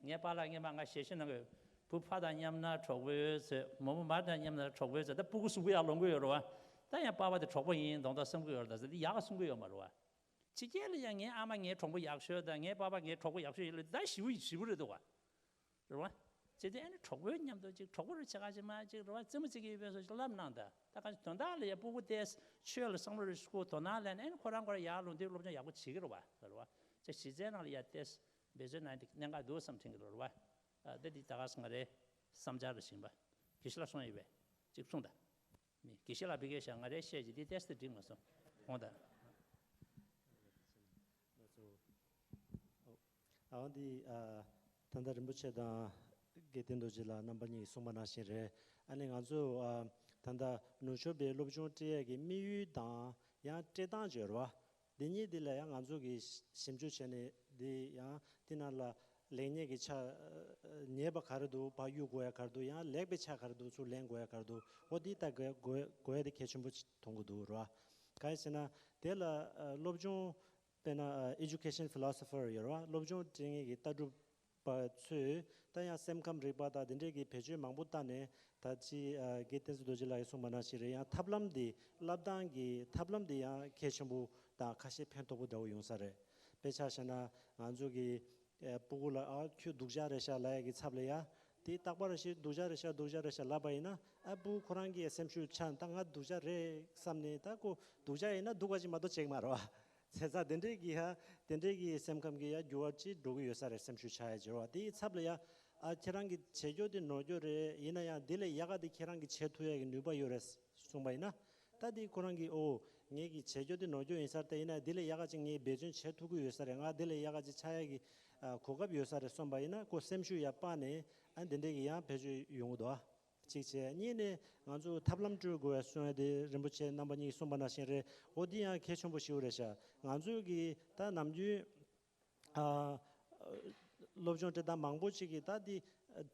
ངའི་པཱ་ལགས་སྔས་མ་ང་ཞལ་བཞེས་གནང་གི་བུ་ཕ་དང་མཉམ་ན་གྲོགས་པོའི་ཚོད་མོ་མོ་མ་དང་མཉམ་ན་གྲོགས་པོའི་ཚོད་ད་སྤུ་གུ་གསུམ་པོ་ཡར་ལོངས་གི་ཡོད་རུ་བ། ད་ཡང་པ་ཕ་དེ་གྲོགས་པོ་ཡིན་མདོག་མདོག་བསམ་གི་ཡོད་རེད། ད་ཟེར་དེ་ཡག་གསུང་གི་ཡོད་མ་རུ་བ། ཕྱི་རྒྱལ་ལ་ཡང་ངའི་ཨ་མ་ངའི་གྲོགས་པོ་ཡག་ཤོས་དང་ངའི་པ་ཕ་ངའི་གྲོགས་པོ་ཡག་ཤོས་ཡིན་ལ་ད་ཞི་བོ་ཞི་བོ་རེད་འདུག་བ། རེད་བ། བྱས་ཙང་ཨ་ནི་གྲོགས་པོའི་མཉམ་དུ་ཅིག་གྲོགས་པོ་རུ་ཆ་ག་ཅིག་མ་ཅིག་རེད་བ། རྩེད་མོ་རྩེ་གི་ཡོད་པའི་སོ་ཞིག་ལབ་གནང་ད། ད་ག་ཅིག་དོན་དག་ལ་ཡ་སྤུ་གུ་དེ་ཆོས་ལ་བསམ་བློ་རེ་ཞིག་དོ་སྣང་ལེན་ཨ་ནི་ཁོ་རང་ཁོ་རང་ཡར་ལོངས་དུས་སློབ་སྦྱོང་ཡག་པོ་བྱེད་ཀྱི་རེད་བ། རེད་བ། ཅིག་གཞི་རྩའི་ནང་ལ་ཡ་དེ་འབད་བརྩོན་གནང་དེ་གནད་འགག་འདུག་བསམ་དྲན་གྱི་རེད་བ། ཨ་དེ་འདི་ད་ག་སང་རེད་བསམ་འཆར་རེ་བཞིན་པ་དགེ་བཤེས་ལ་གསུངས་ཡོད་པས་ཅིག་གསུངས་ད། མི་དགེ་བཤེས་ལགས་ཕ་གིར་བཞག་ང་རའི་བཤད་ཀྱི་འདི་ཏོག་ཙམ་འགྲིག་མ་སོང་། འོང་ད། ཨ་འོ་འདི་ཨ་ད་ལྟ་རིན་པོ་ཆེ་དང་དགེ་ལྡན་རྡོ་རྗེ་ལགས་རྣམ་པ་གཉིས་ཀྱིས་གསུངས་པ་ནང་བཞིན་རེད། ཨ་ནི་ང་ཚོ་ཨ་ད་ལྟ་ནུབ་ཕྱོགས་པའི་སློབ་སྦྱོང་སྤྲད་ཡས་ཀྱི་དམིགས་ཡུལ་དང་ཡང་སྤྲད་སྟངས་བརྗོད་ར་བ། འདི་གཉིས་འདི་ལ་ཡང་ང་ཚོ་གིས་ཞིབ་འཇུག་བྱས་ནས་འདི་ཡང་འདི་ནང་ལ་ལེགས་ཉེས་ཀྱི་ཆ་ཉེས་པ་ག་རེ་འདུག་ཕར་གཡུག་དགོས་ཡ་ག་རེ་འདུག་ཡང་ལེགས་པའི་ཆ་ག་རེ་འདུག་ཚུར་ལེན་དགོས་ཡ་ག་རེ་འདུག་འོ་འདི་ལྟ་དགོས་དགོས་དགོས་ཡ་དེ་གལ་ཆེན་པོ་མཐོང་གི་འདུག་ར། ག་རེ་ཟེར་ན་དེ་ལ་སློབ་སྦྱོང་དཔེར་ན་education philosopher ཡོད་ར་བ། སློབ་སྦྱོང་སྤྲད་མཁན་གྱི་ལྟ་གྲུབ་པ་ཚོས་ད་ཡང་སེམས་ཁམས་རིག་པ་དང་དེ་འདྲས་ཀྱི་བེད་སྤྱོད་མང་པོ་བཏང་ནས་ད་ཅི་ཨ་དགེ་བསྟན་འཛིན་རྡོ་རྗེ་ལགས་ཀྱིས་གསུངས་པ་ནང་བཞིན་རེད། ཡང་ཐབས་ལམ་འདི་བསླབ་སྟངས་ཀྱི་ཐབས་ལམ་འདི་ཡང་གལ་ཆེན་པོ་དང་ཁ་ཤས་ཕན་ཐོགས་པོ་འདྲ་བོ་ཡོང་ས་རེད། དཔེ་ཆ་བཞག་ན་ང་ཚོ་གི་ཨ་སྤུ་གུ་ལ་ཨ་ཁྱོད་སྡུག་ཅག་རེད་ཤག་ལབ་ཡ་གི་ཚབ་ལ་ཡ་དེ་རྟག་པར་ཞིག་སྡུག་ཅག་རེད་ཤག་སྡུག་ཅག་རེད་ཤག་ལབ་པ་ཡིན་ན་ཨ་སྤུ་གུ་ཁོ་རང་གི་སེམས་ཤུགས་ཆག་ད་ང་སྡུག་ཅག་རེད་བསམ་ནས་ད་ཁོ་སྡུག་ཅག་ཡིན་ན་སྡུག་པ་ཅིག་མ་གཏོགས་བྱེད་ཀྱི་མ་རེད་བ། བྱས་ཙང་དེ་འདྲས་ཀྱི་ཡ་དེ་འདྲས་ཀྱི་སེམས་ཁམས་ཀྱི་ཡ་འགྱུར་བ་ཅིག་འགྲོ་གི་ཡོད་ས་རེད། སེམས་ཤུགས་ཆག་ཡ་འགྱུར་བ་དེའི་ཚབ་ལ་ཡ་ཨ་ཁྱེད་རང་གི་བྱེད་རྒྱུ་དེ་ནོར་རྒྱུ་རེད། ཡིན་ན་ཡང་དེ་ལས་ཡག་ག་དེ་ཁྱེད་རང་གིས་བྱེད་ཐུབ་ཡ་གི་ནུས་པ་ཡོད་རེད་གསུངས་པ་ཡིན་ན། ད་དེ་ཁོ་རང་གིས་ཨོ་ངེད་ཀྱི་བྱེད་རྒྱུ་དེ་ནོར་རྒྱུ་ཡིན་ས་རེད། ད་ཡིན་ན་དེ་ལས་ཡག་ག་ཅིག་ངས་འབད་བརྩོན་བྱེད་ཐུབ་ཀྱི་ཡོད་ས་རེད། ང་དེ་ལས་ཡག་ག་ཅིག་ཆགས་ཡ་གི་ཨ་གོ་སྐབས་ཡོད་ས་རེད་གསུངས་པ་ཡིན་ན་ཁོ་སེམས་ཤུགས་ཡར་སྤར་ནས་ཨ་དེ་འདྲས་ཀྱི་ཡང་བེད་སྤྱོད་ཡོང་གི་འདུག་ཨ། གཅིག་བྱས། གཉིས་ནས་ང་ཚོ་ཐབས་ལམ་སྤྲོད་དགོས་པའི་གསུང་ཡ་དེ་རིན་པོ་ཆེ་རྣམ་པ་གཉིས་གསུངས་པ་ནང་བཞིན་རེད། འོ་དེ་ཡང་གལ་ཆེན་པོ་ཞིག་རེད་ཤག་ང་ཚོས་ཀྱི་ད་ནམ་རྒྱུན་ཨ་སློབ་སྦྱོང་སྤྲད་སྟངས་མང་པོ་ཅིག་གིས་ད་དེ་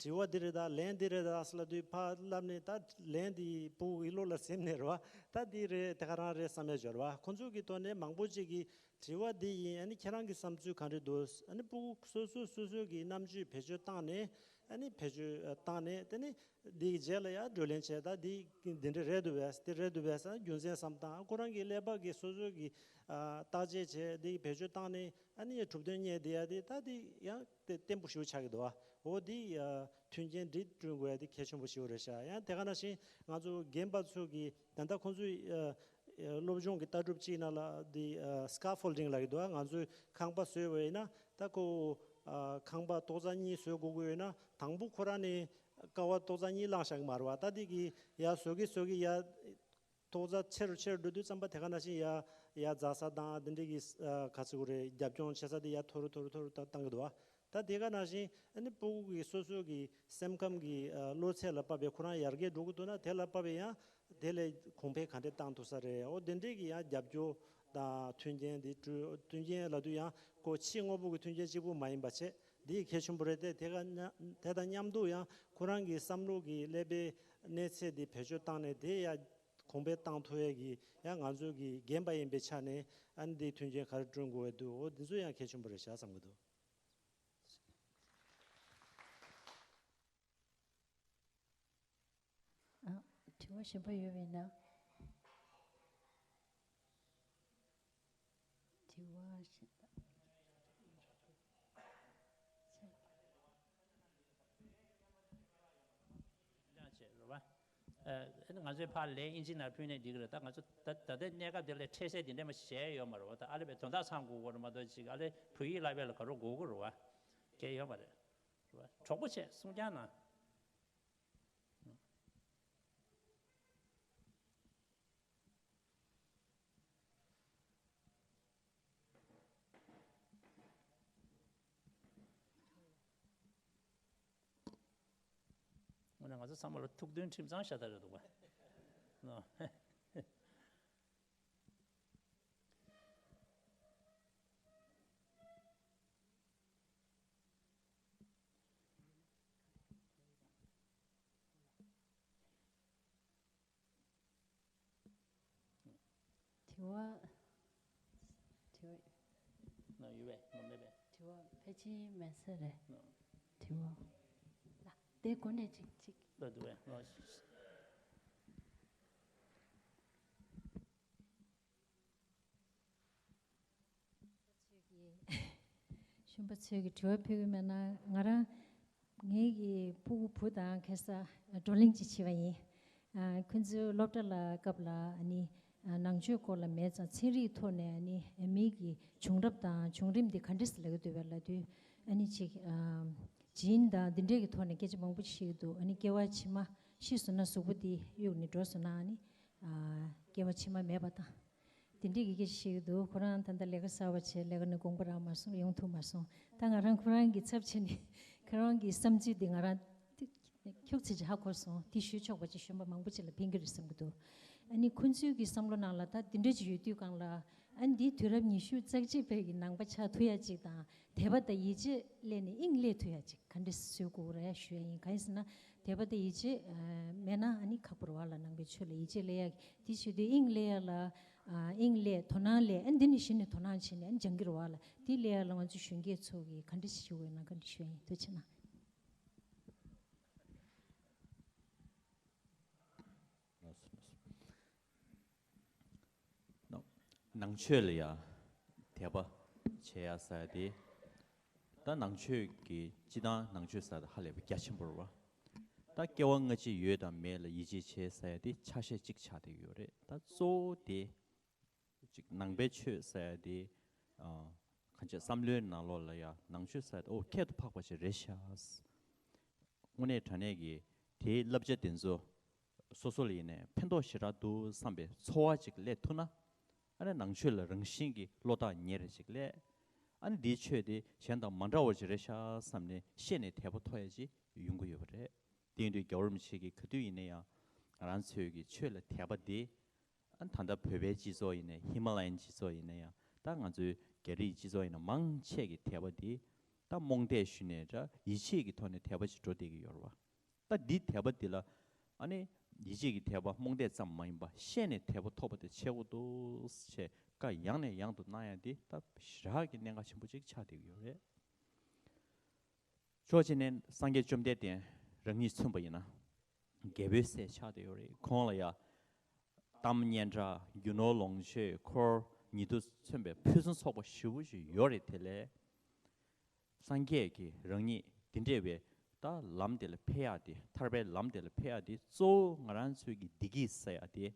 དྲི་བ་འདི་རེད་ད་ལན་འདི་རེད་ད་ཟེར་ལབ་དུས་ཕར་ལབ་ནས་ད་ལན་འདི་སྤུ་གུ་གི་བློ་ལ་ཟིན་ནས་རེད་བ། ད་འདི་རེད་དེ་ག་རང་རེད་བསམ་ཡ་འབྱོར་བ། ཁོང་ཚོ་གི་ཐོག་ནས་མང་པོ་ཅིག་གིས་དྲི་བ་འདི་ཡིན། ཨ་ནི་ཁྱེད་རང་གི་བསམ་ཚུལ་ག་འདྲ་འདུག་ཨ་ནི་སྤུ་གུ་སོ་སོ་སོ་སོ་གི་རྣམ་དཔྱོད་བེད་སྤྱོད་བཏང་ནས་ཨ་ནི་བེད་སྤྱོད་བཏང་ནས་དེ་ནི་འདིའི་རྗེས་ལ་ཡང་བགྲོ་གླེང་བྱས། ད་འདི་འདི་འདྲ་རེད་འདུག་བས་འདི་རེད་འདུག་བས་ཟེར་རྒྱུ་མཚན་བསམ་སྟངས་ཁོ་རང་གི་ཀླད་པ་གི་སོ་སོ་གི་ཨ་བརྟག་དཔྱད་བྱས་འདི་བེད་སྤྱོད་བཏང་ནས་ཨ་ནི་གྲུབ་དོན་རྙེད་བསྡད་ཡ་འདི་ད་འདི་ཡང་དེ་བརྟན་པོ་ཞེ་པོ་ཆགས་ཀྱི་འདུག་བ། འོ་འདི་ཨ་མཐུན་རྐྱེན་འདི་བསྐྲུན་དགོས་ཡ་འདི་གལ་ཆེན་པོ་ཞེ་པོ་རེད་ཤག་ཡང་དེ་ག་ནང་བཞིན་ང་ཚོ་རྒན་པ་ཚོ་གི་ད་ལྟ་ཁོང་ཚོའི་ཨ་སློབ་སྦྱོང་གི་ལྟ་གྲུབ་གཅིག་ནང་ལ་འདི་ཨ་scaffolding་ལབ་ཀྱི་འདུག་ང་ཚོའི་ཁང་པ་བཟོས་པ་ཡིན་ན་ད་ཁོ་ཨ་ཁང་པ་ཏོག་ཙམ་གཉིས་བཟོས་དགོས་ཀྱི་ཡོད་ན་དང་པོ་ཁོ་རང་ནས་ཀ་བ་ཏོག་ཙམ་གཉིས་བླངས་བཞག་གི་མ་རེད་བ། ད་འདི་གི་ཡ་བཟོ་གི་བཟོ་གི་ཡ་ཏོག་ཙམ་ཆེ་རུ་ཆེ་རུ་འགྲོ་དུས་ཙམ་པ་དེ་ག་ནང་བཞིན་ཡ་ཡ་འཛེག་ས་དང་འདི་འདྲ་གི་ཨ་ག་ཚོད་རེད་རྒྱབ་ལྗོངས་བྱེད་ས་དེ་ཡ་མཐོ་རུ་མཐོ་རུ་མཐོ་རུ་བཏང་གི་འདུག་བ། ད་དེ་ག་ནང་བཞིན་ཨ་ནི་སྤུ་གུ་གི་སོ་སོ་གི་སེམས་ཁམས་ཀྱི་ཨ་བློ་ཚད་ལ་དཔག་པའི་ཁོ་རང་ཡར་རྒྱས་འགྲོ་གི་འདུག་ན་དེ་ལ་དཔག་པའི་ཡང་དེ་ལས་གོང་འཕེལ་ག་འདྲས་བཏང་ཐུབ་ས་རེད། འོ་དེ་འདྲས་ཀྱི་ཡང་རྒྱབ་སྐྱོར་དང་མཐུན་རྐྱེན་དེ་སྤྲོད་མཐུན་རྐྱེན་ལབ་དུས་ཡང་ཁོ་ཕྱི་དངོས་པོ་གི་མཐུན་རྐྱེན་གཅིག་པུ་མ་ཡིན་པ་བྱས་འདི་གལ་ཆེན་པོ་རེད་དེ། དེ་ག་མཉམ་དེ་དང་མཉམ་དུ་ཡང་ཁོ་རང་གི་བསམ་བློ་གི་ཀླད་པའི་གནས་ཚད་དེ་བེད་སྤྱོད་བཏང་ནས་དེ་ཡང་གོང་འཕེལ་བཏང་ཐུབ་ཡས་ཀྱི་ཡང་ང་ཚོ་གི་རྒན་པ་ཡིན་པའི་ཆ་ནས་ཨ་ནི་འདི་མཐུན་རྐྱེན་ག་རེ་བསྐྲུན་དགོས་འདུག་འོ་འདི་ཚོ་ཡང་གལ་ཆེན་པོ་རེད་ཤག་བསམ་གྱི་འདུག་ཨ། དྲི་བ་གཞན་པ་ཡོད་པས་ན། དྲི་བ་གཞན་པ། ལྷན་རྒྱས་ཆེ་རེད་བ། ཨ་ནི་ང་ཚོའི་ཕར་ལན་ཨིན་ཇི་ནང་ཕུལ་ནས་འགྲིག་གི་རེད། ད་ང་ཚོ་ད་ད་ལྟའི་གནས་སྐབས་འདི་ལ་འཕྲལ་སེལ་འདི་འདྲ་མ་བྱས་ཡོད་མ་རེད་བ། ད་ཨ་ལེ་བའི་དོན་དག་ཚང་དགོས་དགོས་རེད་མ་གཏོགས་ཅིག་ཨ་ལེ་བོད་ཡིག་བསླབ་པ་ལ་ག་རེ་དགོས་ཀྱི་རེད་བ། གལ་ཡོད་མ་རེད། རེད་བ། གྲོགས་པོ་བྱས་གསུང་རྐྱང་གནང་། ང་ཚོ་ཚང་མ་ལ་ཐུགས་མཐུན་ཁྲིམས་གཙང་ཤ་སྟག་རེད་འདུག་པ། ནོ། དྲི་བ། དྲི་བ། ན་ཡོད་པས་ན་མེད་པས། དྲི་བ་ཕལ་ཆེར་མེད་ས་རེད། ན། དྲི་བ། ལ་དེ་གོ་ནས་ཅིག་ཅིག་ལ་འདུག་པས་ན། གཞོན་པ་ཚོས་ཀྱི་དྲི་བ་ཕུལ་གི་མེད་ན། ང་རང་ངའི་གི་སྤུ་གུ་བུ་དང་ཁ་སང་བགྲོ་གླེང་ཅིག་བྱས་པ་ཡིན། ཨ། ཁོང་ཚོའི་སློབ་གྲྭ་ལ་སྐབས་ལ་ཨ་ནི། ཨ། ནང་ཆོས་སྐོར་ལ་མེད་ཙང་ཚན་རིག་ཐོག་ནས་ཨ་ནི་ཨ་མའི་གི་བྱུང་རབས་དང་བྱུང་རིམ་འདི་ག་འདྲས་སེ་ལབ་ཀྱི་འདུག་པས་ལབ་དུས། ཨ་ནི་ཅིག་ཨ། ཇིན་དང་འདི་འདྲས་ཀྱི་ཐོག་ནས་སྐད་ཆ་མང་པོ་ཅིག་བཤད་ཀྱི་འདུག་ཨ་ནི་སྐྱེ་བ་ཕྱི་མ་ཤི་སོང་ན་གཟུགས་པོ་འདི་གཡུགས་ནས་འགྲོ་སོང་ན་ཨ་ནི། ཨ། སྐྱེ་བ་ཕྱི་མ་མེད་པ་དང་། དེ་འདྲས་ཀྱི་སྐད་ཆ་བཤད་ཀྱི་འདུག་ཁོ་རང་ད་ལྟ་ལས་ཀ་གསར་པ་བྱས། ལས་ཀ་ནས་དགོངས་པ་རག་མ་སོང་། ཡོང་ཐུབ་མ་སོང་། ད་ང་རང་ཁོ་རང་གི་ཚབ་བྱས་ནས་ཁོ་རང་གི་བསམ་ཚུལ་འདི་ང་རང་ཁྱུག་ཙམ་ཅིག་ཧ་གོ་སོང་། འདི་ཞུ་ཆོག་པ་ཅིག་གཞོན་པ་མང་པོ་ཅིག་ལ་ཕན་གྱི་རེད་བསམ་གྱི་འདུག་ཨ་ནི་ཁོང་ཚོའི་གི་བསམ་བློ་ནང་ལ་ད་འདི་འདྲས་ཅིག་ཡོད་དུས་སྒང་ལ། ཨ་ནི་འདིའི་དུས་རབས་ཉི་ཤུ་རྩ་གཅིག་པའི་གི་ནང་པ་ཆགས་ཐུབ་ཡ་ཅིག་དང་། དད་པ་དང་ཡིད་ཆེས་སླེབས་ནས་དབྱིངས་སླེབས་ཐུབ་ཡ་ཅིག་ག་འདྲས་བཟོ་དགོས་རེད་ཞུ་ཡ་ཡིན། གང་ཡིན་ཟེར་ན། དད་པ་དང་ཡིད་ཆེས་མེད་ན་ཨ་ནི་ཁག་པོ་རེད་པ་ལ། ནང་པའི་ཆོས་ལ་ཡིད་ཆེས་སླེབས་ཡ། དེ་བྱེད་དུས་དབྱིངས་སླེབས་ཡ་ལ། ཨ། དབྱིངས་སླེབས། དོ་སྣང་སླེབས། ཨ། འདི་ནས་གཞི་ནས་དོ་སྣང་བྱས་ནས་ཨ་ནི་སྦྱང་གི་རེད་པ་ལ། དེ་སླེབས་ཡ་ལ་ང་ཚོ་གཞོན་སྐྱེས་ཚོ་གིས་ག་འདྲ་ཞིག་ཞུ་དགོས་ན། ག་འདྲ་ཞུ་ཡ་ཡིན། ཐུགས་རྗེ་གནང་། ནང་ཆོས་ལ་ཡ་དད་པ་བྱེད་ཡ་ཟེར་ཡ་དེ། ད་ནང་ཆོས་ཀྱི་སྤྱི་བཏང་ནང་ཆོས་ཟེར་ཡ་དེ་ཧ་ལས་པའི་རྒྱ་ཆེན་པོ་རེད་པ། ད་སྐྱེ་བ་སྔ་ཕྱི་ཡོད་དང་མེད་ལ་ཡིད་ཆེས་བྱེད་ཟེར་ཡ་དེ་ཆ་ཤས་གཅིག་ཆགས་བསྡད་ཀྱི་ཡོད་རེད། ད་གཙོ་བོ་དེ་ཅིག་ནང་པའི་ཆོས་ཟེར་ཡ་དེ། ཨ། གང་ཅི་བསམ་བློའི་ནང་ལོགས་ལ་ཡ་ནང་ཆོས་ཟེར་ཡ་དེ་ཨོ་ཁྱད་དུ་འཕགས་པ་ཞིག་རེད་ཤག་དངོས་གནས་དྲང་གནས་ཀྱི་དེའི་བསླབ་བྱ་དེ་ཚོ་སོ་སོ་ལ་ཡིན་ནའི་ཕན་ཐོགས་ཞེ་དྲག་འདུག་བསམ་པའི་ཚོར་བ་ཅིག་སླེབས་ཐུབ་ན། ཨ་ནི་ནང་ཆོས་ལ་རང་བཞིན་གྱིས་བློ་ཐག་ཉེ་རུ་ཅིག་སླེབས། ཨ་ནི་འདིའི་ཆོས་དེ་གཞན་དང་མ་འདྲ་བ་ཅིག་རེད་ཤག་བསམ་ནས་ཤེས་ནས་དད་པ་ཐོབ་ཡ་ཅིག་ཡོང་གི་ཡོད་པ་རེད། དེ་ཡིན་དུས་རྒྱལ་བ་རིན་པོ་ཆེ་གིས་ག་དུས་ཡིན་ན་ཡང་ང་རང་ཚོའི་གི་ཆོས་ལ་དད་པ་དེ། ཨ་ནི་ད་ལྟ་བོད་པའི་སྤྱི་ཚོགས་ཡིན་ནའི་ཧི་མ་ལ་ཡན་སྤྱི་ཚོགས་ཡིན་ན་ཡང་། ད་ང་ཚོའི་རྒྱ་རིགས་སྤྱི་ཚོགས་ཡིན་ན་མང་ཆེ་གི་དད་པ་དེ་ད་རྨོངས་དད་ཞུས་ནའི་འདྲ། ཡིད་ཆེས་ཀྱི་ཐོག་ནས་དད་པ་ཞིག་འགྲོ་བསྡད་ཀྱི་ཡོད་རེད་པ། ད་འདི་དད་པ་འདི་ལ་ཨ་ནི་ཡིད་ཆེས་ཀྱི་དད་པ་རྨོངས་དད་ཙམ་མ་ཡིན་པ་ཤེས་ནས་དད་པ་ཐོབ་པ་དེ་བྱེད་དགོས་འདུག་ཅེས་བཀའ་ཡང་ནས་ཡང་དུ་གནང་ཡ་འདི་ད་ཞེ་དྲག་གི་གནད་འགག་ཆེན་པོ་ཅིག་ཆགས་བསྡད་ཀྱི་ཡོད་རེད། ཕྱོགས་གཅིག་ནས་སངས་རྒྱས་བཅོམ་ལྡན་འདས་རང་ཉིད་མཚོན་པ་ཡིན་ན། རྒྱལ་པོའི་སྲས་ཆགས་བསྡད་ཡོད་རེད། ཁོང་ལ་ཡ་གཏམ་སྙན་གྲགས། རྒྱུ་ནོར་ལོངས་སྤྱོད། འཁོར་ཉིད་དུ་མཚོན་པའི་ཕུན་སུམ་ཚོགས་པ་ཞེ་པོ་ཞིག་ཡོད་རེད། དེ་ལས་སངས་རྒྱས་ཀྱིས་རང་ཉིད་འདི་འདྲ་བའི་ད་ལམ་དེ་ལ་ཕེབས་ཡག་དེ། ཐར་པའི་ལམ་དེ་ལ་ཕེབས་ཡག་དེ་གཙོ་བོ་ང་རང་ཚོའི་གི་བདེ་སྐྱིད་ཟེར་ཡག་དེ།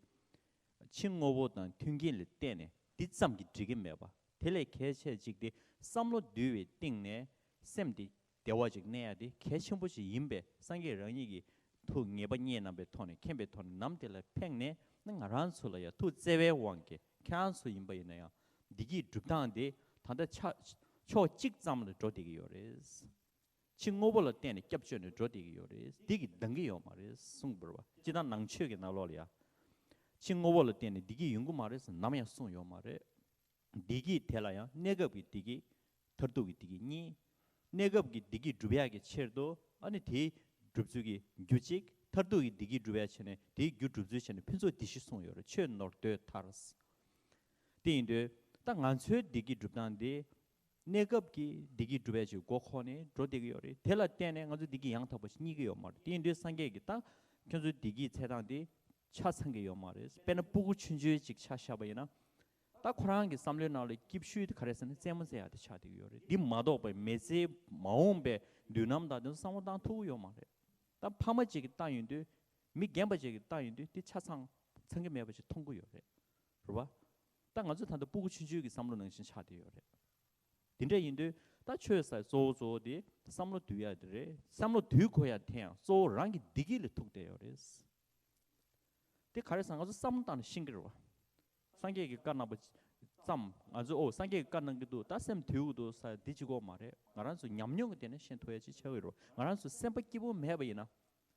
ཕྱི་དངོས་པོ་དང་མཐུན་རྐྱེན་ལ་བརྟེན་ནས་འདི་ཙམ་གྱིས་འགྲིག་གི་མེད་པ། དེ་ལས་གལ་ཆེ་གཅིག་དེ་བསམ་བློ་འདུལ་བའི་སྟེང་ནས་སེམས་དེ་བདེ་བ་ཅིག་གནས་ཡ་དེ་གལ་ཆེན་པོ་ཞིག་ཡིན་པས། སངས་རྒྱས་རང་ཉིད་ཀྱིས་ཐུགས་ངེས་པ་རྙེད་རྣམ་པའི་ཐོག་ནས། མཁྱེན་པའི་ཐོག་ནས་ནམ་དེ་ལ་ཕེབས་ནས་ནི་ང་རང་ཚོ་ལ་ཡང་ཐུགས་བརྩེ་བའི་དབང་གིས། ཁྱེད་རང་ཚོ་ཡིན་པ་ཡིན་ན་ཡང་བདེ་སྐྱིད་སྒྲུབ་སྟངས་དེ་ད་ལྟ་ཆ་ཕྱོགས་གཅིག་ཙམ་ལ་འགྲོ་བསྡད་ཀྱི་ཡོད་རེད། ཕྱི་དངོས་པོ་ལ་བརྟེན་ནས་སྐྱབས་བཅོལ་ནས་འགྲོ་བསྡད་ཀྱི་ཡོད་རེད། འདི་གིས་འདང་གི་ཡོད་མ་རེད་གསུངས་པ་རེད་པ། སྤྱིར་བཏང་ནང་ཆོས་ཀྱི་ནང་ལོགས་ལ་ཡ། ཕྱི་དངོས་པོ་ལ་བརྟེན་ནས་བདེ་སྐྱིད་ཡོང་གི་མ་རེད་ཟེར་ནམ་ཡང་གསུངས་ཡོད་མ་རེད། བདེ་སྐྱིད་དེ་ལ་ཡང་གནས་སྐབས་ཀྱི་བདེ་སྐྱིད། མཐར་ཐུག་གི་བདེ་སྐྱིད་གཉིས། གནས་སྐབས་ཀྱི་བདེ་སྐྱིད་སྒྲུབ་ཡག་གི་ཆེད་དུ་ཨ་ནི་དེའི་སྒྲུབ་ཚུལ་གྱི་རྒྱུ་གཅིག། མཐར་ཐུག་གི་བདེ་སྐྱིད་སྒྲུབ་ཡག་བྱས་ནས་དེའི་རྒྱུ་སྒྲུབ་ཚུལ་བྱས་ནས་ཕུན་ཚོགས་བདེ་བཞི་གསུངས་ཡོད་རེད། ཆོས་ནོར་འདོད་ཐར། དེ་ཡིན་དུས་ད་ང་ཚོའི་བདེ་སྐྱིད་སྒྲུབ་སྟངས་དེ། གནས་སྐབས་ཀྱི་བདེ་སྐྱིད་སྒྲུབ་ཡག་ཅིག་མགོ་འཁོར་ནས་འགྲོ་བསྡད་ཀྱི་ཡོད་རེད། དེ་ལ་བརྟེན་ནས་ང་ཚོ་བདེ་སྐྱིད་ཡང་དག་པ་ཞིག་རྙེད་ཀྱི་ཡོད་མ་རེད། དེ་ཡིན་དུས་སངས་རྒྱས་ཀྱིས་ད་ཁྱོད་ཚོའི་བདེ་སྐྱིད་འཚོལ་སྟངས་དེ་ཆ་ཚང་གི་ཡོད་མ་རེད། དཔེར་ན་སྤུ་གུ་ཆུང་ཆུང་ཅིག་ཆ་བཞག་པ་ཡིན་ན། ད་ཁོ་རང་གི་བསམ་བློའི་ནང་ལ་སྐྱིད་ཤོས་དེ་ག་རེ་ཟེར་ན་རྩེད་མོ་རྩེ་ཡག་དེ་ཆགས་བསྡད་ཀྱི་ཡོད་རེད། འདི་མ་གཏོགས་པའི་མི་ཚེའི་མ་འོངས་པའི་མདུན་ལམ་དང་དེ་ཚོ་བསམ་བློ་བཏང་ཐུབ་ཀྱི་ཡོད་མ་རེད། ད་ཕ་མ་ཅིག་གིས་བལྟས་ཡོང་དུས། མི་རྒན་པ་ཅིག་གིས་བལྟས་ཡོང་དུས་དེ་ཆ་ཚང་ཚང་གི་མེད་པ་ཞིག་མཐོང་གི་ཡོད་རེད། རེད་པ། ད་ང་ཚོ་ད་ལྟ་སྤུ་གུ་ཆུང་ཆུང་གི་བསམ་བློ་ནང་བཞིན་ཆགས་བསྡད་ཡོད་རེད། དེ་འདྲ་ཡིན་དུས་ད་ཆོས་ཟེར་གཙོ་བོ་གཙོ་བོ་དེ་བསམ་བློ་འདུལ་ཡག་དེ་རེད། བསམ་བློ་འདུལ་དགོས་ཡག་དེ་ཡང་གཙོ་བོ་རང་གི་བདེ་སྐྱིད་ལ་ཐུག་བསྡད་ཡོད་རེད། དེ་ག་རེ་ཟེར་ན་ང་ཚོ་བསམ་བློ་བཏང་ནས་ཤེས་ཀྱི་རེད་པ། སངས་རྒྱས་ཀྱིས་བཀའ་གནང་པ་ཙམ་ང་ཚོས་ཨོ་སངས་རྒྱས་ཀྱིས་བཀའ་གནང་གི་འདུག་ད་སེམས་དུལ་གྱི་འདུག་ཟེར་འདི་གཅིག་པོ་མ་རེད། ང་རང་ཚོ་ཉམས་མྱོང་གི་སྟེང་ནས་ཤེས་ཐུབ་ཡག་ཅིག་ཆགས་ཀྱི་རེད་པ། ང་རང་ཚོ་སེམས་པ་སྐྱིད་པོ་མེད་པ་ཡིན་ན།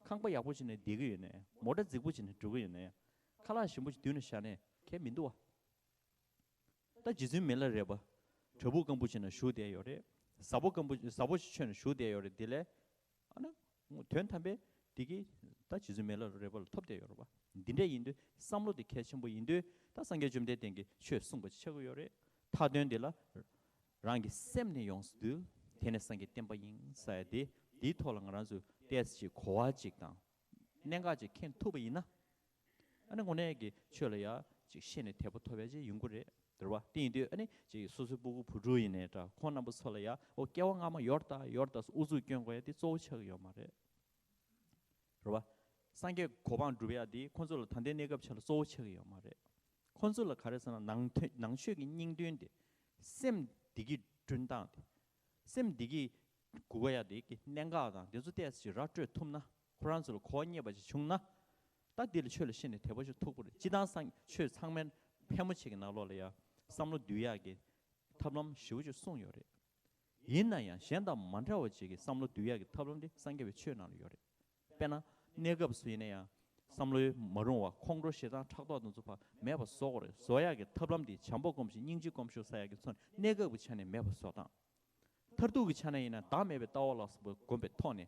ཁ་ རྐང་པ་ཡག་པོ་བྱས་ནས་བསྡད་ཀྱི་ཡོད་ནའི། མོ་ཊ་རྫིག་པོ་བྱས་ནས་འགྲོ་གི་ཡོད་ནའི། ཁ་ལག་ཞིམ་པོ་ཞིག་མདུན་ལ་བཞག་ནའི་ཁྱད་མི་འདུག་བ། ད་རྗེ་བཙུན་མི་ལ་རས་པ། བྲག་ཕུག་སྐམ་པོ་ཅིག་ན་བཞུགས་བསྡད་ཡོད་རེད། ཟྭ་པོ་སྐམ་པོ་ཟྭ་པོ་ཞིག་མཆོད་ནས་བཞུགས་བསྡད་ཡོད་རེད། དེ་ལས་ཨ་ནི་དོན་དམ་པའི་དེ་གི་ད་རྗེ་བཙུན་མི་ལ་རས་པ་ལ་ཐོབ་བསྡད་ཡོད་རེད་པ། འདི་འདྲ་ཡིན་དུས་བསམ་བློ་དེ་གལ་ཆེན་པོ་ཡིན་དུས། ད་སངས་རྒྱས་བཅོམ་ལྡན་འདས་ཀྱིས་ཆོས་གསུངས་པ་ཆགས་ཀྱི་ཡོད་རེད། མཐའ་དོན་དེ་ལ་རང་གི་སེམས་ནི་ཡོངས་སུ་འདུལ། དེ་ནི་སངས་རྒྱས་བསྟན་པ་ཡིན་ཟེར་ཡ་དེ། དེའི་ཐོག་ལ་ང་རང་ཚོས་ཏོག་ཙམ་ཅིག་གོ་བ་ཅིག་དང་གནད་འགག་ཅིག་མཁྱེན་ཐུབ་པ་ཡིན་ན། ཨ་ནི་དངོས་གནས་ཀྱི་ཆོས་ལ་ཡ་ཅིག་ཤེས་ནས་དད་པ་ཐོབ་ཡ་ཅིག་ཡོང་གི་རེད། རེད་བ། དེ་ཡིན་དུས་ཨ་ནི་ཅིག་སོ་སོའི་སྤུ་གུ་བུ་ཕྲུག་ཡིན་ནའི་འདྲ། ཁོང་རྣམ་པ་ཚོ་ལ་ཡ་འོ་སྐྱེ་བ་སྔ་མ་ཡོད་ད་ཡོད་ད་ཨུ་ཚུགས་སྐྱོན་དགོས་ཡ་དེ་གཙོ་བོ་ཆགས་ཀྱི་ཡོད་མ་རེད། རེད་བ། སངས་རྒྱས་གོ་འཕང་སྒྲུབ་ཡ་དེ་ཁོང་ཚོ་ལ་ད་ལྟའི་གནས་སྐབས་ཆ་ལ་གཙོ་བོ་ཆགས་ཀྱི་ཡོད་མ་རེད། ཁོང་ཚོ་ལ་ག་རེ་ཟེར་ན། ནང་དོན་ནང་ཆོས་ཀྱི་སྙིང་དོན་དེ། སེམས་འདི་གི་བསྐྲུན་སྟངས་དེ། སེམས་འདི་གི་སྒུག་ཡ་དེ་གི་གནད་འགག་དང་དེ་ཚོ་ཏོག་ཙམ་ཅིག་ར་སྤྲོད་ཐུབ་ན། ཁོ་རང་ཚོ་ལ་གོ་བ་རྙེད་པ་ཅིག་བྱུང་ན། ད་འདི་ལ་ཆོས་ལ་ཤེས་ནས་དད་པ་ཞིག་ཐུག་པ་རེད། སྤྱིར་བཏང་སང་ཆོས་ཚང་མའི་ཕལ་མོ་ཆེ་གི་ནང་ལོགས་ལ་ཡ་བསམ་བློ་འདུལ་ཡག་གི་ཐབས་ལམ་ཞེ་པོ་ཅིག་གསུངས་ཡོད་རེད། ཡིན་ན་ཡང་གཞན་དང་མ་འདྲ་བ་ཅིག་གི་བསམ་བློ་འདུལ་ཡག་གི་ཐབས་ལམ་དེ་སངས་རྒྱས་པའི་ཆོས་ནང་ལ་ཡོད་རེད། དཔེར་ན། གནས་སྐབས་སུ་ཡིན་ན་ཡང་བསམ་བློའི་མ་རུང་བ། ཁོང་ཁྲོ་ཞེ་སྡང་ཕྲག་དོག་དེ་ཚོ་ཕར་མེད་པ་བཟོ་དགོས་རེད། བཟོ་ཡག་གི་ཐབས་ལམ་དེ་བྱམས་པ་སྒོམ་ཞིང་སྙིང་རྗེ་སྒོམ་ཤོག་ཟེར་ཡག་གི་ཚོ་ནི་གནས་སྐབས་ཀྱི་ཆ་ནས་མེད་པ་བཟོ་སྟངས། མཐར་ཐུག་གི་ཆ་ནས་ཡིན་ན་བདག་མེད་པའི་ལྟ་བ་ལ་སོགས་པ་བསྒོམ་པའི་ཐོག་ནས།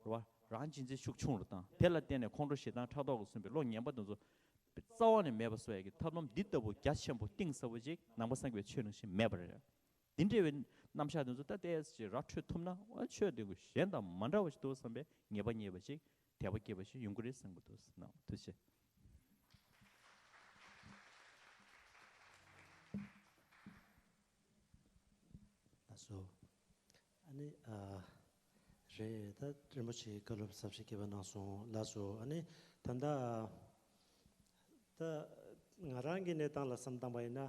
རེད་བ། རང་གཅེས་འཛིན་ཤུགས་ཆུང་རུ་བཏང་། དེ་ལ་བརྟེན་ནས་ཁོང་ཁྲོ་ཞེ་སྡང་ཕྲག་དོག་གིས་བཟུང་བའི་བློ་ངན་པ་དེ་ཚོ་རྩ་བ་ནས་མེད་པ་བཟོ་ཡག་གི་ཐབས་ལམ་འདི་ལྟ་བུ་རྒྱ་ཆེན་པོ་གཏིང་ཟབ་པོ་ཅིག་ནང་པ་སངས་རྒྱས་པའི་ཆོས་ནང་བཞིན་མེད་པ་རེད། འདི་འདྲ་བའི་རྣམ་གཞག་དེ་ཚོ་ད་ལྟའི་ཅིག་ར་འཕྲོད་ཐུབ་ན། ཨ། ཆོས་འདི་གུ་གཞན་དང་མ་འདྲ་བ་ཞིག་འདུག་བསམ་པའི་ངེས་པ་རྙེད་པ་ཞིག་དད་པ་སྐྱེས་པ་ཞིག་ཡོང་གི་རེད་བསམ་གྱི་འདུག་ཟེར་ན། ཐུགས་རྗེ་ཆེ། ལགས་སོ། ཨ་ནི། ཨ། རེད། ད་རིན་པོ་ཆེས་བཀའ་སློབ་ཟབ་ཞིག་གི་བ་གནང་སོང་། ལགས་སོ། ཨ་ནི་ད་ལྟ་ད་ང་རང་གི་གནས་སྟངས་ལ་བསམ་བཏང་པ་ཡིན་ན།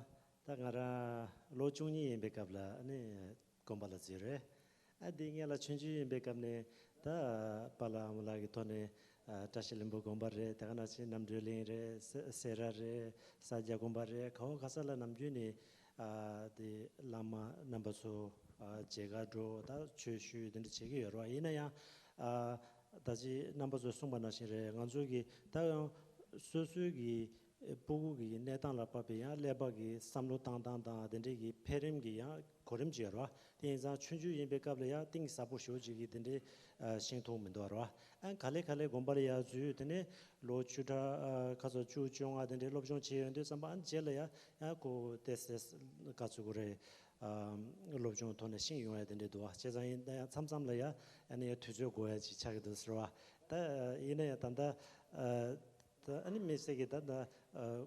ད་ང་རང་ལོ་བཅུ་གཉིས་ཡིན་པའི་སྐབས་ལ་ཨ་ནི་དགོན་པ་ལ་འཛུལ་རེད། ཨ། དེ་སྔོན་ལ་ཆུང་ཆུང་ཡིན་པའི་སྐབས་ནས་ད་པཱ་ལགས་ཨ་མ་ལགས་ཀྱི་ཐོག་ནས། ཨ། བཀྲ་ཤིས་ལྷུན་པོ་དགོན་པ་རེད། དེ་ག་ནང་བཞིན་རྣམ་གྲོལ་གླིང་རེད། སེ་སེ་ར་རེད། ས་སྐྱ་དགོན་པ་རེད། ག་བ་ག་ས་ལ་ནམ་རྒྱུན་ནས། ཨ། དེ་བླ་མ་རྣམ་པ་ཚོ། ཨ། མཇལ་ཁ་འགྲོ། ད་ཆོས་ཞུ་དེ་འདྲ་བྱེད་ཀྱི་ཡོད་རེད་བ། ཡིན་ན་ཡང་། ཨ། ད་ཅི་རྣམ་པ་ཚོས་གསུངས་པ་ནང་བཞིན་རེད། ང་ཚོ་གི་ད་ཡང་སོ་སོའི་གི་སྤུ་གུ་གི་གནས་སྟངས་ལ་དཔག་པའི་ཡང་ཀླད་པ་གི་བསམ་བློ་བཏང་སྟངས་དང་དེ་འདྲའི་གི་འཕེལ་རིམ་གི་ཡང་གོ་རིམ་ཅིག་ཡོད་རེད་བ། དེ་ཡིན་ཙང་ཆུང་ཆུང་ཡིན་པའི་སྐབས་ལ་ཡང་གཏིང་ཟབ་པོ་ཞེ་པོ་ཅིག་གི་དེ་འདྲའི། ཨ། ཤེས་ཐུབ་མི་འདུག་རེད་བ། ཨ། ག་ལེ་ག་ལེ་དགོན་པ་ལ་ཡར་འཛུལ། དེ་ནས་ལོ་བཅུ་ཕྲག་ཨ། ཁ་སང་བཅུ་བཅོ་ལྔ་དེ་འདྲའི་སློབ་སྦྱོང་བྱས་ཡོང་དུས་ཙམ་པ། ཨ། རྗེས་ལ་ཡ་ཡང་ཁོ་ཏོག་ཙམ་ག་ཚོད་དགོས་རེད། ཨ། སློབ་སྦྱོང་ཐོག་ནས་ཤེས་ཡོང་ཡ་དེ་འདྲ་འདུག་བ། བྱས་ཙང་ཡིན་ན་ཡང་མཚམས་མཚམས་ལ་ཡ་ཨ་ནི་ཡ་དུས་ཚོད་འགོར་ཡ་ཅིག་ཆགས་ཀྱི་འདུག་ཟེར་བ། ད་ཡིན་ན་ཡང་ད་ལྟ། ཨ། ད་ཨ་ནི་དམིགས་བསལ་གྱི་ད་ལྟ། ཨ།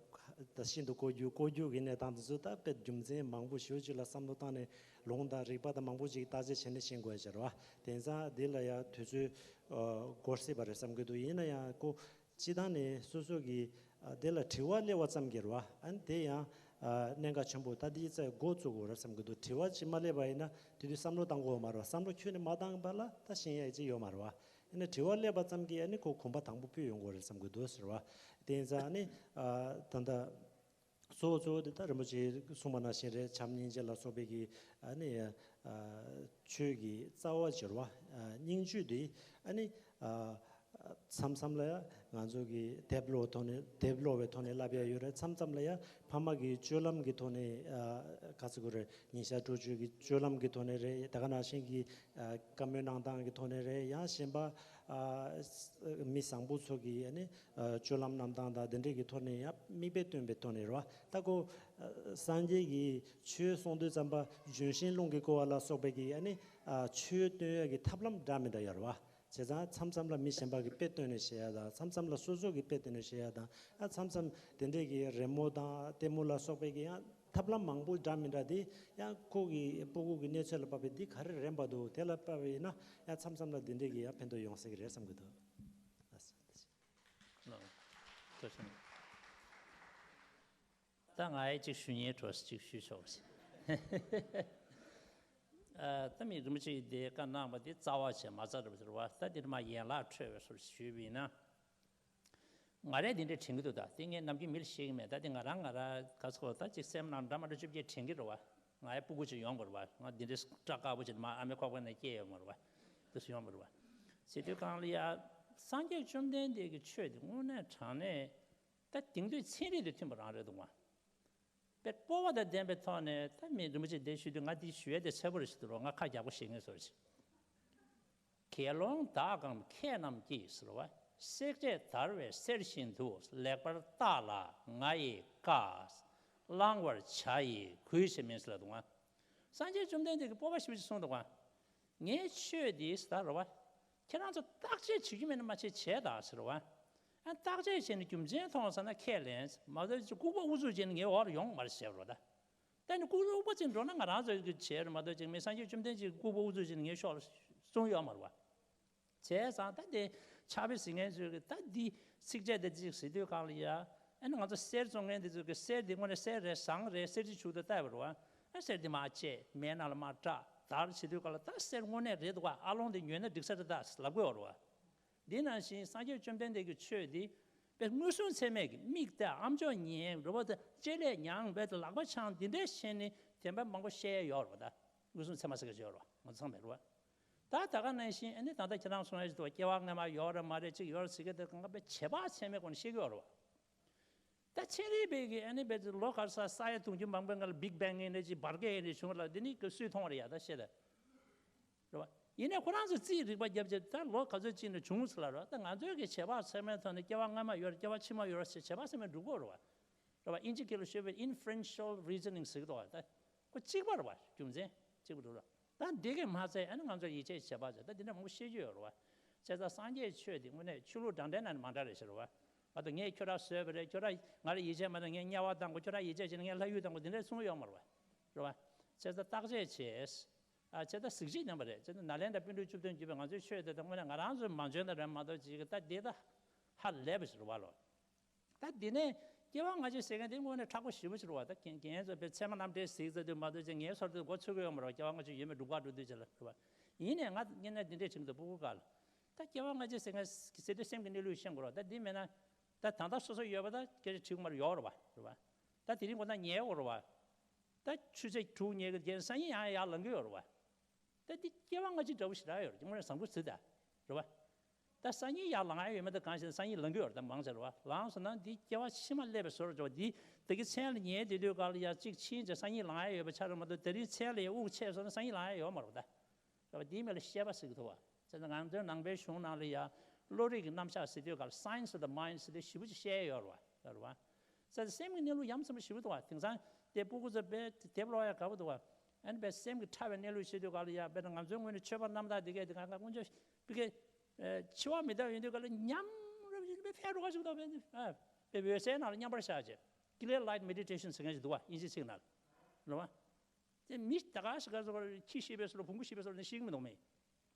ད་ཤིན་ཏུ་ལྐོག་གྱུར་ལྐོག་གྱུར་གྱི་གནས་སྟངས་དེ་ཚོ་ད་དཔེ་རྒྱུ་མཚན་མང་པོ་ཞེ་པོ་ཅིག་ལ་བསམ་བློ་བཏང་ནས། ལུང་དང་རིགས་པ་དང་མང་པོ་ཅིག་བརྟག་དཔྱད་བྱས་ནས་ཤེས་དགོས་ཡ་ཅིག་རེད་བ། དེང་སང་འདི་ལ་ཡ་དུས་ཚོད། ཨ། འགོར་སྲིད་པ་རེད་བསམ་གྱི་འདུག་ཡིན་ན་ཡང་ཁོ། སྤྱིར་བཏང་ནས་སོ་སོ་གི། ཨ། དེ་ལ་དྲི་བ་སླེབས་པ་ཙམ་གྱིས་རེད་བ། ཨ་ནི་དེ་ཡང་། ཨ། གནད་འགག་ཆེན་པོ། ད་འདི་རྩ་འགོ་བཙུགས་དགོས་རེད་བསམ་གྱི་འདུག་དྲི་བ་ཅིག་མ་སླེབས་པ་ཡིན་ན་དེ་དུས་བསམ་བློ་བཏང་དགོས་མ་རེད་བ། བསམ་བློ་ཁྱོན་ནས་མ་བཏང་བ་ལ་ད་ཤེས་ཡ་ཅིག་ཡོད་མ་རེད་བ། ཡིན་ན་དྲི་བ་སླེབས་པ་ཙམ་གྱིས་ཨ་ནི་ཁོ་གོམ་པ་དང་པོ་སྤོས་ཡོང་དགོས་རེད་བསམ་གྱི་འདུག་ཟེར་བ། དེ་ཡིན་ཙང་ཨ་ནི། ཨ། ད་ལྟ། གཙོ་བོ་གཙོ་བོ་དེ་ད་རིན་པོ་ཆེས་གསུངས་པ་ནང་བཞིན་རེད། བྱམས་སྙིང་རྗེ་ལ་སོགས་པའི་གི་ཨ་ནི། ཨ། ཆོས་ཀྱི་རྩ་བ་སྦྱོར་བ། ཨ། སྙིང་བཅུད་དེ་ཨ་ནི། ཨ། མཚམས་མཚམས་ལ་ཡ་ང་ཚོ་གི་དེབ་ཀློག་ཐོག་ནས། དེབ་ཀློག་པའི་ཐོག་ནས་བསླབ་ཡ་ཡོད་རེད། མཚམས་མཚམས་ལ་ཡ་ཕ་མ་གི་སྤྱོད་ལམ་གྱི་ཐོག་ནས། ཨ། ག་ཚོད་དགོས་རེད། ཉིན་ཞག་དྲུག་ཅུ་གི་སྤྱོད་ལམ་གྱི་ཐོག་ནས་རེད། དེ་ག་ནང་བཞིན་གྱི། ཨ། བཀའ་མོལ་གནང་སྟངས་ཀྱི་ཐོག་ནས་རེད། ཡང་གཞན་པ། ཨ། མི་བཟང་པོ་ཚོ་གི་ཨ་ནི། ཨ། སྤྱོད་ལམ་གནང་སྟངས་དང་དེ་འདྲས་ཀྱི་ཐོག་ནས་ཡང་མིག་དཔེ་སྟོན་པའི་ཐོག་ནས་རེད་བ། ད་ཁོ། ཨ། སངས་རྒྱས་ཀྱིས་ཆོས་གསུང་དུས་ཙམ་པ་ལྗོན་ཤིང་རླུང་གིས་བསྐོར་བ་ལ་སོགས་པའི་གི་ཨ་ནི། ཨ། ཆོས་སྟོན་ཡ་གི་ཐབས་ལམ་འདྲ་མི་འདྲ་ཡོད་རེད་བ། བྱས་ཙང་མཚམས་མཚམས་ལ་མི་གཞན་པ་གི་དཔེ་སྟོན་ནས་བཤད་ཡ་དང་། མཚམས་མཚམས་ལ་སོ་སོ་གི་དཔེ་སྟོན་ནས་བཤད་ཡ་དང་། ཨ། མཚམས་མཚམས་དེ་འདྲས་ཀྱི་རི་མོ་དང་ལྟད་མོ་ལ་སོགས་པའི་གི་ཡང་ཐབས་ལམ་མང་པོ་འདྲ་མི་འདྲ་དེ། ཡང་ཁོ་གི་སྤུ་གུ་གི་གནས་ཚུལ་ལ་དཔག་པའི་འདི་ག་རེ་རན་པ་འདུག་དེ་ལ་དཔག་པ་ཡིན་ན་ཡང་མཚམས་མཚམས་ལ་འདི་འདྲས་ཀྱི་ཡང་ཕན་ཐོགས་ཡོང་སྲིད་ཀྱི་རེད་བསམ་གྱི་འདུག་ཨ། ཐུགས་རྗེ་ཆེ། ད་ང་ཡི་གཅིག་ཞུ་སྙིང་བྲོ་གཅིག་ཞུ་ཆོག་ཅིག་ཨ། ད་མི་རིན་པོ་ཆེ་ཡིས་དེ་བཀའ་གནང་བ་དེ་རྩ་བ་བྱས་མ་རྩ་རུ་ཟེར་བ། ད་དེར་མ་ཡན་ལག་འཕྲོས་པའི་སོར་ཞུས་པ་ཡིན་ན། ང་རས་འདི་འདྲ་དྲན་གྱི་འདུག་ད་དེ་ངས་ནམ་རྒྱུན་མི་ལ་བཤད་ཀྱི་མེད། ད་དེ་ང་རང་ང་ར་ག་ཚོད་ད་ཅིག་སེམས་ནང་འདྲ་མ་འདྲ་བཅུ་བརྒྱད་དྲན་གྱི་རེད་བ། ང་ཡ་སྤུ་གུ་ཅིག་ཡོང་དགོས་རེད་བ། ང་འདི་འདྲའི་སྐྲ་དཀར་པོ་ཅིག་མ་ཨ་མའི་ཁོག་པ་ནས་སྐྱེས་ཡོང་དགོས་རེད་བ། དེ་སུ་ཡོང་དགོས་རེད་བ། བྱེད་དུས་གང་ལ་ཡ། སངས་རྒྱས་བཅོམ་ལྡན་འདས་ཀྱི་ཆོས་འདི་དངོས་གནས་དྲང་གནས་ད་དེང་དུས་ཚན་རིག་དང་མཐུན་པ་རང་རེད་འདུག་བ། དཔེ་སྤོབས་པ་དང་ལྡན་པའི་ཐོག་ནས་ད་མི་རིན་པོ་ཆེ་འདི་ཞུ་དུས་ང་འདི་ཞུ་ཡ་དེ་ཚད་པོ་རེད་ཞུ་དུས་རོགས་ང་ཁ་རྒྱག་པོ་བྱེད་ངེས་བཟོ་ཞིག་དགེ་སློང་དག་གམ་མཁས་རྣམས་ཀྱིས་ཟེར་བ། བསྲེག་བཅད་བརྡར་བའི་གསེར་བཞིན་དུ། ལེགས་པར་བརྟགས་ལ་ང་ཡི་བཀའ། བླང་བར་བྱ་ཡི་གུས་ཕྱིར་མིན་ཟེར་ལ་འདུག་བ། སངས་རྒྱས་བཅོམ་ལྡན་འདས་ཀྱིས་སྤོབས་པ་ཞེ་པོ་ཅིག་གསུངས་འདུག་བ། ངའི་ཆོས་འདི་ཟེར་རོ་བ། ཁྱེད་རང་ཚོ་བརྟག་དཔྱད་བྱེད་རྒྱུ་མེད་ན་མ་བྱེད་བྱས་དང་ཟེར་རོ་བ། ཨ་བརྟག་དཔྱད་བྱས་ནས་རྒྱུ་མཚན་མཐོང་ཚར་ན་ཁས་ལེན། མ་གཏོགས་ཅིག་ལྐུགས་པ་ཨུ་ཚུགས་བྱས་ནས་ངའི་འོག་ལ་ཡོང་མ་རེད་ཟེར་རོ་ད། ད་ནི་ལྐུགས་པ་ཨུ་ཚུགས་བྱས་ནས་འགྲོ་ན་ང་རང་ཚོ་གི་བྱས་རེད་མ་གཏོགས་ཅིག་མི་སངས་རྒྱས་བཅོམ་ལྡན་འདས་ཀྱིས་ལྐུགས་པ་ཨུ་ཚུགས་བྱས་ནས་ངའི་ཕྱོགས་ལ་བཙུན་ཡོད་མ་རེད་བ། བྱས་ཙང་ད་དེ་ཕྱག་དཔེ་གཟིགས་མཁན་ཚོས་ཀྱི་ད་འདི་ཚིགས་བཅད་དེ་ཅིག་གཟིགས་དུས་གང་ལ་ཡ། ཨ་ནི་ང་ཚོ་གསེར་བཙོང་མཁན་དེ་ཚོས་ཀྱི་གསེར་འདི་དངོས་གནས་གསེར་རེད་བཟང་རེད་གསེར་གྱི་མཇུག་ཏུ་བལྟས་པ་རེད་བ། ཨ་གསེར་འདི་མར་བཅད་མེ་ནང་ལ་མར་བཀྲ་བརྡར་བྱེད་དུས་གང་ལ་ད་གསེར་དངོས་གནས་རེད་འདུག་བ། ཨ་ལོང་དེ་ཉོས་ན་འགྲིག་ས་རེད་ད་ལབ་དགོས་པ་རེད་བ། འདི་ནང་བཞིན་སངས་རྒྱས་བཅོམ་ལྡན་འདས་ཀྱི་ཆོས་འདི་དཔེ་མངོན་སུམ་ཚད་མས་ཀྱི་མིག་བལྟས་ཨ་མཆོག་ཉན་རེད་བ། ད་ལྕེ་ལས་མྱངས་བས་ད་ལག་པ་འཆང་འདི་འདྲས་བྱས་ནས་དེ་འདྲ་མང་པོ་བཤད་ཡ་ཡོད་རེད་བ། ད་མངོན་སུམ་ཚད་མ་ཟེར་གྱི་ཡོད་རེད་བ། ང་ཚང་མེད་རེད་བ། ད་ད་ག་ནང་བཞིན་ཨ་ནི་ད་ལྟ་ཁྱེད་རང་གསུང་ཡ་ཞིག་འདུག་བ། སྐྱེ་བ་སྔ་མ་ཡོད་རེད་མ་རེད་ཅིག་ཡོད་རེད་ཟེར་གི་དེ་གང་ག་དཔེ་བྱེད་པ་ཚད་མའི་སྒོ་ནས་བཤད་ཀྱི་ཡོད་རེད་བ། ད་ཚན་རིག་པའི་གི་ཨ་ནི་བས་ལོ་ག་ས་ས་ཡ་དུང་ཕྱུར་མང་པོའི་སྔ་ལ་Big Bang་ཡིན་ནའི་ཅིག་འབར་གས་ཡིན་ནའི་བྱུང་ལ་འདི་ནི་གི་སུས་མཐོང་བ་རེད་ཡ་ད་བཤད་ད། རེད་བ། ཡིན་ནའི་ཁོ་རང་ཚོ་རྩིས་རིག་པ་བརྒྱབ་བྱས་ད་ལོ་ག་ཚོད་ཅིག་ནས་བྱུང་ཟེར་ལ་རེད་བ། ད་ང་ཚོའི་གི་བྱེད་པ་ཚད་མའི་ཐོག་ནས་སྐྱེ་བ་སྔ་མ་ཡོད་རེད་སྐྱེ་བ་ཕྱི་མ་ཡོད་རེད་ཟེར་བྱེད་པ་ཚད་མས་འགྲུབ་དགོས་རེད་བ། རེད་བ། དབྱིན་ཇི་སྐད་ལ་ཤོད་པའི་inferential reasoning་ཟེར་གི་འདུག་བ། ད་ཁོ་གཅིག་པ་རེད་བ། རྒྱུ་མཚན་གཅིག་པ་འགྲུབ་རེད། ད་འདི་གས་མ་ཚད་ཨ་ནི་ང་ཚོ་ཡིད་ཆེས་བྱེད་པ་ཚོ་ད་འདི་འདྲ་མང་པོ་བཤད་རྒྱུ་ཡོད་རེད་བ། བྱས་ཙང་སངས་རྒྱས་ཆོས་འདི་དངོས་གནས་ཆོས་ལུགས་འདྲ་འདྲ་ན་ནི་མ་འདྲ་རེད་ཟེར་བ། ང་ཚོ་ངས་ཁྱོད་རང་བཟོས་པ་རེད། ཁྱོད་རང་ང་ལ་ཡིད་ཆེས་མ་གཏོང་ངས་དམྱལ་བ་བཏང་དགོས། ཁྱོད་རང་ཡིད་ཆེས་བྱས་ན་ངས་ལྷ་ཡུལ་བཏང་དགོས། འདི་འདྲ་གསུང་གི་ཡོད་མ་རེད་བ། རེད་བ། བྱས་ཙང་བརྟག་དཔྱད་བྱས། ཨ་བྱས་ཙང་གཟིགས་ཞིབ་ཉམས་པ་རེད། བྱས་ཙང་ནཱ་ལེནྡྲ་པཎ་གྲུབ་བཅུ་བདུན་བརྒྱུད་པའི་ང་ཚོའི་ཆོས་དེ་དང་དངོས་གནས་ང་རང་ཚོས་མ་འཇོན་ན་རེད་མ་གཏོགས་ཅིག་ད་འདི་ད་ཧ་ལས་པ་ཞིག་རེད་བ་ལོ། ད་འདི་ནས་སྐྱེ་བ་སྔ་ཕྱི་ཟེར་མཁན་དེ་དངོས་གནས་མཁྲེགས་པོ་ཞེ་པོ་ཅིག་རེད་བ། ད་རྒན་རྒན་ཚོ་དཔེ་ཚད་མ་རྣམ་འགྲེལ་གཟིགས་ཚར་དུས་མ་གཏོགས་ཅིག་ངའི་སོར་དུ་མགོ་ཚོད་ཀྱི་ཡོད་མ་རེད་བ། སྐྱེ་བ་སྔ་ཕྱི་ཡོད་མེད་སྒྲུབ་ཁག་འགྲོ་དུས་ཅིག་ལ་རེད་བ། ཡིན་ནའི་ང་སྔན་ན་འདི་འདྲས་དྲན་གྱི་འདུག་སྤུ་གུ་སྐབས་ལ། ད་སྐྱེ་བ་སྔ་ཕྱི་ཟེར་མཁན་ཟེར་དུས་སེམས་ཀྱི་གནས་ལུགས་ཤེས་དགོས་རེད་བ། ད་འདི་མེད་ན། ད་ད་ལྟ་སོ་སོ་ཡོད་པ་ད་སྐད་ཆ་དྲི་གི་མ་རེད། ཡོད་རེད་བ། རེད་བ། ད་དེ་རིང་ཁོ་ན་ཉལ་ཡོད་རེད་བ། ད་ཆུ་ཚོད་དྲུག་ཉལ་གི་རྗེས་སང་ཉིན་ཡང་ཡར་ལངས་གི་ཡོད་རེད་བ། ད་འདི་སྐྱེ་བ་སྔ་ཕྱི་འདྲ་བོ་ཞེ་དྲག་ཡོད་རེད། དངོས་གནས་བཟང་པོ་ཟེར་ད། རེད་བ། ད་སང་ཉིན་ཡར་ལངས་ཡ་ཡོད་མེད་ད་གང་ཤེས། སང་ཉིན་ལངས་གི་ཡོད་རེད། ད་མང་ཆེ་རེད་བ། ལངས་སོང་ན་འདི་སྐྱེ་བ་ཕྱི་མ་སླེབས་པའི་བཟོ་འདྲ་ཅིག་འདི་ད་གིན་མཚན་ལ་ཉལ་བསྡད་དུས་སྐབས་ལ་ཡ་གཅིག་ཕྱིན་ཚེ་སང་ཉིན་ལངས་ཡ་ཡོད་པ་ཆགས་རེད་མ་གཏོགས། དེ་རིང་མཚན་ལ་ཡ་དབུགས་ཆད་སོང་ན་སང་ཉིན་ལངས་ཡ་ཡོད་མ་རེད་ད། རེད་བ། དེའི་མིང་ལ་ཤེས་པ་ཟེར་གྱི་འདུག་བ། བྱས་ཙང་ང་ཚོའི་ནང་པའི་གཞུང་ནང་ལ་ཡ་བློ་རིག་གི་རྣམ་གཞག་ཟེར་དུས་སྐབས་ལ་Science of the Mind་ཟེར་དུས་ཞེ་པོ་ཅིག་བཤད་ཡོད་རེད་བ། རེད་བ། བྱས་ཙང་སེམས་ཀྱི་གནས་ལུགས་ཡ་མཚན་པོ་ཞེ་པོ་འདུག་བ། དེང་སང་དེ་སྤུ་གུ་ཚོ་དཔེ་དེབ་ཀློག་ཡ་དགའ་པོ་འདུག་བ། ཨ་ནི་དཔེ་སེམས་ཀྱི་ཕྲ་བའི་གནས་ལུགས་བཤད་དུས་སྐབས་ལ་ཡ་དཔེ་ང་ཚོའི་ངོས་ནས་ཆོས་པ་རྣམ་དག་དེ་གས་དེ་ག་ང་སྔོན་ཆད་དཔེ་གས་འཆི་བ་མི་རྟག་ཡིན་དུས་སྐབས་ལ་ཉམས་རབ་ཡིན་དཔེ་ཕན་འགྲོ་ག་ཞིག་འདུག་དཔེ་དཔེ་འོད་གསལ་ནང་ལ་མཉམ་པར་བཞག་བྱས། Clear Light Meditation་ཟེར་མཁན་ཞིག་འདུག་བ། དབྱིན་ཇི་ཚིག་ནང་ལ། རེད་བ། དེ་མི་ད་ག་ཞིག་ག་སོགས་ཁྱི་ཤི་བའི་སོགས་བོང་བུ་ཤི་བའི་སོགས་ནི་ཤི་གི་མི་འདུག་མི།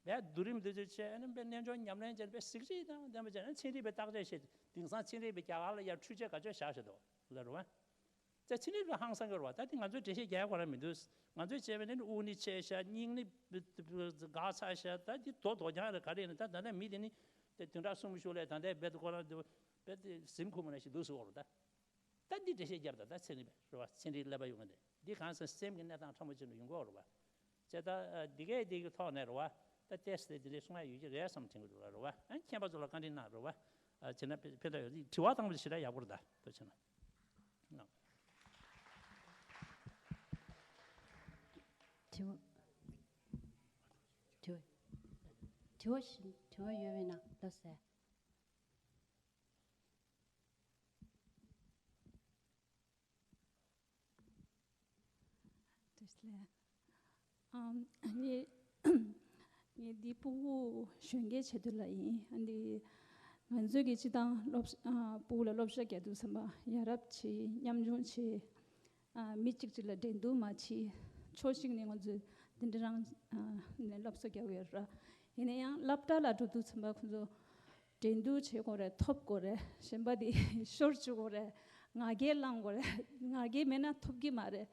བས་བསྡུ་རིམ་འདི་ཚོ་བྱས་ཨ་ནི་དཔེ་རྣལ་འབྱོར་ཉམས་ལེན་བྱས་ནས་དཔེ་གཟིགས་རིས་དང་ལྡན་པ་བྱས་ན་ཚན་རིག་པའི་བརྟག་དཔྱད་བྱས། དེང་སང་ཚན་རིག་པའི་རྒྱ་གར་ལ་ཡར་འཕྲུལ་ཆས་ག་ཚོད་བཞག་བཞག་འདུག་ལ་རུ་བ། ད་ཚན་རིག་པ་ཧང་སང་གི་རུ་བ། ད་དེ་ང་ཚོའི་འགྲེལ་བཤད་རྒྱག་ཡ་ཁོ་རང་མི་འདུག་ང་ཚོས་བྱས་པ་ནི་དབུགས་ནི་ཆད་ཤག་སྙིང་ནི་འགག་ཚར་ཤག་ད་དེ་རྡོ་རྡོ་རྐྱང་རེད་ག་རེ་ཡིན་ན། ད་ད་ལྟ་མི་དེ་ནི་དེ་བདུན་ཕྲག་གསུམ་ཞུགས་ལས་ད་ལྟའི་རྦད་དེ་ཁོ་རང་དེ་རྦད་དེ་གཟིམ་ཁུག་མ་ན་ཞིག་འདུག་ཟེར་བ་རུ་ད། ད་འདི་འགྲེལ་བཤད་རྒྱབ་དང་ད་ཚན་རིག་པས་རེད་བ། ཚན་རིག་ཀླད་པ་ཡོད་མཁན་དེ་འདི་གང་ཟེར་སེམས་ཀྱི་གནས་སྟངས་ཕྲ་མོ་ཅིག་ནས་ཡོང་གི་ཡོད་རེད་བ། བྱས་ད་འདི་གས་འདི་གི་ཐོག་ནས་རེད་བ། ད་ཏེས་དེ་འདི་འདྲའི་གསུང་ཡ་ཡོད་ཀྱི་རེད་བསམ་དྲན་གྱི་འདུག་ལ་རེད་བ། ཨ་མཁྱེན་པ་ཚོ་ལ་བཀའ་འདྲི་གནང་རེད་བ། ཨ་བྱས་ན་ཕན་ཐོགས་ཡོད། དྲི་བ་བཏང་བ་ཞེ་དྲག་ཡག་པོ་རེད་ད་ལྟ་བྱས་ན། དྲི་བ། དྲི་བ། དྲི་བ་ཞིག་དྲི་བ་ཡོད་པས་ན་ལབ་ཟེར། བཀྲ་ཤིས་བདེ་ལེགས། ཨམ། ངས་ངས་འདི་སྤུ་གུ་གཞོན་སྐྱེས་ཆེད་དུ་ལ་ཡིན། ཨ་འདི་ང་ཚོས་ཀྱི་སྤྱི་བཏང་སློབ་ཨ་སྤུ་གུ་ལ་སློབ་གསོ་རྒྱག་དུས་ཙམ་པ་ཡ་རབས་བྱེད། ཉམ་ཆུང་བྱེད། ཨ་མི་གཅིག་གཅིག་ལ་འགྲན་བསྡུར་མ་བྱེད། ཕྱོགས་གཅིག་ནས་ང་ཚོས་འདི་འདྲ་རང་ཨ་ནས་སློབ་གསོ་རྒྱག་གི་ཡོད་ར། ཡིན་ན་ཡང་སློབ་གྲྭ་ལ་འགྲོ་དུས་ཙམ་པ་ཁོ་ཚོ་འགྲན་བསྡུར་བྱེད་དགོས་རེད། ཐོབ་དགོས་རེད། གཞན་པ་དེ་ཤོར་བཅུག་དགོས་རེད། ང་རྒྱལ་ལངས་དགོས་རེད། ང་རྒྱལ་མེད་ན་ཐོབ་ཀྱི་མ་རེད།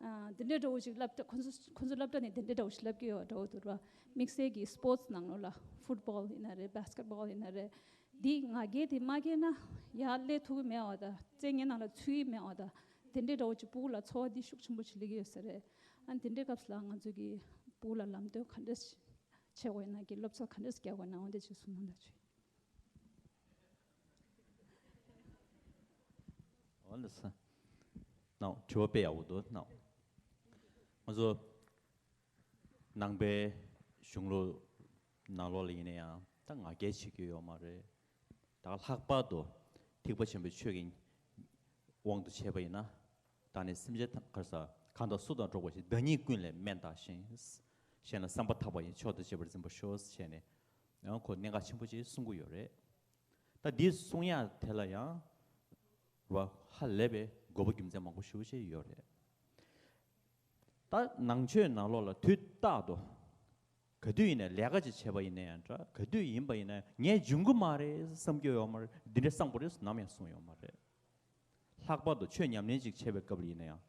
ཨ་འདི་འདྲའི་འདྲ་བོ་ཞིག་སློབ་གྲྭ་ཁོ་ཚོ་ཁོ་ཚོ་སློབ་གྲྭ་ནས་འདི་འདྲའི་འདྲ་བོ་ཞིག་སློབ་ཀྱི་ཡོད་འདྲ་བོ་འདུག་ར། དམིགས་བསལ་གྱི་སྤོར་ཊི་ནང་ལོགས་ལ་ཕུཊ་བོལ་ཡིན་ན་རེད། བྷ་སི་ཀེཊ་བོལ་ཡིན་ན་རེད། འདི་ང་རྒྱལ་དེ་མ་རྒྱལ་ན་ཡར་སླེབས་ཐུབ་ཀྱི་མེད་པ་དང་རྩེ་ལྔའི་ནང་ལ་ཚུད་ཀྱི་མེད་པ་དང་དེ་འདྲའི་འདྲ་བོ་ཅིག་སྤུ་གུ་ལ་ཚོར་བ་འདི་ཤུགས་ཆེན་པོ་ཅིག་སླེབས་ཀྱི་ཡོད་ས་རེད། ཨ་དེ་འདྲའི་སྐབས་སུ་ལ་ང་ཚོ་གི་སྤུ་གུ་ལ་ལམ་སྟོན་ག་འདྲས་བྱེད་དགོས་ན་གི་སློབ་གསོ་ག་འདྲས་རྒྱག་དགོས་ན་འོ་འདི་ཅིག་གསུང་གནང་ད་ཆོས། ཨ་ལ་ས། ནའོ་དྲི་བ་དཔེ་ཡག་པོ་འདུག་ནའོ། ང་ཚོ་ནང་པའི་གཞུང་ལུགས་ནང་ལོགས་ལ་ཡིན་ན་ཡང་ད་ང་རྒྱལ་བྱེད་རྒྱུ་ཡོད་མ་རེད། ད་ལྷག་པར་དུ་ཐེག་པ་ཆེན་པོའི་ཆོས་ཀྱི་དབང་དུ་བྱས་པ་ཡིན་ན། བདག་ནི་སེམས་ཅན་ཐམས་གར་ས་གང་དང་སུ་དང་འགྲོགས་པ་ཞིག་བདག་ཉིད་ཀུན་ལས་དམན་བལྟ་ཞིང་། གཞན་ལ་བསམ་པ་ཐག་པ་ཡིས། མཆོག་ཏུ་གཅེས་པར་འཛིན་པར་ཤོག་ཟེར་ནས་ཡང་ཁོ་གནད་འགག་ཆེན་པོ་ཅིག་གསུང་གི་ཡོད་རེད། ད་འདི་གསུང་ཡག་དེ་ལ་ཡང་ར་ཧ་ལས་པའི་དགོས་པ་རྒྱུ་མཚན་མང་པོ་ཞེ་པོ་ཅིག་ཡོད་རེད། ད་ནང་ཆོས་ནང་ལོགས་ལ་དུས་རྟག་ཏུ་ག་དུས་ཡིན་ནའི་ལས་ཀ་ཅིག་བྱས་པ་ཡིན་ན་ཡང་འདྲ། ག་དུས་ཡིན་པ་ཡིན་ན་ངས་འཇོན་གི་མ་རེད་བསམ་རྒྱུ་ཡོད་མ་རེད། འདི་འདྲ་བསམ་དགོས་རེད་ནམ་ཡང་གསུངས་ཡོད་མ་རེད། ལྷག་པར་དུ་ཆོས་ཉམས་ལེན་ཅིག་བྱས་པའི་སྐབས་ལ་ཡིན་ན་ཡང་།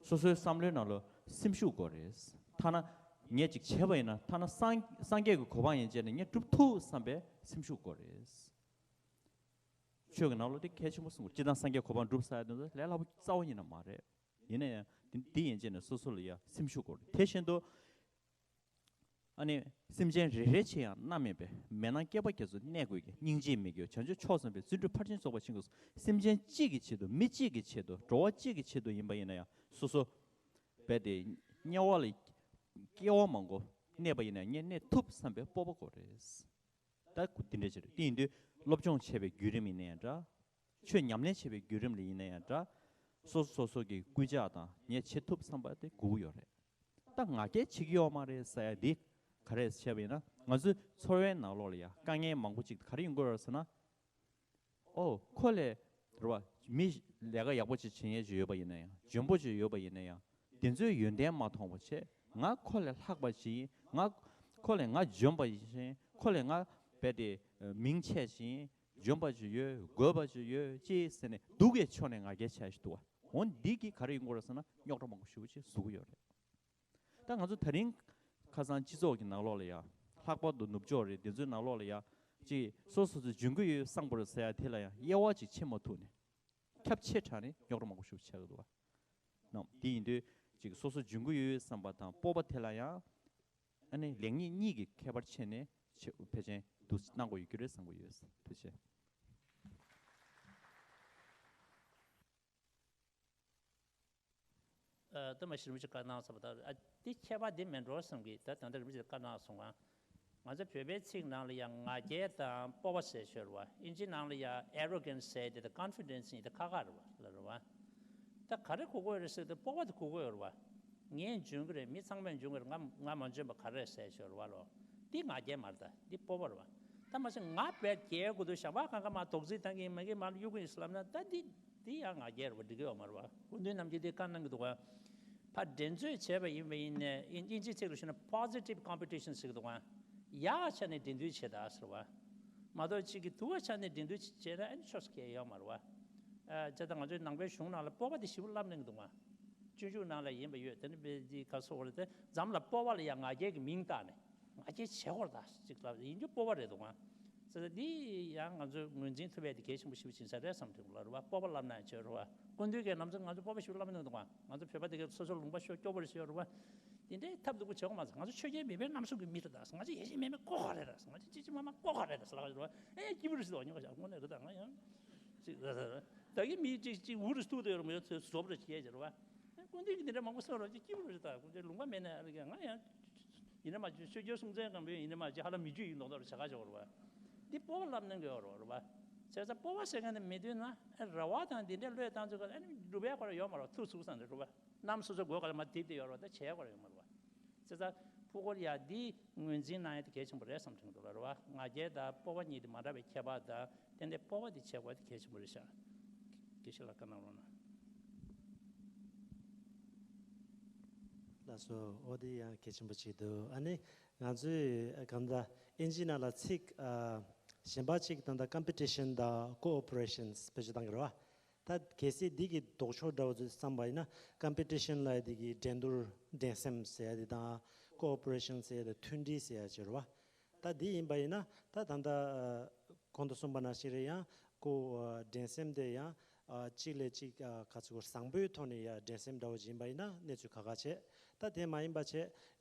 སོ་སོའི་བསམ་བློའི་ནང་ལ་སེམས་ཤུགས་དགོས་རེད། ཐ་ན་ངས་ཅིག་བྱས་པ་ཡིན་ན་ཐ་ན་སངས་སངས་རྒྱས་ཀྱི་གོ་འཕང་ཡན་ཆད་ནས་ངས་སྒྲུབ་ཐུབ་བསམ་པའི་སེམས་ཤུགས་དགོས་རེད། ཆོས་ཀྱི་ནང་ལ་དེ་གལ་ཆེན་པོ་གསུངས། སྤྱིར་བཏང་སངས་རྒྱས་གོ་འཕང་སྒྲུབ་ས་ཡ་དེ་ཚོ་ལས་སླ་པོ་རྩ་བ་ཉིད་ནས་མ་རེད། ཡིན་ན་ཡང་དེ་དེ་ཡན་ཆད་ནས་སོ་སོ་ལ་ཡ་སེམས་ཤུགས་དགོས་རེད། དེ་བཞིན་དུ། ཨ་ནི་སེམས་ཅན་རེ་རེའི་ཆེད་ཡང་མནར་མེད་པའི་མེ་ནང་སྐྱེས་པ་རྒྱ་མཚོ་གནས་དགོས་ཀྱི། སྙིང་རྗེས་མི་སྐྱོ་བྱང་ཆུབ་མཆོག་བཟང་པོའི། བརྩོན་འགྲུས་ཕར་ཕྱིན་རྫོགས་པར་ཕྱིན་དགོས་སོ། སེམས་ཅན་གཅིག་གི་ཆེད་དུ་མི་གཅིག་གི་ཆེད་དུ་འགྲོ་བ་གཅིག་གི་ཆེད་དུ་ཡིན་པ་ཡིན་ན་ཡང་སོ་སོ་རྦད་དེ་དམྱལ་བ་ལ་སྐྱེ་བ་མང་པོ་གནས་པ་ཡིན་ན་ཡང་ངས་གནས་ཐུབ་བསམ་པའི་སྤོབས་པ་དགོས་རེད། ད་འདི་འདྲ་ཅིག་རེད། དེ་ཡིན་དུས་སློབ་སྦྱོང་བྱས་པའི་བརྒྱུད་རིམ་ཡིན་ན་ཡང་འདྲ། ཆོས་ཉམས་ལེན་བྱས་པའི་བརྒྱུད་རིམ་ལ་ཡིན་ན་ཡང་འདྲ། སོ་སོ་སོ་སོ་གི་སྐུལ་ལྕག་དང་ངས་བྱེད་ཐུབ་བསམ་པ་དེ་དགོས་ཀྱི་ཡོད་རེད། ད་ང་རྒྱལ་བྱེད་ཀྱི་ཡོད་མ་རེད་ཟེར་ཡ་འདི་ག་རེ་བྱས་པ་ཡིན་ན། ང་ཚོའི་འཚོ་བའི་ནང་ལོགས་ལ་ཡ་དཀའ་ངལ་མང་པོ་ཅིག་ག་རེ་ཡོང་གི་ཡོད་རེད་ཟེར་ན། ཨོ་ཁོ་ལས་རེད་བ། མི་ལས་ཀ་ཡག་པོ་ཅིག་བྱེད་མཁན་ཅིག་ཡོད་པ་ཡིན་ན་ཡང་། འཇོན་པོ་ཅིག་ཡོད་པ་ཡིན་ན་ཡང་། དེ་ཚོའི་ཡོན་ཏན་མ་མཐོང་བ་བྱས། ང་ཁོ་ལས་ལྷག་པ་ཅིག་ཡིན། ང་ཁོ་ལས་ང་འཇོན་པ་ཡིན། ཁོ་ལས་ང་རྦད་དེ་མིང་ཆེ་ཞིང་འཇོན་པ་ཅིག་ཡོད། དགོས་པ་ཅིག་ཡོད་ཅེས་ཟེར་ནས་སྡུག་གི་ཕྱོགས་ནས་ང་རྒྱལ་ཆེ་ཞིག་འདུག་བ། འོ་འདི་གིས་ག་རེ་ཡོང་གི་རེད་ཟེར་ན་རྙོག་དྲ་མང་པོ་ཞེ་པོ་ཅིག་བཟོ་གི་ཡོད་རེད། ད་ང་ཚོ་ད་རིང་ཁ་སང་སྤྱི་ཚོགས་ཀྱི་ནང་ལོགས་ལ་ཡ། ལྷག་པར་དུ་ནུབ་ཕྱོགས་རེད། དེ་ཚོའི་ནང་ལོགས་ལ་ཡ། ཅིག་སོ་སོ་ཚོ་འཇོན་གི་ཡོད་བསམ་པ་རེད་ཟེར་ཡ་དེ་ལ་ཡ་དབྱེ་བ་ཅིག་ཕྱེ་མ་ཐུབ་ནས། ཁྱབ་ཆེ་དྲགས་ནས་རྙོག་དྲ་མང་པོ་ཞིག་ཆགས་ཀྱི་འདུག་བ། ནམ་དེ་ཡིན་དུས་ཅིག་སོ་སོ་འཇོན་གི་ཡོད་བསམ་པ་དང་སྤོབས་པ་དེ་ལ་ཡང་། ཨ་ནི་ལེགས་ཉེས་གཉིས་ཀྱི་ཁྱད་པར་ཕྱེ་ནས་ཕལ་ཆེར་འདུ་གནང་དགོས་ཡོད་རྒྱུ་རེད་བསམ་གྱི་ཡོད། ཐུགས་རྗེ་ཆེ། ཨ། ལྟ་མ་ཤེས་རིན་པོ་ཆེ་བཀའ་གནང་ས་པ་དང་། ཨ། འདི་ཁྱད་པར་འདི་མེད་འགྲོ་བསམ་གི། ད་ད་ལྟ་རིན་པོ་ཆེ་བཀའ་གནང་སོང་ང་། ང་ཚོ་བོད་པའི་ཚིག་ནང་ལ་ཡང་ང་རྒྱལ་དང་སྤོབས་པ་ཟེར་ཤོར་བ། ཨིན་ཇི་ནང་ལ་ཡང་arrogance ཟེར་དེ་དང་confidence ཡིན་དེ་ཁག་ཁག་རེད་བ། ལ་རེད་བ། ད་ག་རེ་གོ་དགོས་རེད་ཟེར་དུས་སྤོབས་པ་དེ་གོ་དགོས་རེད་བ། ངས་འཇོན་གི་རེད། མི་ཚང་མས་འཇོན་གི་རེད། ང་ང་མ་འཇོན་པ་ག་རེ་ཟེར་ཤོར་བ་ལོ། འདི་ང་རྒྱལ་མ་རེད། ད་འདི་སྤོབས་པ་རེད་བ། ད་མ་ཟད་ང་བས་རྒྱལ་དགོས་དུས་ཞག་པ་གང་ག་མ་དོགས་ཟིན་བཏང་གི་མ་གི་མ་གཡུག་གི་ཡིན་ཟེར་ལབ་ན། ད་འདི་འདི་ཡང་ང་རྒྱལ་རེད་བ། འགྲིག་གི་ཡོད་མ་རེད་བ། སྐུ་མདུན་རྣམ་རྒྱལ་འདི་བཀའ་གནང་གི་འདུག་བ། ཕར་འགྲན་རྩོད་བྱས་པ་ཡིན་པ་ཡིན་ནའི་ཨིན་ཨིན་ཇི་ཚིག་ལ་ཞུས་ན་positive competition ཟེར་གི་འདུག་བ། ཡག་ཆ་ནས་འགྲན་བསྡུར་བྱེད་ད་ཟེར་བ། མ་གཏོགས་གཅིག་གིས་དུ་བ་ཆ་ནས་འགྲན་བསྡུར་བྱས་ན་ཨ་ནི་ཆོས་སུ་སྐྱེལ་ཡོད་མ་རེད་བ། ཨ། བྱས་ཙང་ང་ཚོའི་ནང་པའི་གཞུང་ནང་ལ་སྤོབས་པ་དེ་ཞེ་པོ་བསླབ་གནང་གི་འདུག་བ། སྤྱོད་འཇུག་ནང་ལ་ཡིན་པ་ཡོད། དེ་ནི་བས་འདི་ག་སོགས་རེད། དེ་འཛམ་ལ་སྤོབས་པ་ལ་ཡང་ང་རྒྱལ་གྱི་མིང་བཏགས་ནས་ང་རྒྱལ་བྱེད་དགོས་རེད་ད་ཅིག་ལབ་ཡིན་རྒྱུ་སྤོབས་པ་རེད་འདུག་ཨང་། ཟེར་ད་འདི་ཡང་ང་ཚོས་ངོས་འཛིན་ཐུབ་པའི་དེ་གལ་ཆེན་པོ་ཞེ་པོ་ཅིག་ཡིན་ས་རེད་བསམ་དྲན་གི་ལ་རེད་བ། སྤོབས་པ་བསླབ་ན་བྱེད་རེད་བ། སྐུ་མདུན་གྱིས་ནམ་རྒྱུན་ང་ཚོ་སྤོབས་པ་ཞེ་པོ་བསླབ་གནང་འདུག་ཨང་། ང་ཚོ་བོད་པ་དེ་གའི་སོ་སོ་ལུང་པ་ཤོར་སྐྱོ་པོ་རེད་ཟེར་རེད་བ། དེ་འདྲའི་ཐབས་སྡུག་པོ་བྱེད་དགོས་མ་ཟེར། ང་ཚོ་ཆོས་རྒྱལ་མེད་པའི་གནམ་ས་གི་མི་རེད་ད་ཟེར། ང་ཚོ་ཡེ་ཤེས་མེད་པའི་ཀོ་ཁ་རེད་ད་ཟེར། ང་ཚོ་ཅི་ཅི་མ་མ་ཀོ་ཁ་རེད་ད་ཟེར་ལབ་རེད་བ། ཨེ་སྐྱིད་པོ་རེད་ཟེར་བ། ཉོ་བ་ཞག་དངོས་གནས་རེད་ད། ང་ཡང་ཅིག་ད་གི་མི་ཅིག་ཅིག་འུ་རུ་སྟུག་དེ་ཡོད་རེད་མོད། ཚོད་བཟོ་པོ་རེད་བྱས་ཟེར་བ། ཨེ་སྐུ་མདུན་གྱིས་འདི་འདྲ་མང་པོ་གསུངས་རོགས་ཅིག་སྐྱིད་པོ་རེད་ད། ཁོང་ཚོའི་ལུང་པ་མེད་ན་ཨ་རེ་ག་ང་ཡང་ཡིན་ན་མ་ཅིག་ཆོས་རྒྱལ་སྲོང་བཙན་སྒམ་པོའི་ཡིན་ན་མ་ཅིག་ཧ་ལམ་མི་རྒྱུད་ཡིན་མདོག་མདོག་རེད་བྱ་ག་ཅིག་རེད་བ། འདི་སྤོབས་པ་བསླབ་གནང་གི་ཡོད་རེད་བ། བྱས་ཙང་སྤོབས་པ་ཟེར་མཁན་དེ་མེད་དུས་ན་ཨེ་རེ་བ་དང་འདི་འདྲའི་བློས་བཏང་ཚུལ་ག་ཨ་ནི་སྒྲུབ་ཡ་ཁོ་ར་ཡོད་མ་རེད་བ། ཐུགས་ཚུགས་སང་རེད་བ། གནམ་སོ་སོ་སྒོ་ག་ལ་མ་དེབ་དེ་ཡོད་རེད་བ། ད་བྱས་ཁོ་ར་ཡོད་མ་རེད་བ། བྱས་ཙང་ཕུགས་ཁོར་ཡ་འདི་ངོས་འཛིན་གནང་ཡ་དེ་གལ་ཆེན་པོ་རེད་བསམ་དྲན་གི་འདུག་ལ་རེད་བ། ང་རྒྱལ་དང་སྤོབས་པ་གཉིས་དེ་མ་འདྲ་བའི་ཁྱད་པར་དང་ཏན་ཏན་སྤོབས་པ་དེ་བྱེད་དགོས་དེ་གལ་ཆེན་པོ་རེད་ཤག་དགེ་བཤེས་ལགས་བཀའ་གནང་རོགས་གནང་། ལགས་སོ། ཨོ་དེ་ཡང་གལ་ཆེན་པོ་ཅིག་འདུག་ཨ་ནི་ང་ཚོས་གང་ལྟར་ཨིན་ཇི་ནང་ལ་ཚིག་ཨ་གཞན་པ་ཅིག་ད་ལྟ་competition དང་cooperations བེད་སྤྱོད་བཏང་གི་རེད་བ། ད་གལ་སྲིད་འདི་གི་ལྡོག་ཕྱོགས་འདྲ་བོ་ཚོས་བསམ་པ་ཡིན་ན་competition ལབ་ཡ་འདི་གི་འགྲན་བསྡུར་འགྲན་སེམས་ཟེར་ཡ་འདི་དང་cooperation ཟེར་ཡ་འདི་མཐུན་སྒྲིལ་ཟེར་ཡ་ཅིག་རེད་བ། ད་འདི་ཡིན་པ་ཡིན་ན་ད་ད་ལྟ་གོང་དུ་གསུངས་པ་ནང་བཞིན་རེད། ཡང་ཁོ་འགྲན་སེམས་དེ་ཡང་གཅིག་ལས་གཅིག་ག་ཚོད་བཟང་པོའི་ཐོག་ནས་ཡ་འགྲན་སེམས་འདྲ་བོ་ཅིག་ཡིན་པ་ཡིན་ན་གནས་ཚུལ་ཁག་ཁག་བྱས། ད་དེ་མ་ཡིན་པ་བྱས་ཡ་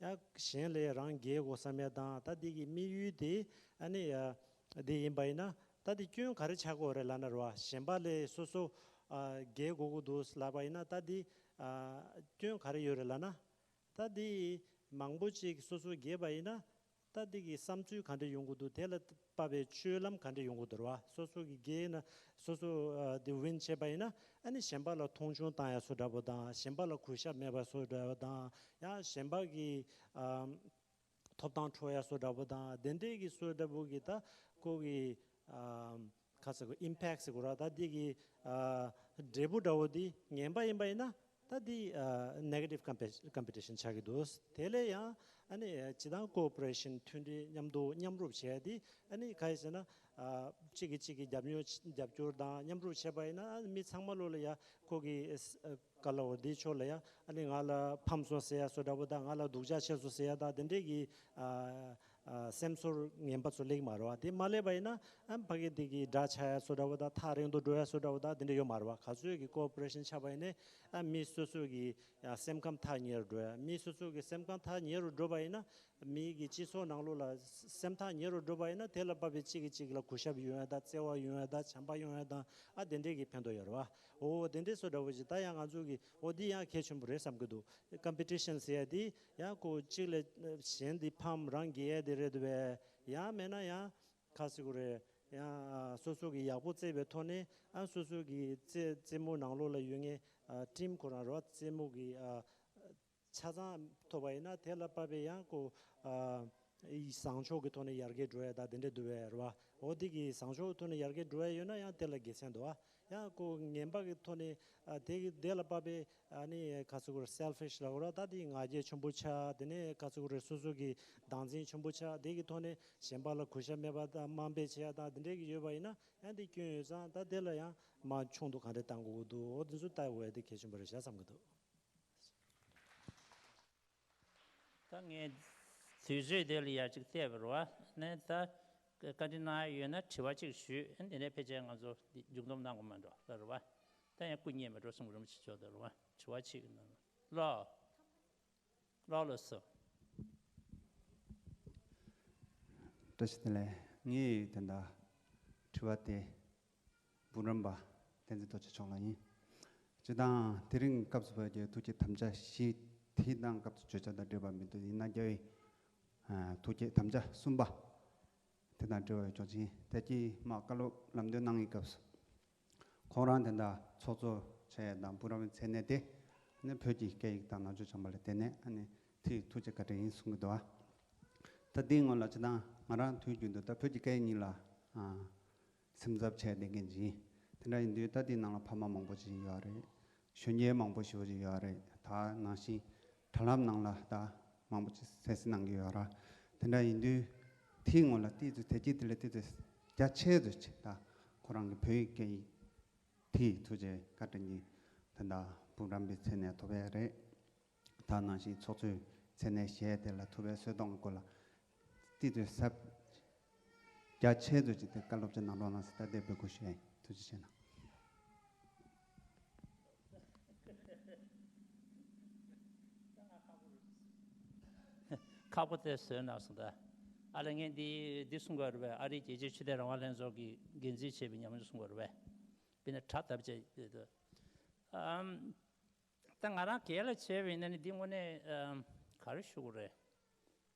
གཞན་ལས་རང་རྒྱལ་དགོས་བསམ་ཡ་དང་། ད་འདི་གི་དམིགས་ཡུལ་དེ་ཨ་ནི་ཡ་འདི་ཡིན་པ་ཡིན་ན་ད་འདི་སྐྱོན་ག་རེ་ཆགས་ཀྱི་ཡོད་རེད་ལབ་ན་རེད་བ། གཞན་པ་ལས་སོ་སོ་ ཨ་རྒྱལ་དགོས་ཀྱི་འདུག་ལབ་པ་ཡིན་ན། ད་འདི་ཨ་སྐྱོན་ག་རེ་ཡོད་རེད་ལབ་ན། ད་འདི་མང་པོ་ཅིག་སོ་སོ་རྒྱལ་བ་ཡིན་ན། ད་འདི་གི་བསམ་ཚུལ་ག་འདྲ་ཡོང་གི་འདུག་དེ་ལ་དཔག་པའི་སྤྱོད་ལམ་ག་འདྲ་ཡོང་གི་འདུག་རེད་བ། སོ་སོ་གི་རྒྱལ་ན་སོ་སོ་ཨ་འདི་ཝིན་བྱས་པ་ཡིན་ན། ཨ་ནི་གཞན་པ་ལ་མཐོང་ཆུང་བཏང་ཡ་བཟོ་འདྲ་པོ་དང་། གཞན་པ་ལ་གུས་ཞབས་མེད་པ་བཟོ་འདྲ་པོ་དང་། ཡང་གཞན་པ་གི་ཨ་ཐོབ་ཐང་འཕྲོག་ཡ་བཟོ་འདྲ་པོ་དང་། དེ་འདྲའི་གི་བཟོ་འདྲ་པོ་གི་ད་ཁོ་གི་ཨ་ག་ཟེར་དགོས། ཨིམ་པེག་ཟེར་དགོས་ར། ད་འདི་གི་ཨ་འབྲས་བུ་འདྲ་པོ་འདི་ངན་པ་ཡིན་པ་ཡིན་ན། ད་འདི་ཨ་negative competition ཆགས་ཀྱི་འདུག་དེ་ལས་ཡང་ཨ་ནི་སྤྱིར་བཏང་ཀོ་ཨོ་པ་རེ་ཤན། མཐུན་སྒྲིལ། མཉམ་དུ་མཉམ་རུབ་བྱས་ཏེ། ཨ་ནི་ག་རེ་ཟེར་ན། ཨ་གཅིག་གིས་གཅིག་གི་རྒྱབ་སྐྱོར། རྒྱབ་སྐྱོར་དང་མཉམ་རུབ་བྱས་པ་ཡིན་ན། ཨ་ནི་མི་ཚང་མ་ལོ་ལ་ཡ་ཁོ་གི་ཨ་ག་ལབ་དགོས། འདི་ཕྱོགས་ལ་ཡ་ཨ་ནི་ང་ལ་ཕམ་སོང་ཟེར་ཡ་བཟོ་འདྲ་པོ་དང་། ང་ལ་སྡུག་ཅག་བྱས་སོང་ཟེར་ཡ་དང་། དེ་འདྲའི་གི་ཨ་ཨ་སེམས་ཚོར་ངན་པ་ཚོ་སླེབས་ཀྱི་མ་རེད་བ། དེ་མ་སླེབས་པ་ཡིན་ན། ཨ་ཕ་གི་དེ་གི་དགྲ་ཆགས་ཡ་བཟོ་འདྲ་པོ་དང་། ཐག་རིང་དུ་འགྲོ་ཡ་བཟོ་འདྲ་པོ་དང་། དེ་འདྲ་ཡོད་མ་རེད་བ། ག་ཚོད་ཀྱི་ཀོ་ཨོ་པ་རེ་ཤན་ཆགས་པ་ཡིན་ནའི། ཨ་མི་སོ་སོ་གི་ཡང་སེམས་ཁམས་ཐག་ཉེ་རུ་འགྲོ་ཡ། མི་སོ་སོ་གི་སེམས་ཁམས་ཐག་ཉེ་རུ་འགྲོ་བ་ཡིན་ན། མི་གི་སྤྱི་ཚོགས་ནང་ལོགས་ལ་སེམས་ཐག་ཉེ་རུ་འགྲོ་བ་ཡིན་ན། དེ་ལ་དཔག་པའི་གཅིག་གིས་གཅིག་ལ་གུས་ཞབས་ཡོང་ཡ་དང་། བརྩེ་བ་ཡོང་ཡ་དང་། བྱམས་པ་ཡོང་ཡ་དང་། ཨ་དེ་འདྲས་ཀྱི་ཕན་ཐོགས་ཡོད་རེད་བ། འོ་དེ་འདྲས་བཟོ་འདྲ་པོ་ཅིག་ད་ཡང་ང་ཚོ་གི། འོ་འདི་ཡང་གལ་ཆེན་པོ་རེད་བསམ་གྱི་འདུག་ཀམ་པི་ཊི་ཤན་ཟེར་ཡ་འདི་ཡང་ཁོ་གཅིག་ལས་གཞན་འདི་ཕམ་རང་རྒྱལ་ཡ་དེ་རེད་འདུག་པས། ཡང་མེད་ན་ཡང་ག་ཟེར་དགོས་རེད། ཡང་ཨ་སོ་སོ་གི་ཡག་པོ་བརྩེ་བའི་ཐོག་ནས། ཨ་སོ་སོ་གི་རྩེད་རྩེད་མོ་ནང་ལོགས་ལ་ཡོད་མཁན་ཨ་ཊིམ་ཁོ་རང་རེད་བ། རྩེད་མོ་གི་ཨ་ཆ་ཚང་ཐོབ་པ་ཡིན་ན། དེ་ལ་དཔག་པའི་ཡང་ཁོ་ཨ་བཟང་ཕྱོགས་ཀྱི་ཐོག་ནས་ཡར་རྒྱས་འགྲོ་ཡ་དང་དེ་འདྲ་འདུག་པས་རེད་བ། འོ་དེ་གི་བཟང་ཕྱོགས་ཀྱི་ཐོག་ནས་ཡར་རྒྱས་འགྲོ་ཡ་ཡོད་ན་ཡང་དེ་ལ་དགེ་མཚན་འདུག་བ། ཡང་ཁོ་ངན་པ་གི་ཐོག་ནས་ཨ་དེ་གི་དེ་ལ་དཔག་པའི་ཨ་ནི་ག་ཟེར་དགོས་རེད། སེལ་ཕིཤ་ལབ་དགོས་རེད། ད་དེ་ང་རྒྱལ་ཆེན་པོ་ཆགས། དེ་ནས་ག་ཟེར་དགོས་རེད། སོ་སོ་གི་བདག་འཛིན་ཆེན་པོ་ཆགས། དེ་གི་ཐོག་ནས་གཞན་པ་ལ་གུས་ཞབས་མེད་པ་དང་དམའ་འབེབས་བྱེད་ཡ་དང་དེ་འདྲས་ཀྱི་ཡོད་པ་ཡིན་ན། ཡང་དེ་སྐྱོན་ཡོད་ཙང་། ད་དེ་ལ་ཡང་མ་ཆུང་དུ་གང་འདྲས་གཏང་དགོས་ཀྱི་འདུག་འོ་དེ་ཚོ་ལྟ་དགོས་ཡ་དེ་གལ་ཆེན་པོ་རེད་བཞག་བསམ་གྱི་འདུག་ད་ངས་དུས་ཚོད་དེ་ལ་ཡར་ཅིག་བལྟས་པ་རེད་བ། ནས་ད་བཀའ་འདྲི་གནང་ཡ་ཡོད་ན་དྲི་བ་གཅིག་ཞུས། དེ་ནས་ཕལ་ཆེར་ང་ཚོ་འདི་མཇུག་སྡོམ་གནང་དགོས་མ་འགྲོ་ད་རེད་བ། ད་ཡང་སྐུ་ཉིད་མེད་འགྲོ་གསུང་རིན་པོ་ཆེ་མཆོག་ད་རེད་བ། དྲི་བ་གཅིག་གནང་ལོ། ལགས་ལགས་སོ། བཀྲ་ཤིས་བདེ་ལེགས། ངས་ད་ལྟ་དྲི་བ་དེ་འབུམ་རམས་པ་བསྟན་འཛིན་རྡོ་རྗེ་མཆོག་ལ་ཡིན། སྤྱིར་བཏང་དེ་རིང་སྐབས་སུ་བབས་ཀྱི་ཐུགས་བསྐྱེད་དམ་བཅའ་བཞི་དེ་དང་སྐབས་སུ་བརྗོད་བྱ་དང་འབྲེལ་བ་མི་འདུག་ཡིན་ན་རྒྱལ་བའི་ཨ་ཐུགས་བསྐྱེད་དམ་བཅའ་གསུམ་པ་དེ་དང་འབྲེལ་བའི་ཆོག་མཆན། དེ་གྱིས་མ་བཀའ་སློབ་ལམ་སྟོན་གནང་བའི་སྐབས་སུ། ཁོང་རང་དེ་འདྲ་ཚོགས་གཙོ་བྱས་དང་འབུམ་རམས་པའི་མཚན་གནས་དེ་ནི་བོད་ཀྱི་སྐད་ཡིག་དང་ནང་ཆོས་སྦྱངས་པ་ལ་བརྟེན་ནས། ཨ་ནི་དེའི་ཐུགས་རྗེ་བཀའ་དྲིན་ཡིན་གསུང་གི་འདུག་ད་དེའི་སྔོན་ལ་སྤྱིར་བཏང་ང་རང་དུས་རྒྱུན་དུ་ད་བོད་ཀྱི་སྐད་ཡིག་གཉིས་ལ་ཨ་སེམས་འཚབ་བྱས་བསྡད་མཁན་ཅིག་ཡིན། དེ་འདྲ་ཡིན་དུས་ད་དེའི་ནང་ལ་ཕ་མ་མང་པོ་ཅིག་ཡོད་རེད། གཞོན་སྐྱེས་མང་པོ་ཞེ་པོ་ཅིག་ཡོད་རེད། ད་ནང་བཞིན་དྲ་ལམ་ནང་ལ་ད་མང་པོ་ཅིག་གསན་གཟིགས་གནང་གི་ཡོད་ར། དེ་འདྲ་ཡིན་དུས་དེའི་སྔོན་ལ་ཏོག་ཙམ་དེ་གཅིག་དེ་ལས་ཏོག་ཙམ་རྒྱ་ཆེ་ཙམ་ཅིག་ད་ཁོ་རང་གི་བོད་ཡིག་སྐད་ཡིག་དེའི་ཐུགས་རྗེ་བཀའ་དྲིན་གྱིས་ད་ལྟ་འབུམ་རམས་པའི་མཚན་གནས་ཐོབ་ཡ་རེད། ད་ནང་བཞིན་ཚོགས་གཙོའི་མཚན་གནས་བཞེས་དེ་ལ་ཐུབ་པའི་གསོལ་གདམས་སྐོར་ལ་ཏོག་ཙམ་ཟབ་རྒྱ་ཆེ་ཙམ་ཅིག་དེ་བཀའ་སློབ་ཅིག་གནང་རོགས་གནང་ཟེར། ད་དེ་འབོད་སྐུལ་ཞུ་ཡ་ཡིན། ཐུགས་རྗེ་ཆེ་གནང་། ཁག་པོ་དེ་བཟོས་གནང་སོང་ད། ཨ་ལས་ངས་འདི་འདི་གསུང་དགོས་རེད་པས། ཨ་རིའི་རྒྱལ་སྤྱིའི་ཆོས་དད་རང་དབང་ལྷན་ཚོགས་ཀྱིས་འགན་འཛིན་བྱས་པའི་ཉམས་མྱོང་གསུང་དགོས་རེད་པས། དཔེར་ན་དྲ་བཏབ་བྱས་ཨམ། ད་ང་རང་སྒེར་ལ་བྱས་པ་ཡིན་ན་ནི་འདི་དངོས་གནས་ཨམ་ག་རེ་ཞུ་དགོས་རེད།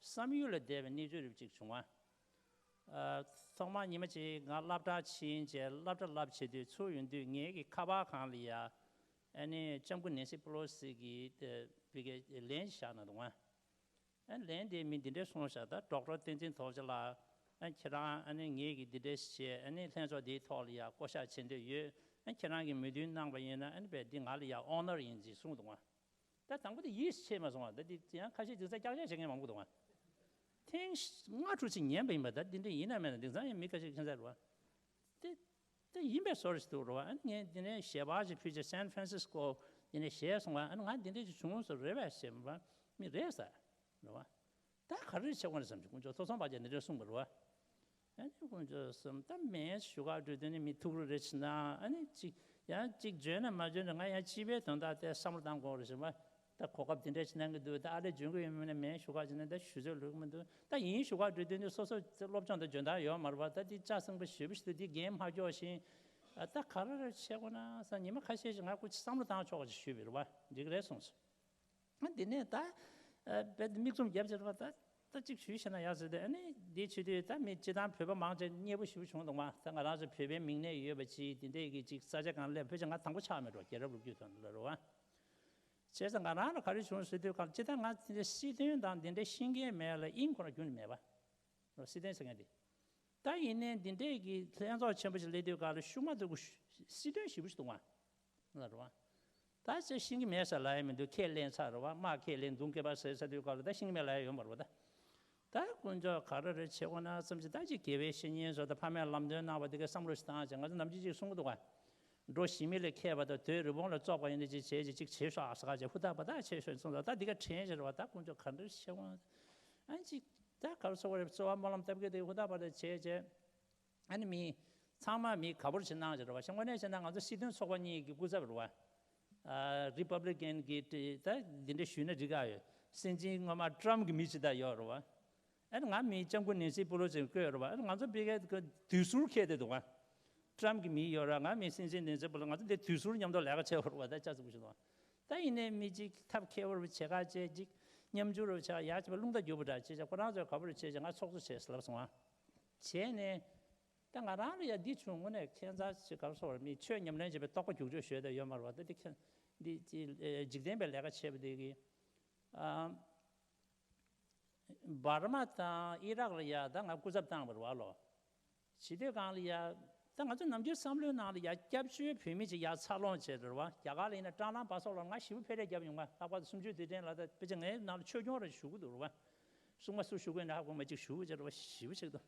བསམ་ཡུལ་ལས་འདས་པའི་གནས་ཚུལ་རིགས་གཅིག་བྱུང་བ། ཨ་ཐོག་མར་ཉི་མ་གཅིག་ང་སློབ་གྲྭར་ཕྱིན་བྱས་སློབ་གྲྭ་བསླབ་བྱེད་དུས་ཚུར་ཡོང་དུས་ངེད་ཀྱི་ཁ་པར་སྒང་ལ་ཡ་ཨ་ནི་ལྕམ་སྐུ་ནེན་སི་པེ་ལོ་སི་གི་དེ་བི་གའི་ལན་ཞིག་བཞག་གནང་འདུག་ཨ། ཨ་ལན་དེ་མི་འདི་འདྲས་གསུངས་བཞག་ད་ཌོག་ཊར་བསྟན་འཛིན་རྡོ་རྗེ་ལགས། ཨ་ཁྱེད་རང་ཨ་ནི་ངེད་ཀྱི་འདི་འདྲས་བྱས་ཨ་ནི་ལྷན་ཚོགས་འདིའི་ཐོག་ལ་ཡ་བསྐོ་བཞག་བྱེད་འདོད་ཡོད། ཨ་ཁྱེད་རང་གིས་མོས་མཐུན་གནང་པ་ཡིན་ན་ཨ་ནི་བས་འདི་ང་ལ་ཡ་ཨོ་ནར་ཡིན་ཅེས་གསུངས་འདུག་ཨ། ད་དང་པོ་དེ་ཡིད་ཆེས་མ་སོང་བ། ད་འདི་ཡང་ཁ་ཤས་དེང་སང་ཀྱག་ཀྱག་བྱེད་མཁན་མང་པོ་འདུག་ཨ། ཐེངས་ལྔ་དྲུག་ཅིག་ཉན་པ་ཡིན་པ། ད་འདི་འདྲས་ཡིན་ན་མེད་ན་དེང་སང་ཡང་མི་ཁ་ཤས་ཁྱད་མཚར་རེད་བ། དེ་དེ་ཡིན་པའི་བཟོ་འདྲ་ཞིག་འདུག་རེད་བ། ཨ་ནི་ངས་འདི་ནས་ཞལ་པར་ཞིག་ཕུལ་བྱས་སན་ཧྥ་རན་སིས་ཀོ་འདི་ནས་བཞེས་སོང་བ། ཨ་ནི་ང་འདི་འདྲས་ཞིག་བྱུང་སོང་རེད་བས་ཞེས་པ་མི་རེད་ཟེར་རེད་བ། ད་ག་རེ་བྱེད་དགོས་རེད་བསམ་གྱི། དཀོན་མཆོག་ཐོས་བསམ་པ་ཅན་འདི་འདྲས་གསུངས་པ་རེད་བ། ཨ་ནི་དཀོན་མཆོག་གསུམ་ད་མེད་ཞུ་ག་འགྲོ་དུས་ནི་མི་ཐུགས་རུ་རེ་ཕྱིན་ན། ཨ་ནི་གཅིག་ཡང་གཅིག་འཇོན་ན་མ་འཇོན་ན་ང་ཡང་སྤྱི་པའི་དོན་དག་དེ་བསམ་བློ་བཏང་དགོས་རེད་ཟེར་བ། ད་གོ་སྐབས་དེ་འདྲ་ཞིག་གནང་གི་འདུག་ད་ཨ་ལས་འཇོན་གི་ཡོད་མིན་ན་མེད་ཞུ་ག་བྱས་ན་ད་ཞུ་ཚོད་ལོས་གི་མི་འདུག་ད་ཡིན་ཞུ་ག་འགྲོ་དུས་ནི་སོ་སོ་སློབ་སྦྱོང་དང་འཇོན་ཐང་ཡོད་མ་རེད་བ། ད་དེ་ལྕགས་སྲིན་པོ་ཞེ་པོ་ཞིག་འདུག་དེ་རྒན་མ་སྐྱོ་ཞིང་ ཨ་ད་ག་རེ་རེ་བྱེད་དགོས་ན་ས་ཉི་མ་ཁ་ཤས་ཤིག་ང་སྐུ་བསམ་བློ་བཏང་ཆོག་པ་ཞིག་ཞུས་པ་རེད་བ། འགྲིག་རེད་གསུངས་སོང་། ཨ་འདི་ནས་ད་ཨ་དཔེ་མིག་བཙུམ་རྒྱབ་ཅེས་རེད་བ། ད་ད་ཅིག་ཞུས་ཤེ་ན་ཡག་ཟེར་ཏེ། ཨ་ནི་འདི་བྱེད་དུས་ད་མི་སྤྱི་བཏང་བོད་པ་མང་ཆེ་མཉེས་པོ་ཞེ་པོ་བྱུང་འདུག་མ། ད་ང་རང་ཚོ་བོད་པའི་མིང་གནས་ཡོད་པ་ཅིག་འདི་འདྲས་ཀྱི་ཅིག་ས་ཆ་གང་སླེབས། ཕལ་ཆེར་ང་དང་པོ་ཆགས་མེད་འགྲོ། རྒྱལ་རབས་ལོ་རྒྱུས་ཐོག་ནས་ལ་རེད་བ། བྱས་ཙང་ང་རང་ལ་ག་རེ་བྱུང་ཟེར་དུས་གང་། སྤྱིར་བཏང་ང་དེ་འདྲའི་སྲིད་དོན་དང་དེ་འདྲའི་ཤེས་མཁན་མེད་ལ། དབྱིངས་ཁོ་རང་རྒྱུན་ནས་མེད་པ། སྲིད་དོན་ཟེར་མཁན་དེ། ད་ཡིན་ནའི་འདི་འདྲས་ཀྱི་ལྷན་ཚོགས་ཆེན་པོ་ཞིག་སླེབས་དུས་གང་ལ་ཤུགས་མ་ཐུག་པོ་སྲིད་དོན་ཞེ་པོ་ཞིག་འདུག་ཨང་། ལ་རེད་བ། ད་ཅི་ཤེས་ཀྱི་མེད་ཟེར་ལབ་ཡ་མི་འདུག་ཁས་ལེན་ཚར་རེད་བ། དམག་ཁས་ལེན། མདུང་རྐེད་པ་ཟེར་ཟེར་དུས་གང་ལ་ད་ཤེས་ཀྱི་མེད་ལབ་ཡ་ཡོད་མ་རེད་བ། ད་ད་དཀོན་མཆོག་ག་རེ་རེ་བྱེད་དགོས་ན་བསམ་གྱི། ད་ཅི་དགེ་བའི་བཤེས་གཉེན་ཚོ་དང་ཕ་མས་ལམ་སྟོན་གནང་བ་དེ་གའི་བསམ་བློ་ཞིག་བཏང་བྱས། ང་ཚོ་ནམ་རྒྱུན་ཅིག་གསུང་གི་འདུག་ག་འགྲོ་ཞི་མི་ལས་མཁས་པ་དང་དོལ་རི་བོང་ལས་བཙོག་པ་ཡིན་ན་ཅིག་བྱས་ཅིག་ཅིག་བྱེད་ཤོག་ཨ་ཟེར་ག་བྱས། ཧུར་ཐག་པ་ཐག་བྱས་ཤོག་གསུངས་སོང་། ད་འདི་ག་དྲན་བྱས་རེད་བ། ད་དཀོན་མཆོག་ག་འདྲ་བྱེད་དགོས། ཨ་ཅིག་ད་ག་རེ་ཟེར་དགོས་རེད། རྩོལ་བ་སྨོན་ལམ་བཏབ་གི་དེ་ཧུར་ཐག་པ་ཐག་བྱས་བྱས། ཨ་ནི་མི་ཚང་མ་མི་ག་པར་བྱེད་གནང་བྱས་རེད་བ། ཤང་གོ་ནས་བྱས་ན་ང་ཚོ་སྲིད་དོན་ཚོགས་པ་གཉིས་ཀྱི་སྐུ་ཚབ་རེད་བ། ཨ་རི་པབ་ལི་ཀན་གྱི་ད་འདི་འདྲ་ཞུས་ན་འགྲིག་ག་ཡོད། སྲིད་འཛིན་སྔོན་མ་ཊམ་གྱི་མི་ཅིག་ད་ཡོད་རེད་བ། ཨ་ནི་ང་མི་ལྕམ་སྐུ་ནེན་སི་པེ་ལོ་སི་བསྐོས་རེད་བ། ཨ་ནི་ང་ཚོ་ཕ་གིར་དུས་ཟུར་ཁྱེར་བསྡད་འདུག་ག་ཊམ་གྱི་མི་ཡོད་ར། ང་མི་སྲིད་འཛིན་ནེན་སི་པེ་ལོ། ང་ཚོ་འདི་དུས་ཟུར་མཉམ་དུ་ལས་ཀ་བྱེད་དགོས་རེད་བ། ད་ཅག་ཙི་པོ་ཞིག་འདུག་ག་ད་ཡིན་ནའི་མི་གཅིག་ཐབས་མཁས་པོ་རུ་བྱེད་ག་བྱས། ཅིག་མཉམ་ཞུགས་རུ་བྱེད་ག་ཡག་བྱས་པ། རླུང་རྟ་རྒྱུག་པ་འདྲ་བྱས་བྱས། ཁོ་རང་ཚོས་ག་པར་བྱས་བྱས་ང་ཚོགས་གཙོ་བྱས་ཟེར་ལབ་སོང་ཨ། བྱས་ནས་ད་ང་རང་ལ་ཡ་འདི་བྱུང་། དངོས་གནས་ཁྱད་མཚར་ཅིག་ག་རེ་ཟེར་དགོས་རེད། མི་ཆོས་ཉམས་ལེན་བྱེད་པའི་རྟོགས་པ་རྒྱུག་ཆོག་ཞུ་ཡ་ད་ཡོད་མ་རེད་བ། ད་འདི་ཁྱེད་འདི་ཅི་འཇིག་རྟེན་པའི་ལས་ཀ་བྱེད་པ་འདི་གི་ཨ། འབར་མ་དང་ཨི་རག་ལ་ཡ་ད་ང་སྐུ་ཚབ་བཏང་བ་རེད་བ་ལོ། བྱེད་དུས་གང་ལ་ཡ། ད་ང་ཚོ་ནམ་རྒྱུན་བསམ་བློའི་ནང་ལ་ཡ་སྐྱབས་བཅོལ་བོད་མི་ཅིག་ཡར་འཚར་ལོངས་བྱས་རེད་བ། རྒྱ་གར་ལ་ཡིན་ན་ཀྲང་ལང་བ་སོགས་ལ་ང་ཞེ་པོ་ཕེབས་རེས་བརྒྱབ་མྱོང་། ང་ལྷག་པར་དུ་སུམ་ཅུ་དུས་དྲན་ལ་ད་དཔེ་ཆ་ངའི་ནང་ལ་ཆོས་སྐྱོང་རེ་ཞུ་གི་འདུག་རེད་བ། སྲུང་མ་སུ་ཞུ་དགོས་ན་ཧ་གོ་མ་ཅིག་ཞུ་གི་བྱས་རེད་བ། ཞེ་པོ་ཅིག་འདུག་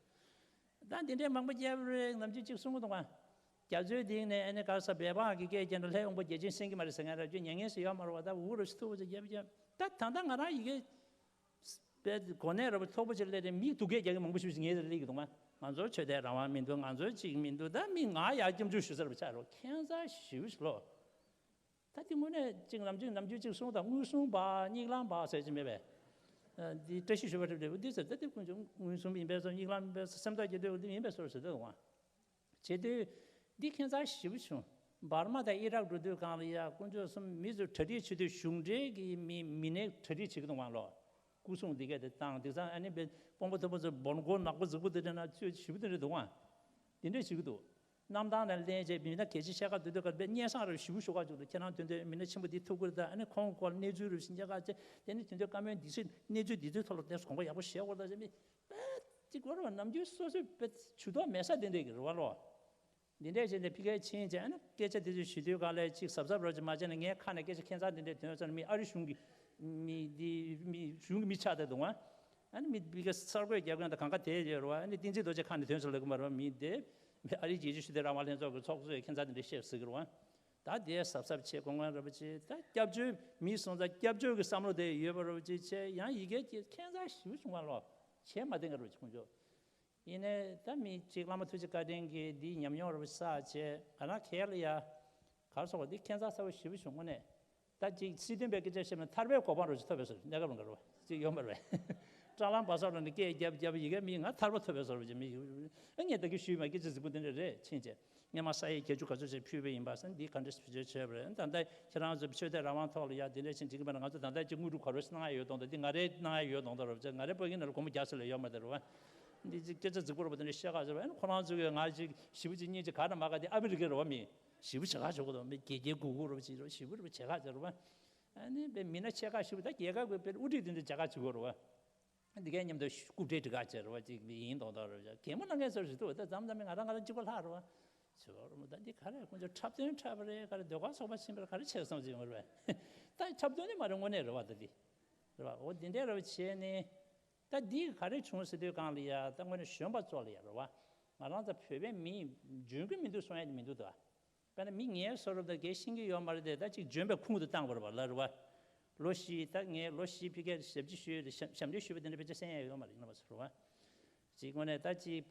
ད་འདི་འདྲའི་མང་པོ་བརྒྱབ་རེད། ནམ་རྒྱུན་ཅིག་གསུང་གི་འདུག་ག་རྒྱ་མཚོའི་གཏིང་ནས་ཨ་ནི་ག་ས་བལ་འབངས་ཀྱི་སྐད་རྒྱབ་ན་ལྷའི་དབང་པོ་བརྒྱ་བྱིན་གསན་གྱི་མ་རེད་ཟེར་མཁན་རབ་ཀྱི་མྱ་ངན་ཞིག་ཡོད་མ་རེད་བ། ད་འུ་རུ་ཞིག་ཐུག་པ་ཅིག་རྒྱབ་རྒྱབ། ད་ད་ལྟ་ང་རང་ཡི་གེ་པའི་གོ་གནས་རབ་མཐོ་པོ་ཅིག་སླེབས་ཏེ་མིག་སྡུག་སྐད་རྒྱག་མཁན་མང་པོ་ཞིག་ངའི་རྩར་སླེབས་ཀྱི་འདུག་མ། ང་ཚོར་ཆོས་དད་རང་དབང་མི་འདུག་ང་ཚོར་ཅིག་མི་འདུག་ད་མི་ང་ཡར་སྐྱབས་འཇུག་ཞུ་ས་རུ་ཆགས་རོགས། ཁྱད་མཚར་ཞེ་པོ་ཞིག་ལོ། ད་དེ་དངོས་གནས་ཅིག་ནམ་རྒྱུན་ནམ་རྒྱུན་ཅིག་གསུང་དང་། མངོན་སུམ་པ་གཉིད་ལམ་པ་ཟེར་གྱི་མེད་པས། ཨ་འདི་བཀྲ་ཤིས་ཞུ་བ་རེད་རེད། འདི་ཟེར་ད་དེ་ཀུན་སྤྱོད་མངོན་སུམ་ཡིན་པས་སོ། གཉིད་ལམ་ཡིན་པས་སོ། སེམས་ཐག་བཅད་དུས་འདི་ཡིན་པས་སོ་ཟེར་ད་འོང་། བྱེད་དུས་འདི་ཁྱད་མཚར་ཞེ་པོ་བྱུང་། འབར་མ་དང་ཨི་རག་འགྲོ་དུས་གང་ལ་ཡ་དཀོན་མཆོག་གསུམ། མི་ཚོས་གྲ་སྒྲིག་བྱེད་དུས་གཞུང་འབྲེལ་གྱི་མི་མི་སྣས་གྲ་སྒྲིག་བྱེད་ཀྱི་འདུག་མ་ལོ། སྐུ་སྲུང་འདི་གས་དེ་བཏང་། དེང་སང་ཨ་ནི་དཔོན་པོ་དོན་པོ་ཚོ་སྦོམ་གོ་ནག་པོ་རྫིག་པོ་དེ་འདྲ་ན་ཚོས་ཞེ་པོ་དེ་འདྲ་འདུག་ཨ། དེ་འདྲས་བྱེད་ཀྱི་འདུག་གནམ་ཐང་ནས་ལེན་བྱས་མི་སྣ་གལ་ཆེ་བཤད་ག་འདུག་དུས་སྐབས་སྙན་སེང་རེ་ཞེ་པོ་ཞུ་ག་བཅུག་འདུག་ཁྱེད་རང་དོན་དུ་མི་སྣ་ཆེན་པོ་འདི་ཐུག་གི་རེད། ད་ཨ་ནི་ཁོང་སྐོར་གནས་ཚུལ་རེ་ཞིག་མཇལ་ག་བྱས། དེ་ནི་དོན་དུ་བཀའ་མོལ་འདི་ཚོས་གནས་ཚུལ་འདི་ཚོའི་ཐོག་ལ་དེ་དགོངས་པ་ཡག་པོ་བཞེས་དགོས་རེད། ད་བྱས་མི་དཔེ་ཅིག་གོ་རེད་བ། ནམ་རྒྱུན་སོ་སོའི་དཔེ་ཇུས་གཏོགས་མེད་ས་དེ་འདྲས་ཀྱི་རེད་བ་ལོ། འདི་འདྲས་བྱས་ནས་ཕ་གིར་ཕྱིན་བྱས། ཨ་ནི་སྐད་ཆ་དེ་ཚོ་ཞུ་དུས་ག་ལ་ཅིག་གཟབ་གཟབ་རོགས་ཅིག་མ་བྱས་ན། ངའི་ཁ་ནས་སྐད་ཆ་ཁྱད་མཚར་འདི་འདྲས་ཐོན་ཙང་། མི་ཨ་རི་གཞུང་གི་མི་འདི་མི་གཞུང་གི་མི་ཆགས་བསྡད་འདུག་ཨ། ཨ་ནི་མི་ཕ་གིར་གསར་འགོད་རྒྱག་མཁན་དང་གང་ག་དེ་ཡོད་རེད་བ། ཨ་ནི་བསྟན་འཛིན་རྡོ་རྗེ་ཁ་ནས་ཐོན་ཙང་ལབ་གི་མ་རེད་བ། མི་དེ་མི་ཨ་རིའི་རྒྱལ་སྤྱིའི་ཆོས་དད་རང་དབང་ལྷན་ཚོགས་ཀྱི་ཚོགས་གཙོས་ཁྱད་མཚར་འདི་འདྲས་བཤད་ཟེར་གི་རེད་བ། ད་དེ་གཟབ་གཟབ་བྱེད། དགོངས་པ་རིན་པོ་ཆེ། ད་སྐྱབས་བཅོལ་མི་སོང་ཙང་སྐྱབས་བཅོལ་གྱི་བསམ་བློ་དེ་ཡོད་པ་རིན་པོ་ཆེ་བྱས། ཡང་ཡི་གེ་ཁྱད་མཚར་ཞེ་པོ་བྱུང་བ་ལོ། བྱས་མ་བསྡད་ག་རིན་པོ་ཆེ་ཁོང་ཚོ། ཡིན་ནའི་ད་མི་གཅིག་བླ་མ་ཐུགས་རྗེ་བཀའ་དྲིན་གྱིས་འདིའི་ཉམས་མྱོང་རིན་པོ་ཆེ་བསགས་བྱས། ང་རང་གལ་ལ་ཡ་ག་རེ་ཟེར་དགོས། འདི་ཁྱད་མཚར་ས་བོ་ཞེ་པོ་བྱུང་། དངོས་གནས། ད་ཅིག་སྲིད་དོན་པའི་སྐད་ཆ་བཤད་ན་ཐར་པའི་གོ་འཕང་རིན་པོ་ཆེ་ཐོབ་པའི་བཟོ་འདྲ། གནས་སྐབས་ལ་འགྲོ་བ་ཅིག་ཡོད་མ་རེད་པས། ཀྲང་ལང་བ་སོགས་ལ་ནི་སྐད་རྒྱབ་རྒྱབ་ཡི་གེ་མི་ང་ཐར་པ་ཐོབ་པའི་བཟོ་འདྲ་ཅིག་མི་ཡོད། ཨ་ངས་ད་གིན་ཞུས་མ། སྐད་ཆ་རྫིག་པོ་འདི་འདྲ་རེད་ཕྱིན་ཆད། སྔོན་མ་ས་ཡི་བརྒྱད་ཅུ་ག་ཚོད་ཅིག་ཕུལ་བ་ཡིན་པ་ཟེར། འདི་ག་འདྲ་བེད་སྤྱོད་བྱས་པ་རེད། ད་ལྟ་ཁྱེད་རང་ཚོ་ཆོས་དད་རང་དབང་ཐོག་ལ་ཡ་འདི་འདྲ་ཕྱིན་འགྲིག་གི་མ་རེད། ང་ཚོ་ད་ལྟ་ཅིག་དངོས་གྲུབ་ག་རེ་གནང་ཡ་ཡོད་མདོག་མདོག་འདི་ང་རེ་གནང་ཡ་ཡོད་མདོག་མདོག་རེད་པ། ང་རེ་ཕ་གི་ནང་ལ་སྒོར་མོ་བརྒྱ་ཟེར་ལ་ཡོད་མ་རེད་པ། འདི་ཅིག་སྐད་ཆ་རྫིག་པོ་རེད་པ། འདི་འདྲ་བཤད་ག་ཟེར་བ། ཨ་ནི་ཁོ་རང་ཚོ་གིས་ང་ཅིག་ཞེ་པོ་ཅིག་སྙིང་རྗེ་ག་རེ་མ་ག་དེ་ཨ་མི་རི་ཀའི་རེད་པ། མི་ཞེ་པོ་བྱེད་ག་བྱེད་དགོས་འདུག་མི་དགེ་རྒན་གུ་གུ་རེད་པ། ཅིག་རེད་པ། ཞེ་པོ་རེད་པ། བྱེད་ག་ཟེར་བ། ཨ་ནི་དཔེ་མི་སྣ་ཆེ་ཁག་ཞེ་པོ། ད་རྒྱལ་ཁབ་ཀྱི་དཔེ་དབུ་ཁྲིད་དེ་འདྲ་བྱེད་ག་བྱེད་དགོས་རེད་པ། འདི་གའི་མཉམ་དུ་རྐུབ་སྤྲད་འགྲིག་ག་བྱེད་རེད་པ། ཅིག་མི་ཡིན་མདོག་མདོག་རེད་པ། གད་མོ་ལངས་མཁན་ཚོ་རེད་འདུག་ད་མཚམས་མཚམས་མི་ང་རང་ང་རང་གཅིག་པ་ལྷག་རེད་པ། ཚོད་དཔག་རེད་མོ། ད་འདི་ག་རེ་ཁོང་ཚོ་འཁྲབ་སྟོན་འཁྲབ་པ་རེད། ག་རེ་ཟློས་གར་ཚོགས་པ་ཕྱིན་པ་རེད། ག་རེ་བྱས་སོང་ཅིག་ཡོང་རེད་པས། ད་འཁྲབ་སྟོན་ནི་མ་རེད། དངོས་གནས་རེད་པ། ད་འདི་རེད་པ། འོ་འདི་འདྲས་རེད་པ། བྱས་ནས་ད་འདི་ག་རེ་བྱུང་ཟེར་དུས་གང་ལ་ཡ། ད་དངོས་གནས་གཞོན་པ་ཚོ་ལ་ཡ་རེད་པ། ང་རང་ཚོ་བོད་པའི་མི་འཇོན་གི་མི་འདུག་གསུང་ཡ་དེ་མི་འདུག་ད། དཔེར་ན་མི་ངའི་བཟོ་འདྲ་ད་གའི་ཤེས་ཀྱི་ཡོད་མ་རེད་དེ། ད་ཅིག་འཇོན་པའི་ཁུངས་དུ་བཏང་དགོས་རེད་པ། ལ་རེད་པ། ལོ་བཞི། ད་ངས་ལོ་བཞི་ཕ་གིར་ཞབས་ཕྱི་ཞུས་རེད། ཞབས་ཞབས་འདྲེན་ཞུས་པ་དེ་འདྲ་ཕལ་ཆེར་གསན་ཡ་ཡོད་མ་རེད། ཡིན་ནའི་བཟོ་འདྲ་པ། ཅིག་དངོས་གནས་ད་ཅིག་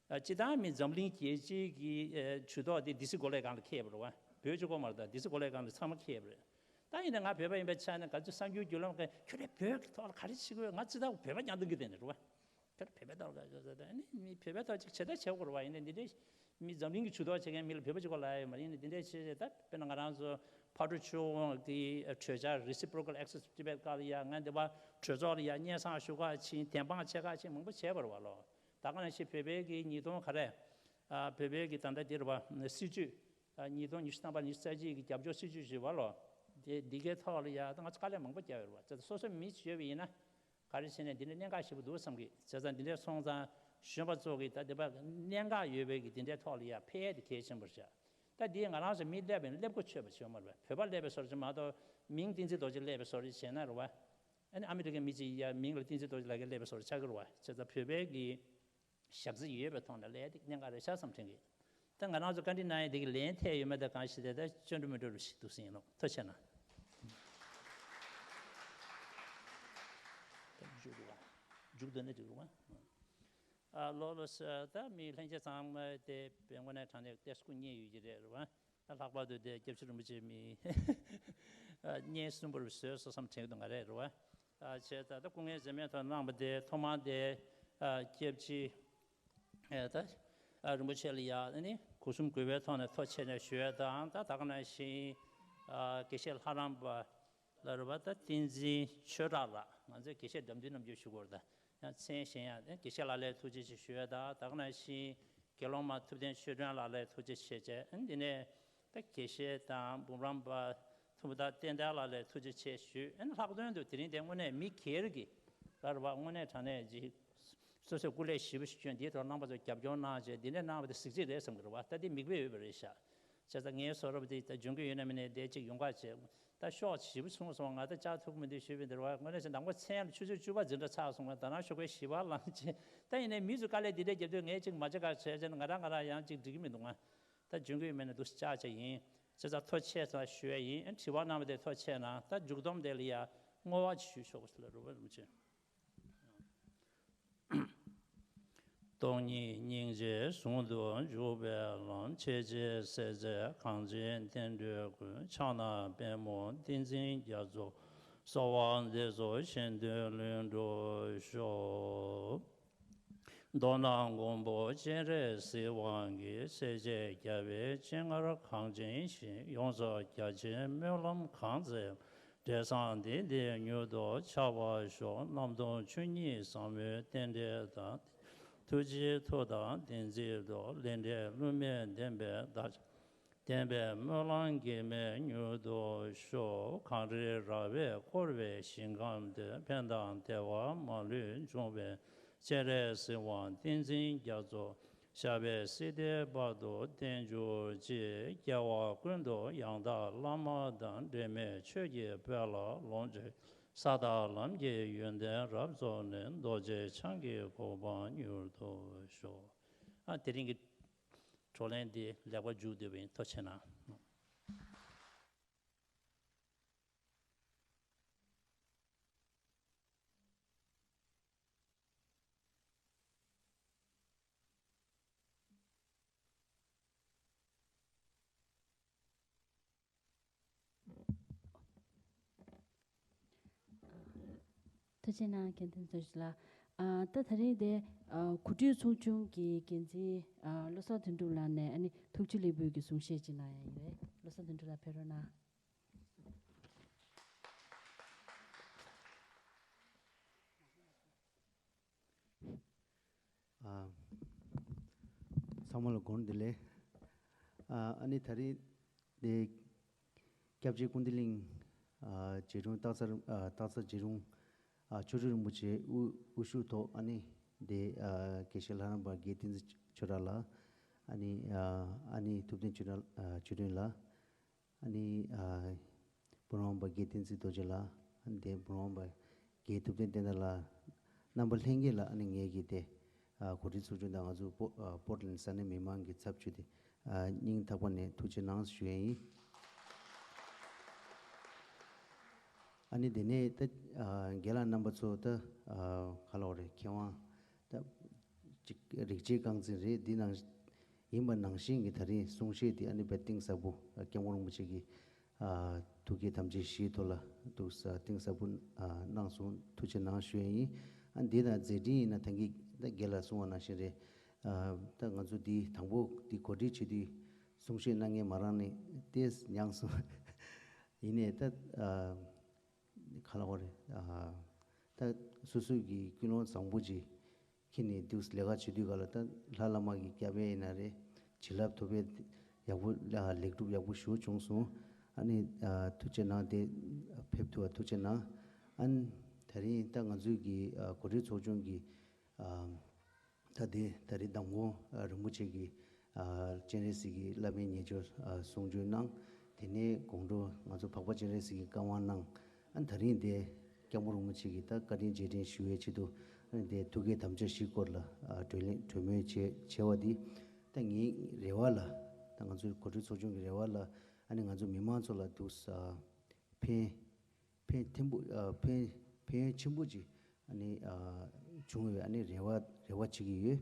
ཨ་སྤྱིར་བཏང་མི་འཛམ་གླིང་རྒྱལ་སྤྱིའི་གི་ཨ་ཇུས་གཏོགས་དེ་ཌི་སི་གོ་ལའི་སྒང་ལ་འཁེལ་བ་རེད་པ། བོད་གཅིག་པོ་མ་རེད། ད་ཌི་སི་གོ་ལའི་སྒང་ལ་ཚང་མ་འཁེལ་བ་རེད། ད་ཡིན་ནའི་ང་བོད་པ་ཡིན་པའི་ཆ་ནས་ག་ཚོད་གསར་འགྱུར་བརྒྱུད་ལམ་གི་ཁྱོད་རང་བོད་ཀྱི་ཐོག་ལ་ག་རེ་བྱེད་ཀྱི་ཡོད། ང་སྤྱིར་བཏང་བོད་པ་རྐྱང་སྟོན་གྱི་དེ་ནི་རེད་པ། དེར་བོད་པའི་ཐོག་ལ་ཨ་ནི་མི་བོད་པའི་ཐོག་ཅིག་བྱེད་ཐབས་བྱེད་དགོས་རེད་བ། ཡིན་ནའི་འདི་འདྲའི་མི་འཛམ་གླིང་གི་ཇུས་གཏོགས་བྱེད་མཁན་མི་ལ་བོད་པ་གཅིག་པོ་ལབ་ཡ་ཡོད་མ་རེད། ཡིན་ནའི་འདི་འདྲའི་བྱེད་བྱེད་ད་དཔེར་ན་ང་རང་ཚོ་ཕར་འགྲོ་ཚུར་འོང་གི་གྲོས་འཆར་Reciprocal Access to Tibet སྐབས་ལ་ཡ་ང་འདི་བ་གྲོས་ཚོགས་ལ་ཡ་སྙན་སེང་ཞུ་ག་ཕྱིན། བདེན་དཔང་བྱེད་ག་ཕྱིན། མང་པོ་བྱས་པ་རེད་བ་ལོ། ད་ག་ནང་བཞིན་བོད་པའི་གི་ཉིས་སྟོང་ག་རེ་ཨ་བོད་པའི་གི་ད་ལྟ་འདི་རེད་བ། སྲིད་ཇུས་ཨ་ཉིས་སྟོང་ཉི་ཤུ་ཐམ་པ་ཉི་ཤུ་རྩ་གཅིག་གི་རྒྱབ་སྐྱོར་སྲིད་ཇུས་ཞུས་པ་ལོ། དེ་འདི་གའི་ཐོག་ལ་ཡ་ད་ང་ཚོ་དཀའ་ལས་མང་པོ་བརྒྱབ་ཡོད་རེད་བ། ད་སོ་སོའི་མི་ཡོད་པ་ཡིན་ན། ག་རེ་བྱས་ནས་འདི་འདྲ་གནད་འགག་ཞེ་པོ་འདུག་བསམ་གི། བྱས་ཙང་འདི་འདྲ་སོང་ཙང་གཞོན་པ་ཚོ་གིས་ད་འདི་པ་གནད་འགག་ཡོད་པའི་གི་འདི་འདྲའི་ཐོག་ལ་ཡ་ཕེབས་ཡས་དེ་གལ་ཆེན་པོ་རེད་ཤག་ད་འདི་ང་རང་ཚོ་མི་སླེབས་པ་ཡིན་ན་སླེབས་དགོས་ཆོད་པ་ཞིག་ཡོད་མ་རེད་པས། བོད་པ་སླེབས་པའི་བཟོ་འདྲ་ཅིག་མ་གཏོགས་མིང་བསྟན་འཛིན་རྡོ་རྗེ་སླེབས་པའི་བཟོ་འདྲ་བྱས་ན་རེད་བ། ཨ་ནི་ཨ་མི་རི་ཀའི་མི་གཅིག་ཡ་མིང་ལ་བསྟན་འཛིན་རྡོ་རྗེ་ལགས་ཀྱིས་སླེབས་པའི་བཟོ་འདྲ་ཆགས་ཀྱི་རེད་བ། བྱས་ཙང་བོད་པའི་གི་ཞག་རྩི་ཡོད་པའི་ཐོག་ནས་ལས་དེ་གནད་འགག་རེད་ཤག་བསམ་དྲན་གི། ད་ང་རང་ཚོ་བཀའ་འདྲི་གནང་ཡས་དེ་གི་ལན་ཐེབས་ཡོད་མེད་དང་གང་ཞིག་དེ་ད་ཅོ་འདྲི་མི་འདྲི་རུ་ཞིག་འདུག་ཟིན་ཡིན་ནོ། ཐུགས་རྗེ་གནང་། ད་མཇུག་འདུག་ག་མཇུག་འདུག་ན་འགྲིག་རུང་ཨ། ལོ་ལོ་ས་ད་མི་ལྷན་རྒྱས་ཚང་མ་དེ་དངོས་གནས་དྲང་གནས་ཏེ་སྐུ་ཉེ་ཡོད་ཀྱི་རེད་རེད་བ། ད་ལྷག་པར་དུ་དེ་སྐྱབས་རྗེ་རིན་པོ་ཆེ་མི་གཉེན་གསུམ་པོར་བཟོས་སོ་བསམ་དྲན་གྱི་འདུག་ང་རེད་རེད་བ། ཨ་བྱས་ཙང་ད་སྐུ་ངལ་འཛེམས་མེད་ཐོག་གནང་བ་དེ་ཐོག་མར་དེ་ཨ་སྐྱབས་རྗེ་ཨ་ད་ཨ་རིན་པོ་ཆེ་ལ་ཡ་ཨ་ནི་སྒོ་གསུམ་གུས་པའི་ཐོག་ནས་ཐུགས་རྗེ་ཆེ་ཞུ་ཡ་དང་། ད་ད་ག་ནང་བཞིན་ཨ་དགེ་བཤེས་ལྷ་རམས་པ་ལ་རེད་བ། ད་བསྟན་འཛིན་ཆོས་གྲགས་ལགས། ང་ཚོས་དགེ་བཤེས་དགྲ་འདུལ་རྣམ་འགྱུར་ཞུ་དགོས་རེད། ད་ཡང་མཚན་གཞན་ཡང་དགེ་བཤེས་ལགས་ལ་ཐུགས་རྗེ་ཆེ་ཞུ་ཡ་དང་། ད་ག་ནང་བཞིན་དགེ་སློང་མ་ཐུབ་བསྟན་ཆོས་སྒྲོན་ལགས་ལ་ཐུགས་རྗེ་ཆེ་བྱས། ཨ་ནི་འདི་ནས་ད་དགེ་བཤེས་དང་འབུམ་རམས་པ་ཐུབ་བསྟན་བསྟན་དར་ལགས་ལ་ཐུགས་རྗེ་ཆེ་ཞུས། ཨ་ནི་ལྷག་དོན་དུ་དེ་རིང་དེ་དངོས་གནས་མི་སྒེར་གྱི་ལ་རེད་བ། དངོས་གནས་དྲང་གནས་ཀྱི་སོ་སོས་སྐུ་ལས་ཞེ་པོ་ཞིག་བསྐྱོན། འདིའི་ཐོག་རྣམ་པ་ཚོ་རྒྱབ་སྐྱོར་གནང་བྱས་འདི་འདྲ་གནང་བ་དེ་གཟི་བརྗིད་རེད་བསམ་གྱི་རེད་བ། ད་འདི་མིག་དཔེ་ཡོད་པ་རེད་ཤག་བྱས་ཙང་ངའི་བཟོ་འདྲ་པོ་དེ་ད་འཇོན་གྱི་ཡོད་ན་མིན་ནའི་དེ་གཅིག་ཡོང་ག་བྱས། ད་ཤོག་ཞེ་པོ་ཆུང་སོང་། ང་ད་བཅར་ཐུབ་ཀྱི་མི་འདུག་ཞུས་པ་འདི་རེད་བ། དངོས་གནས་བྱས་དང་པོ་མཚན་ལ་ཆུ་ཚོད་བཅུ་པ་འཛིན་གྲྭ་ཚར་སོང་བ། ད་ནང་ཞོགས་ཀའི་བཞི་པ་ལངས་བྱས། ད་ཡིན་ནའི་མི་ཚོས་དཀའ་ལས་འདི་འདྲ་བརྒྱབ་དུས་ངས་གཅིག་མ་བྱེད་ག་བྱས་བྱས་ན་ང་རང་ང་རང་ཡང་གཅིག་འགྲིག་གི་མི་འདུག་ང་ད་འཇོན་གྱི་ཡོད་མེད་ན་འདུག་བཅར་བྱས་ཡིན། བྱས་ཙང་ཐུགས་རྗེ་ཆེ་ཞུ་ཡ་ཡིན། དྲི་བ་གནང་བ་དེ་ཐུགས་རྗེ་ཆེ་གནང་། ད་མཇུག་སྡོམ་དེ་ལ་ཡ་བསྔོ་བ་ཞུ་ཆོག་ལ་རུ་བ་རིན་པོ་ཆེ། སྟོང་ཉིད་སྙིང་རྗེ་ཟུང་དུ་འཇུག་པའི་ལམ། ཆེས་ཆེར་གསལ་མཛད་གངས་ཅན་བསྟན་འགྲོའི་མགོན། ཕྱག་ན་པདྨོ་བསྟན་འཛིན་རྒྱ་མཚོ། གསོལ་བ་འདེབས་སོ་གཞན་དོན་ལྷུན་གྲུབ་ཤོག་མདོར་ན་མགོན་པོ་སྤྱན་རས་གཟིགས་དབང་གིས། སྲས་བཅས་རྒྱལ་བའི་སྤྱན་སྔར་གངས་ཅན་ཞིང་། ཡོངས་སུ་རྒྱ་ཆེའི་སྨོན་ལམ་གང་མཛད། འབྲས་བཟང་ལྡན་འདིར་མྱུར་དུ་འཆར་བར་ཤོག་རྣམ་རྟོག་ཆོས་ཉིད་ཟབ་མོའི་རྟེན་འབྲེལ་དང་། ཐུགས་རྗེའི་མཐུ་དང་བདེན་ཚིག་རྡོ། ལས་འབྲས་བསླུ་མེད་བདེན་པའི་བདག་ཅག་བདེན་པའི་སྨོན་ལམ་གེགས་མེད་མྱུར་དུ་ཤོག་གངས་རིའི་ར་བས་བསྐོར་བའི་ཞིང་ཁམས་འདིར། ཕན་དང་བདེ་བ་མ་ལུས་འབྱུང་བའི་སྤྱན་རས་གཟིགས་དབང་བསྟན་འཛིན་རྒྱ་མཚོ། ཞབས་པད་སྲིད་མཐའི་བར་དུ་བརྟན་གྱུར་ཅིག་སྐྱེ་བ་ཀུན་ཏུ་ཡང་དག་བླ་མ་དང་། འབྲལ་མེད་ཆོས་ཀྱི་དཔལ་ལ་ལོངས་སྤྱོད། ས་དང་ལམ་གྱི་ཡོན་ཏན་རབ་རྫོགས་ནས། རྡོ་རྗེ་འཆང་གི་གོ་འཕང་མྱུར་དུ་ཤོག་ཨ་དེ་རིང་གི་བགྲོ་གླེང་འདི་ལེགས་པར་མཇུག་བསྡུས་པ་ཡིན། ཐུགས་རྗེ་གནང་། ཐུགས་རྗེ་གནང་། མཁན་ཆེན་ཚོགས་གཞི་ལགས། ཨ་ད་ད་རིང་དེ་ཨ་གོ་སྒྲིག་ཚོགས་ཆུང་གི་འགན་འཛིན་ཨ་བློ་བཟང་དོན་གྲུབ་ལགས་ནས་ཨ་ནི་ཐུགས་རྗེ་ལེགས་འབུལ་གྱི་གསུང་བཤད་ཅིག་གནང་ཡ་ཡིན་པས། བློ་བཟང་དོན་གྲུབ་ལགས་ཕེབས་རོགས་གནང་། ཨ། ཚང་མ་ལ་དགོངས་བདེ་ལེགས། ཨ་ཨ་ནི་ད་རེས་དེ་སྐྱབས་རྗེ་ཀུན་བདེ་གླིང་ཨ་རྗེ་དྲུང་སྟག་ཚང་ཨ་སྟག་ཚང་རྗེ་དྲུང་ཨ་ཆོས་སྒྲོན་རིན་པོ་ཆེ་དབུ་དབུ་བཞུགས་ཐོག་ཨ་ནི་དེ་ཨ་དགེ་བཤེས་ལྷ་རམས་པ་དགེ་བསྟན་འཛིན་ཆོས་གྲགས་ལགས། ཨ་ནི་ཨ་ཨ་ནི་ཐུབ་བསྟན་ཆོས་གྲགས་ཨ་ཆོས་སྒྲོན་ལགས། ཨ་ནི་ཨ་འབུམ་རམས་པ་དགེ་བསྟན་འཛིན་རྡོ་རྗེ་ལགས། ཨ་ནི་དེ་འབུམ་རམས་པ་དགེ་ཐུབ་བསྟན་བསྟན་དར་ལགས། རྣམ་པ་ལྷན་རྒྱས་ལ་ཨ་ནི་ངེད་ཀྱི་དེ་ཨ་གོ་སྒྲིག་ཚོགས་ཆུང་དང་ང་ཚོ་པོ་ཨ་པོར་ཊ་ལེན་ས་གནས་མི་མང་གི་ཚབ་ཞུས་ཏེ་ཨ་སྙིང་ཐག་པ་ནས་ཐུགས་རྗེ་གནང་ཞུ་ཡས་ཡིན། ཨ་ནི་དེ་ནས་ད་ཨ་རྒན་ལགས་རྣམ་པ་ཚོ་ད་ཨ་ག་ལབ་དགོས་རེད། མཁས་དབང་ད་ཅིག་རིག་བྱེད་རྐང་འཛིན་རེད། འདི་ནང་ཡིན་པ་ནང་བཞིན་གྱི་ད་རིང་གསུང་བཤད་འདི་ཨ་ནི་དཔེ་གཏིང་ཟབ་པོ་སྐྱབས་མགོན་རིན་པོ་ཆེ་གི་ཨ་ཐུགས་བསྐྱེད་དམ་བཅའི་གཞིའི་ཐོག་ལ་འདུག་ས་གཏིང་ཟབ་པོ་ཨ་གནང་སོང་། ཐུགས་རྗེ་གནང་ཞུ་ཡས་ཡིན། ཨ་འདི་དང་མཛད་འཕྲིན་ཡིན་ན་ད་གིན་ ད་རྒན་ལགས་གསུངས་པ་ནང་བཞིན་རེད། ཨ། ད་ང་ཚོ་འདི་དང་པོ་འདི་གོ་སྒྲིག་བྱེད་དུས་གསུང་བཤད་གནང་མཁན་མ་རང་ནས་ཏོག་ཙམ་ཉམས་སོང་། ཡིན་ནའི་ད། ཨ། ག་ལབ་དགོས་རེད། ཨ། ད་སོ་སོ་གི་ཀུན་སློང་བཟང་པོ་ཅིག་འཁྱེར་ནས་འདུག་ལས་ཀ་བྱེད་དུས་ག་ལ་ད་ལྷ་བླ་མ་གི་སྐྱབས་ཡན་ཡིན་ན་རེད། བྱིན་རླབས་ཐོབ་པའི་ཡག་པོ། ཨ། ལེགས་གྲུབ་ཡག་པོ་ཞེ་པོ་བྱུང་སོང་། ཨ་ནི། ཨ། ཐུགས་རྗེ་གནང་། དེ་ཕེབས་ཐུབ་པ་ཐུགས་རྗེ་གནང་། ཨ་ནི་དེ་རིང་ད་ང་ཚོའི་གི། ཨ། གོ་སྒྲིག་ཚོགས་ཆུང་གི། ཨ། ད་དེ་ད་རེས་མདང་དགོང་། ཨ། རིན་པོ་ཆེ་གིས། ཨ། སྤྱན་རས་གཟིགས་ཀྱི་བླ་མའི་ཉེ་སྦྱོར། ཨ། གསུང་ཆོས་གནང་། དེ་ནས་དགོང་དྲོ་ང་ཚོ་འཕགས་པ་སྤྱན་རས་གཟིགས་ཀྱི་བཀའ་དབང་གནང་། ཨ། ད་རིང་དེ་སྐྱབས་མགོན་རིན་པོ་ཆེ་གིས་ད་བཀའ་དྲིན་རྗེས་དྲན་ཞུ་བའི་ཆེད་དུ། ཨ་ནི་དེ་ཐུགས་བསྐྱེད་དམ་བཅའ་བཞིའི་སྐོར་ལ། ཨ། གྲོས་གླེང་གྲོས་མོལ་བྱས་བྱས་པ་འདི། ད་ངའི་རེ་བ་ལ། ད་ང་ཚོའི་གོ་སྒྲིག་ཚོགས་ཆུང་གི་རེ་བ་ལ། ཨ་ནི་ང་ཚོ་མི་མང་ཚོ་ལ་འདུག་ས་ཕན། ཕན་ཐེམ་པོ། ཨ། ཕན། ཕན་ཡོན་ཆེན་པོ་ཅིག་ཨ་ནི། ཨ། བྱུང་བའི་ཨ་ནི་རེ་བ། རེ་བ་བྱེད་ཀྱི་ཡོད།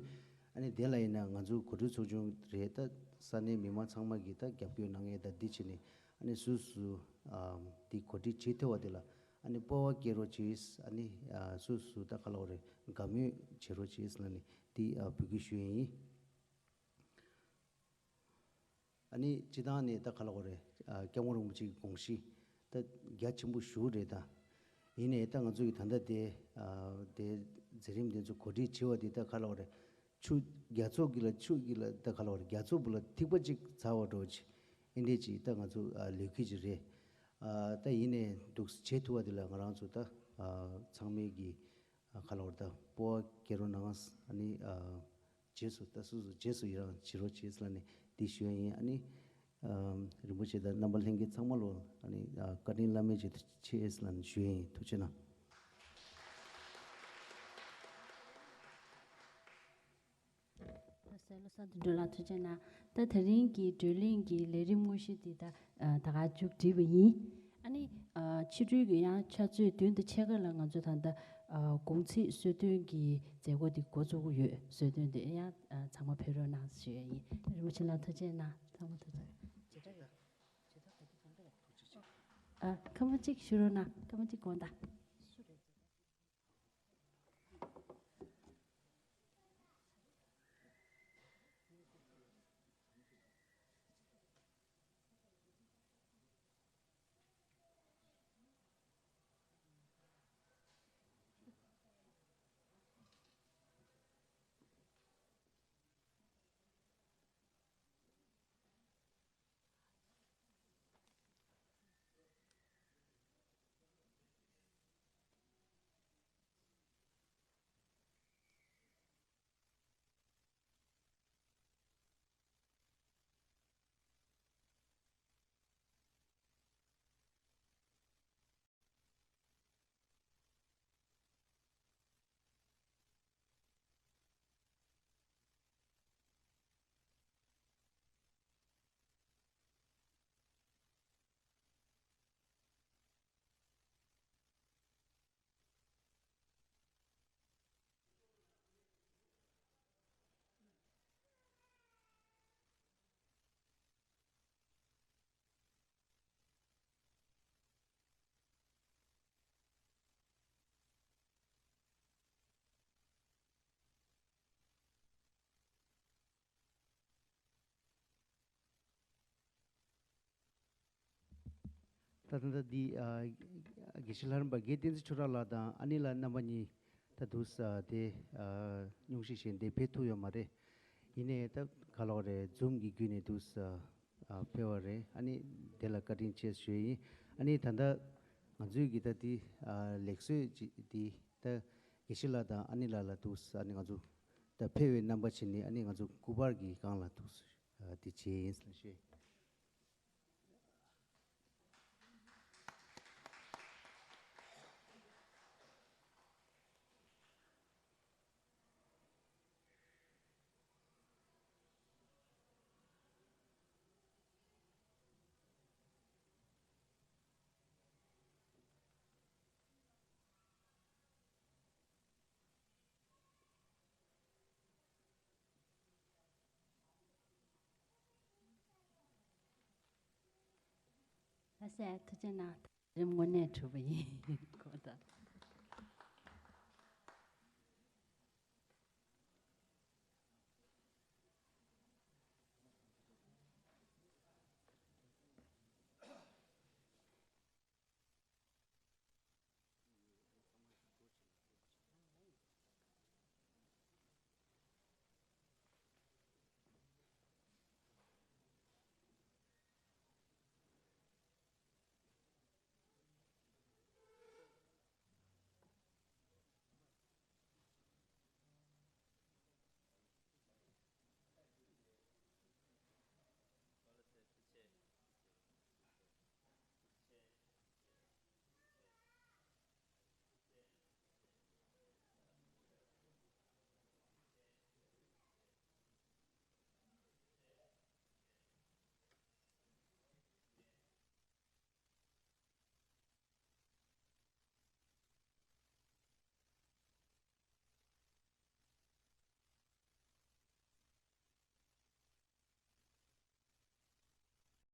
ཨ་ནི་དེ་ལ་ཡིན་ན་ང་ཚོ་གོ་སྒྲིག་ཚོགས་ཆུང་རེད། ད་ས་གནས་མི་མང་ཚང་མ་གིས་ད་རྒྱབ་སྐྱོར་གནང་མཁན་ད་འདི་བྱས་ནས། ཨ་ནི་སུ་སུ། ཨ། འདི་གོ་སྒྲིག་བྱེད་ཐུབ་པ་དེ་ལ། ཨ་ནི་སྤོབས་པ་སྐྱེ་རོགས་བྱེད། ཨ་ནི། ཨ། སུ་སུ་ད་ག་ལབ་དགོས་རེད། དགའ་མོས་བྱེད་རོགས་བྱེད་ལབ་ནས་འདི། ཨ། འབོད་སྐུལ་ཞུ་ཡས་ཡིན། ཨ་ནི་སྤྱིར་བཏང་ནས་ད་ག་ལབ་དགོས་རེད། ཨ། སྐྱབས་མགོན་རིན་པོ་ཆེ་གི་དགོངས་གཞི་ད་རྒྱ་ཆེན་པོ་ཞེ་པོ་རེད་ད། ཡིན་ནའི་ད་ང་ཚོ་གི་ད་ལྟ་དེ། ཨ། དེ་མཛད་རིམ་དེ་ཚོ་གོ་སྒྲིག་བྱེད་པ་དེ་ད་ག་ལབ་དགོས་རེད། ཆུ་རྒྱ་མཚོ་གི་ལ། ཆུ་གི་ལ་ད་ག་ལབ་དགོས་རེད། རྒྱ་མཚོ་བུ་ལ་ཐིགས་པ་གཅིག་ཚ་བ་འདྲ་བོ་ཅིག་ཨེ་འདྲས་ཅིག་ད་ང་ཚོ། ཨ། ལས་འགུལ་ཅིག་རེད། ཨ། ད་ཡིན་ནའི་འདུག་བྱེད་ཐུབ་པ་དེ་ལ་ང་རང་ཚོ་ད། ཨ། ཚང་མས་ཀྱི། ཨ། ག་ལབ་དགོས་རེད། ད་སྤོབས་པ་སྐྱེ་རོགས་གནང་། ཨ་ནི། ཨ། རྗེས་སུ་ད་སོ་སོ་རྗེས་སུ་ཡི་རང་བྱེད་རོགས་བྱེད་ལབ་ནས་འདི་ཞུ་ཡ་ཡིན། ཨ་ནི། ཨ། རིན་པོ་ཆེ་དང་རྣམ་པ་ལྷན་རྒྱས་ཚང་མ་ལོ། ཨ་ནི། ཨ། བཀའ་དྲིན་བླ་མེད་ཅིག་ཆེ་ལབ་ནས་ཞུ་ཡ་ཡིན། ཐུགས་རྗེ་གནང་། ལྷ་སའི་བློ་བཟང་དོན་གྲུབ་ལགས་ཐུགས་རྗེ་གནང་། ད་དེ་རིང་གི་བགྲོ་གླེང་གི་ལས་རིམ་དངོས་གཞི་འདི་ད། ཨ། ད་ག་མཇུག་བསྒྲིལ་བ་ཡིན། ཨ་ནི། ཨ། ཕྱི་དྲོའི་གི་ཡང་ཕྱག་ཚོད་བདུན་དང་ཕྱེད་ཀ་ལ་ང་ཚོ་ད་ལྟ། ཨ། གུང་ཚིགས་གསོལ་སྟོན་གྱི་མཛད་སྒོ་འདི་འགོ་བཙུགས་ཀྱི་ཡོད། གསོལ་སྟོན་འདི་ཡང་། ཨ། ཚང་མ་ཕེབས་རོགས་གནང་ཞུ་ཡ་ཡིན། རིན་པོ་ཆེ་ལགས་ཐུགས་རྗེ་གནང་། ཚང་མ་ཐུགས་རྗེ་གནང་། ཨ། སྐར་མ་གཅིག་ཞུ་རོགས་གནང་། སྐར་མ་གཅིག་དགོངས་དག། ད་ད་ལྟ་འདི། ཨ། དགེ་བཤེས་ལྷ་རམས་པ་དགེ་བསྟན་འཛིན་ཆོས་གྲགས་ལགས་དང་ཨ་ནེ་ལགས་རྣམ་པ་གཉིས་ད་འདུག་ས་དེ། ཨ། སྙུང་གཞི་བཞེས་འདི་ཕེབས་ཐུབ་ཡོད་མ་རེད། ཡིན་ནའི་ད་ག་ལབ་དགོས་རེད། ཛུམ་གྱི་བརྒྱུད་ནས་འདུག་ས། ཨ། ཕེབས་པ་རེད། ཨ་ནི་དེ་ལ་བཀའ་དྲིན་ཆེ་ཞུ་ཡ་ཡིན། ཨ་ནི་ད་ལྟ་ང་ཚོའི་གི་ད་འདི། ཨ། ལེགས་གསོལ་ཅིག་འདི་ད་དགེ་བཤེས་ལགས་དང་ཨ་ནེ་ལགས་ལ་འདུག་ས། ཨ་ནི་ང་ཚོ་ད་ཕེབས་པའི་རྣམ་པ་བྱས་ནས་ཨ་ནི་ང་ཚོ་སྐུ་པར་གྱི་སྒང་ལ་འདུག་ས། ཨ། འདི་བྱས་ཡིན་ཟེར་ཞུ། ལྷ་སའི་ཐུགས་རྗེ་གནང་། རིམ་དངོས་གནས་གྲུབ་པ་ཡིན། གོ་ད།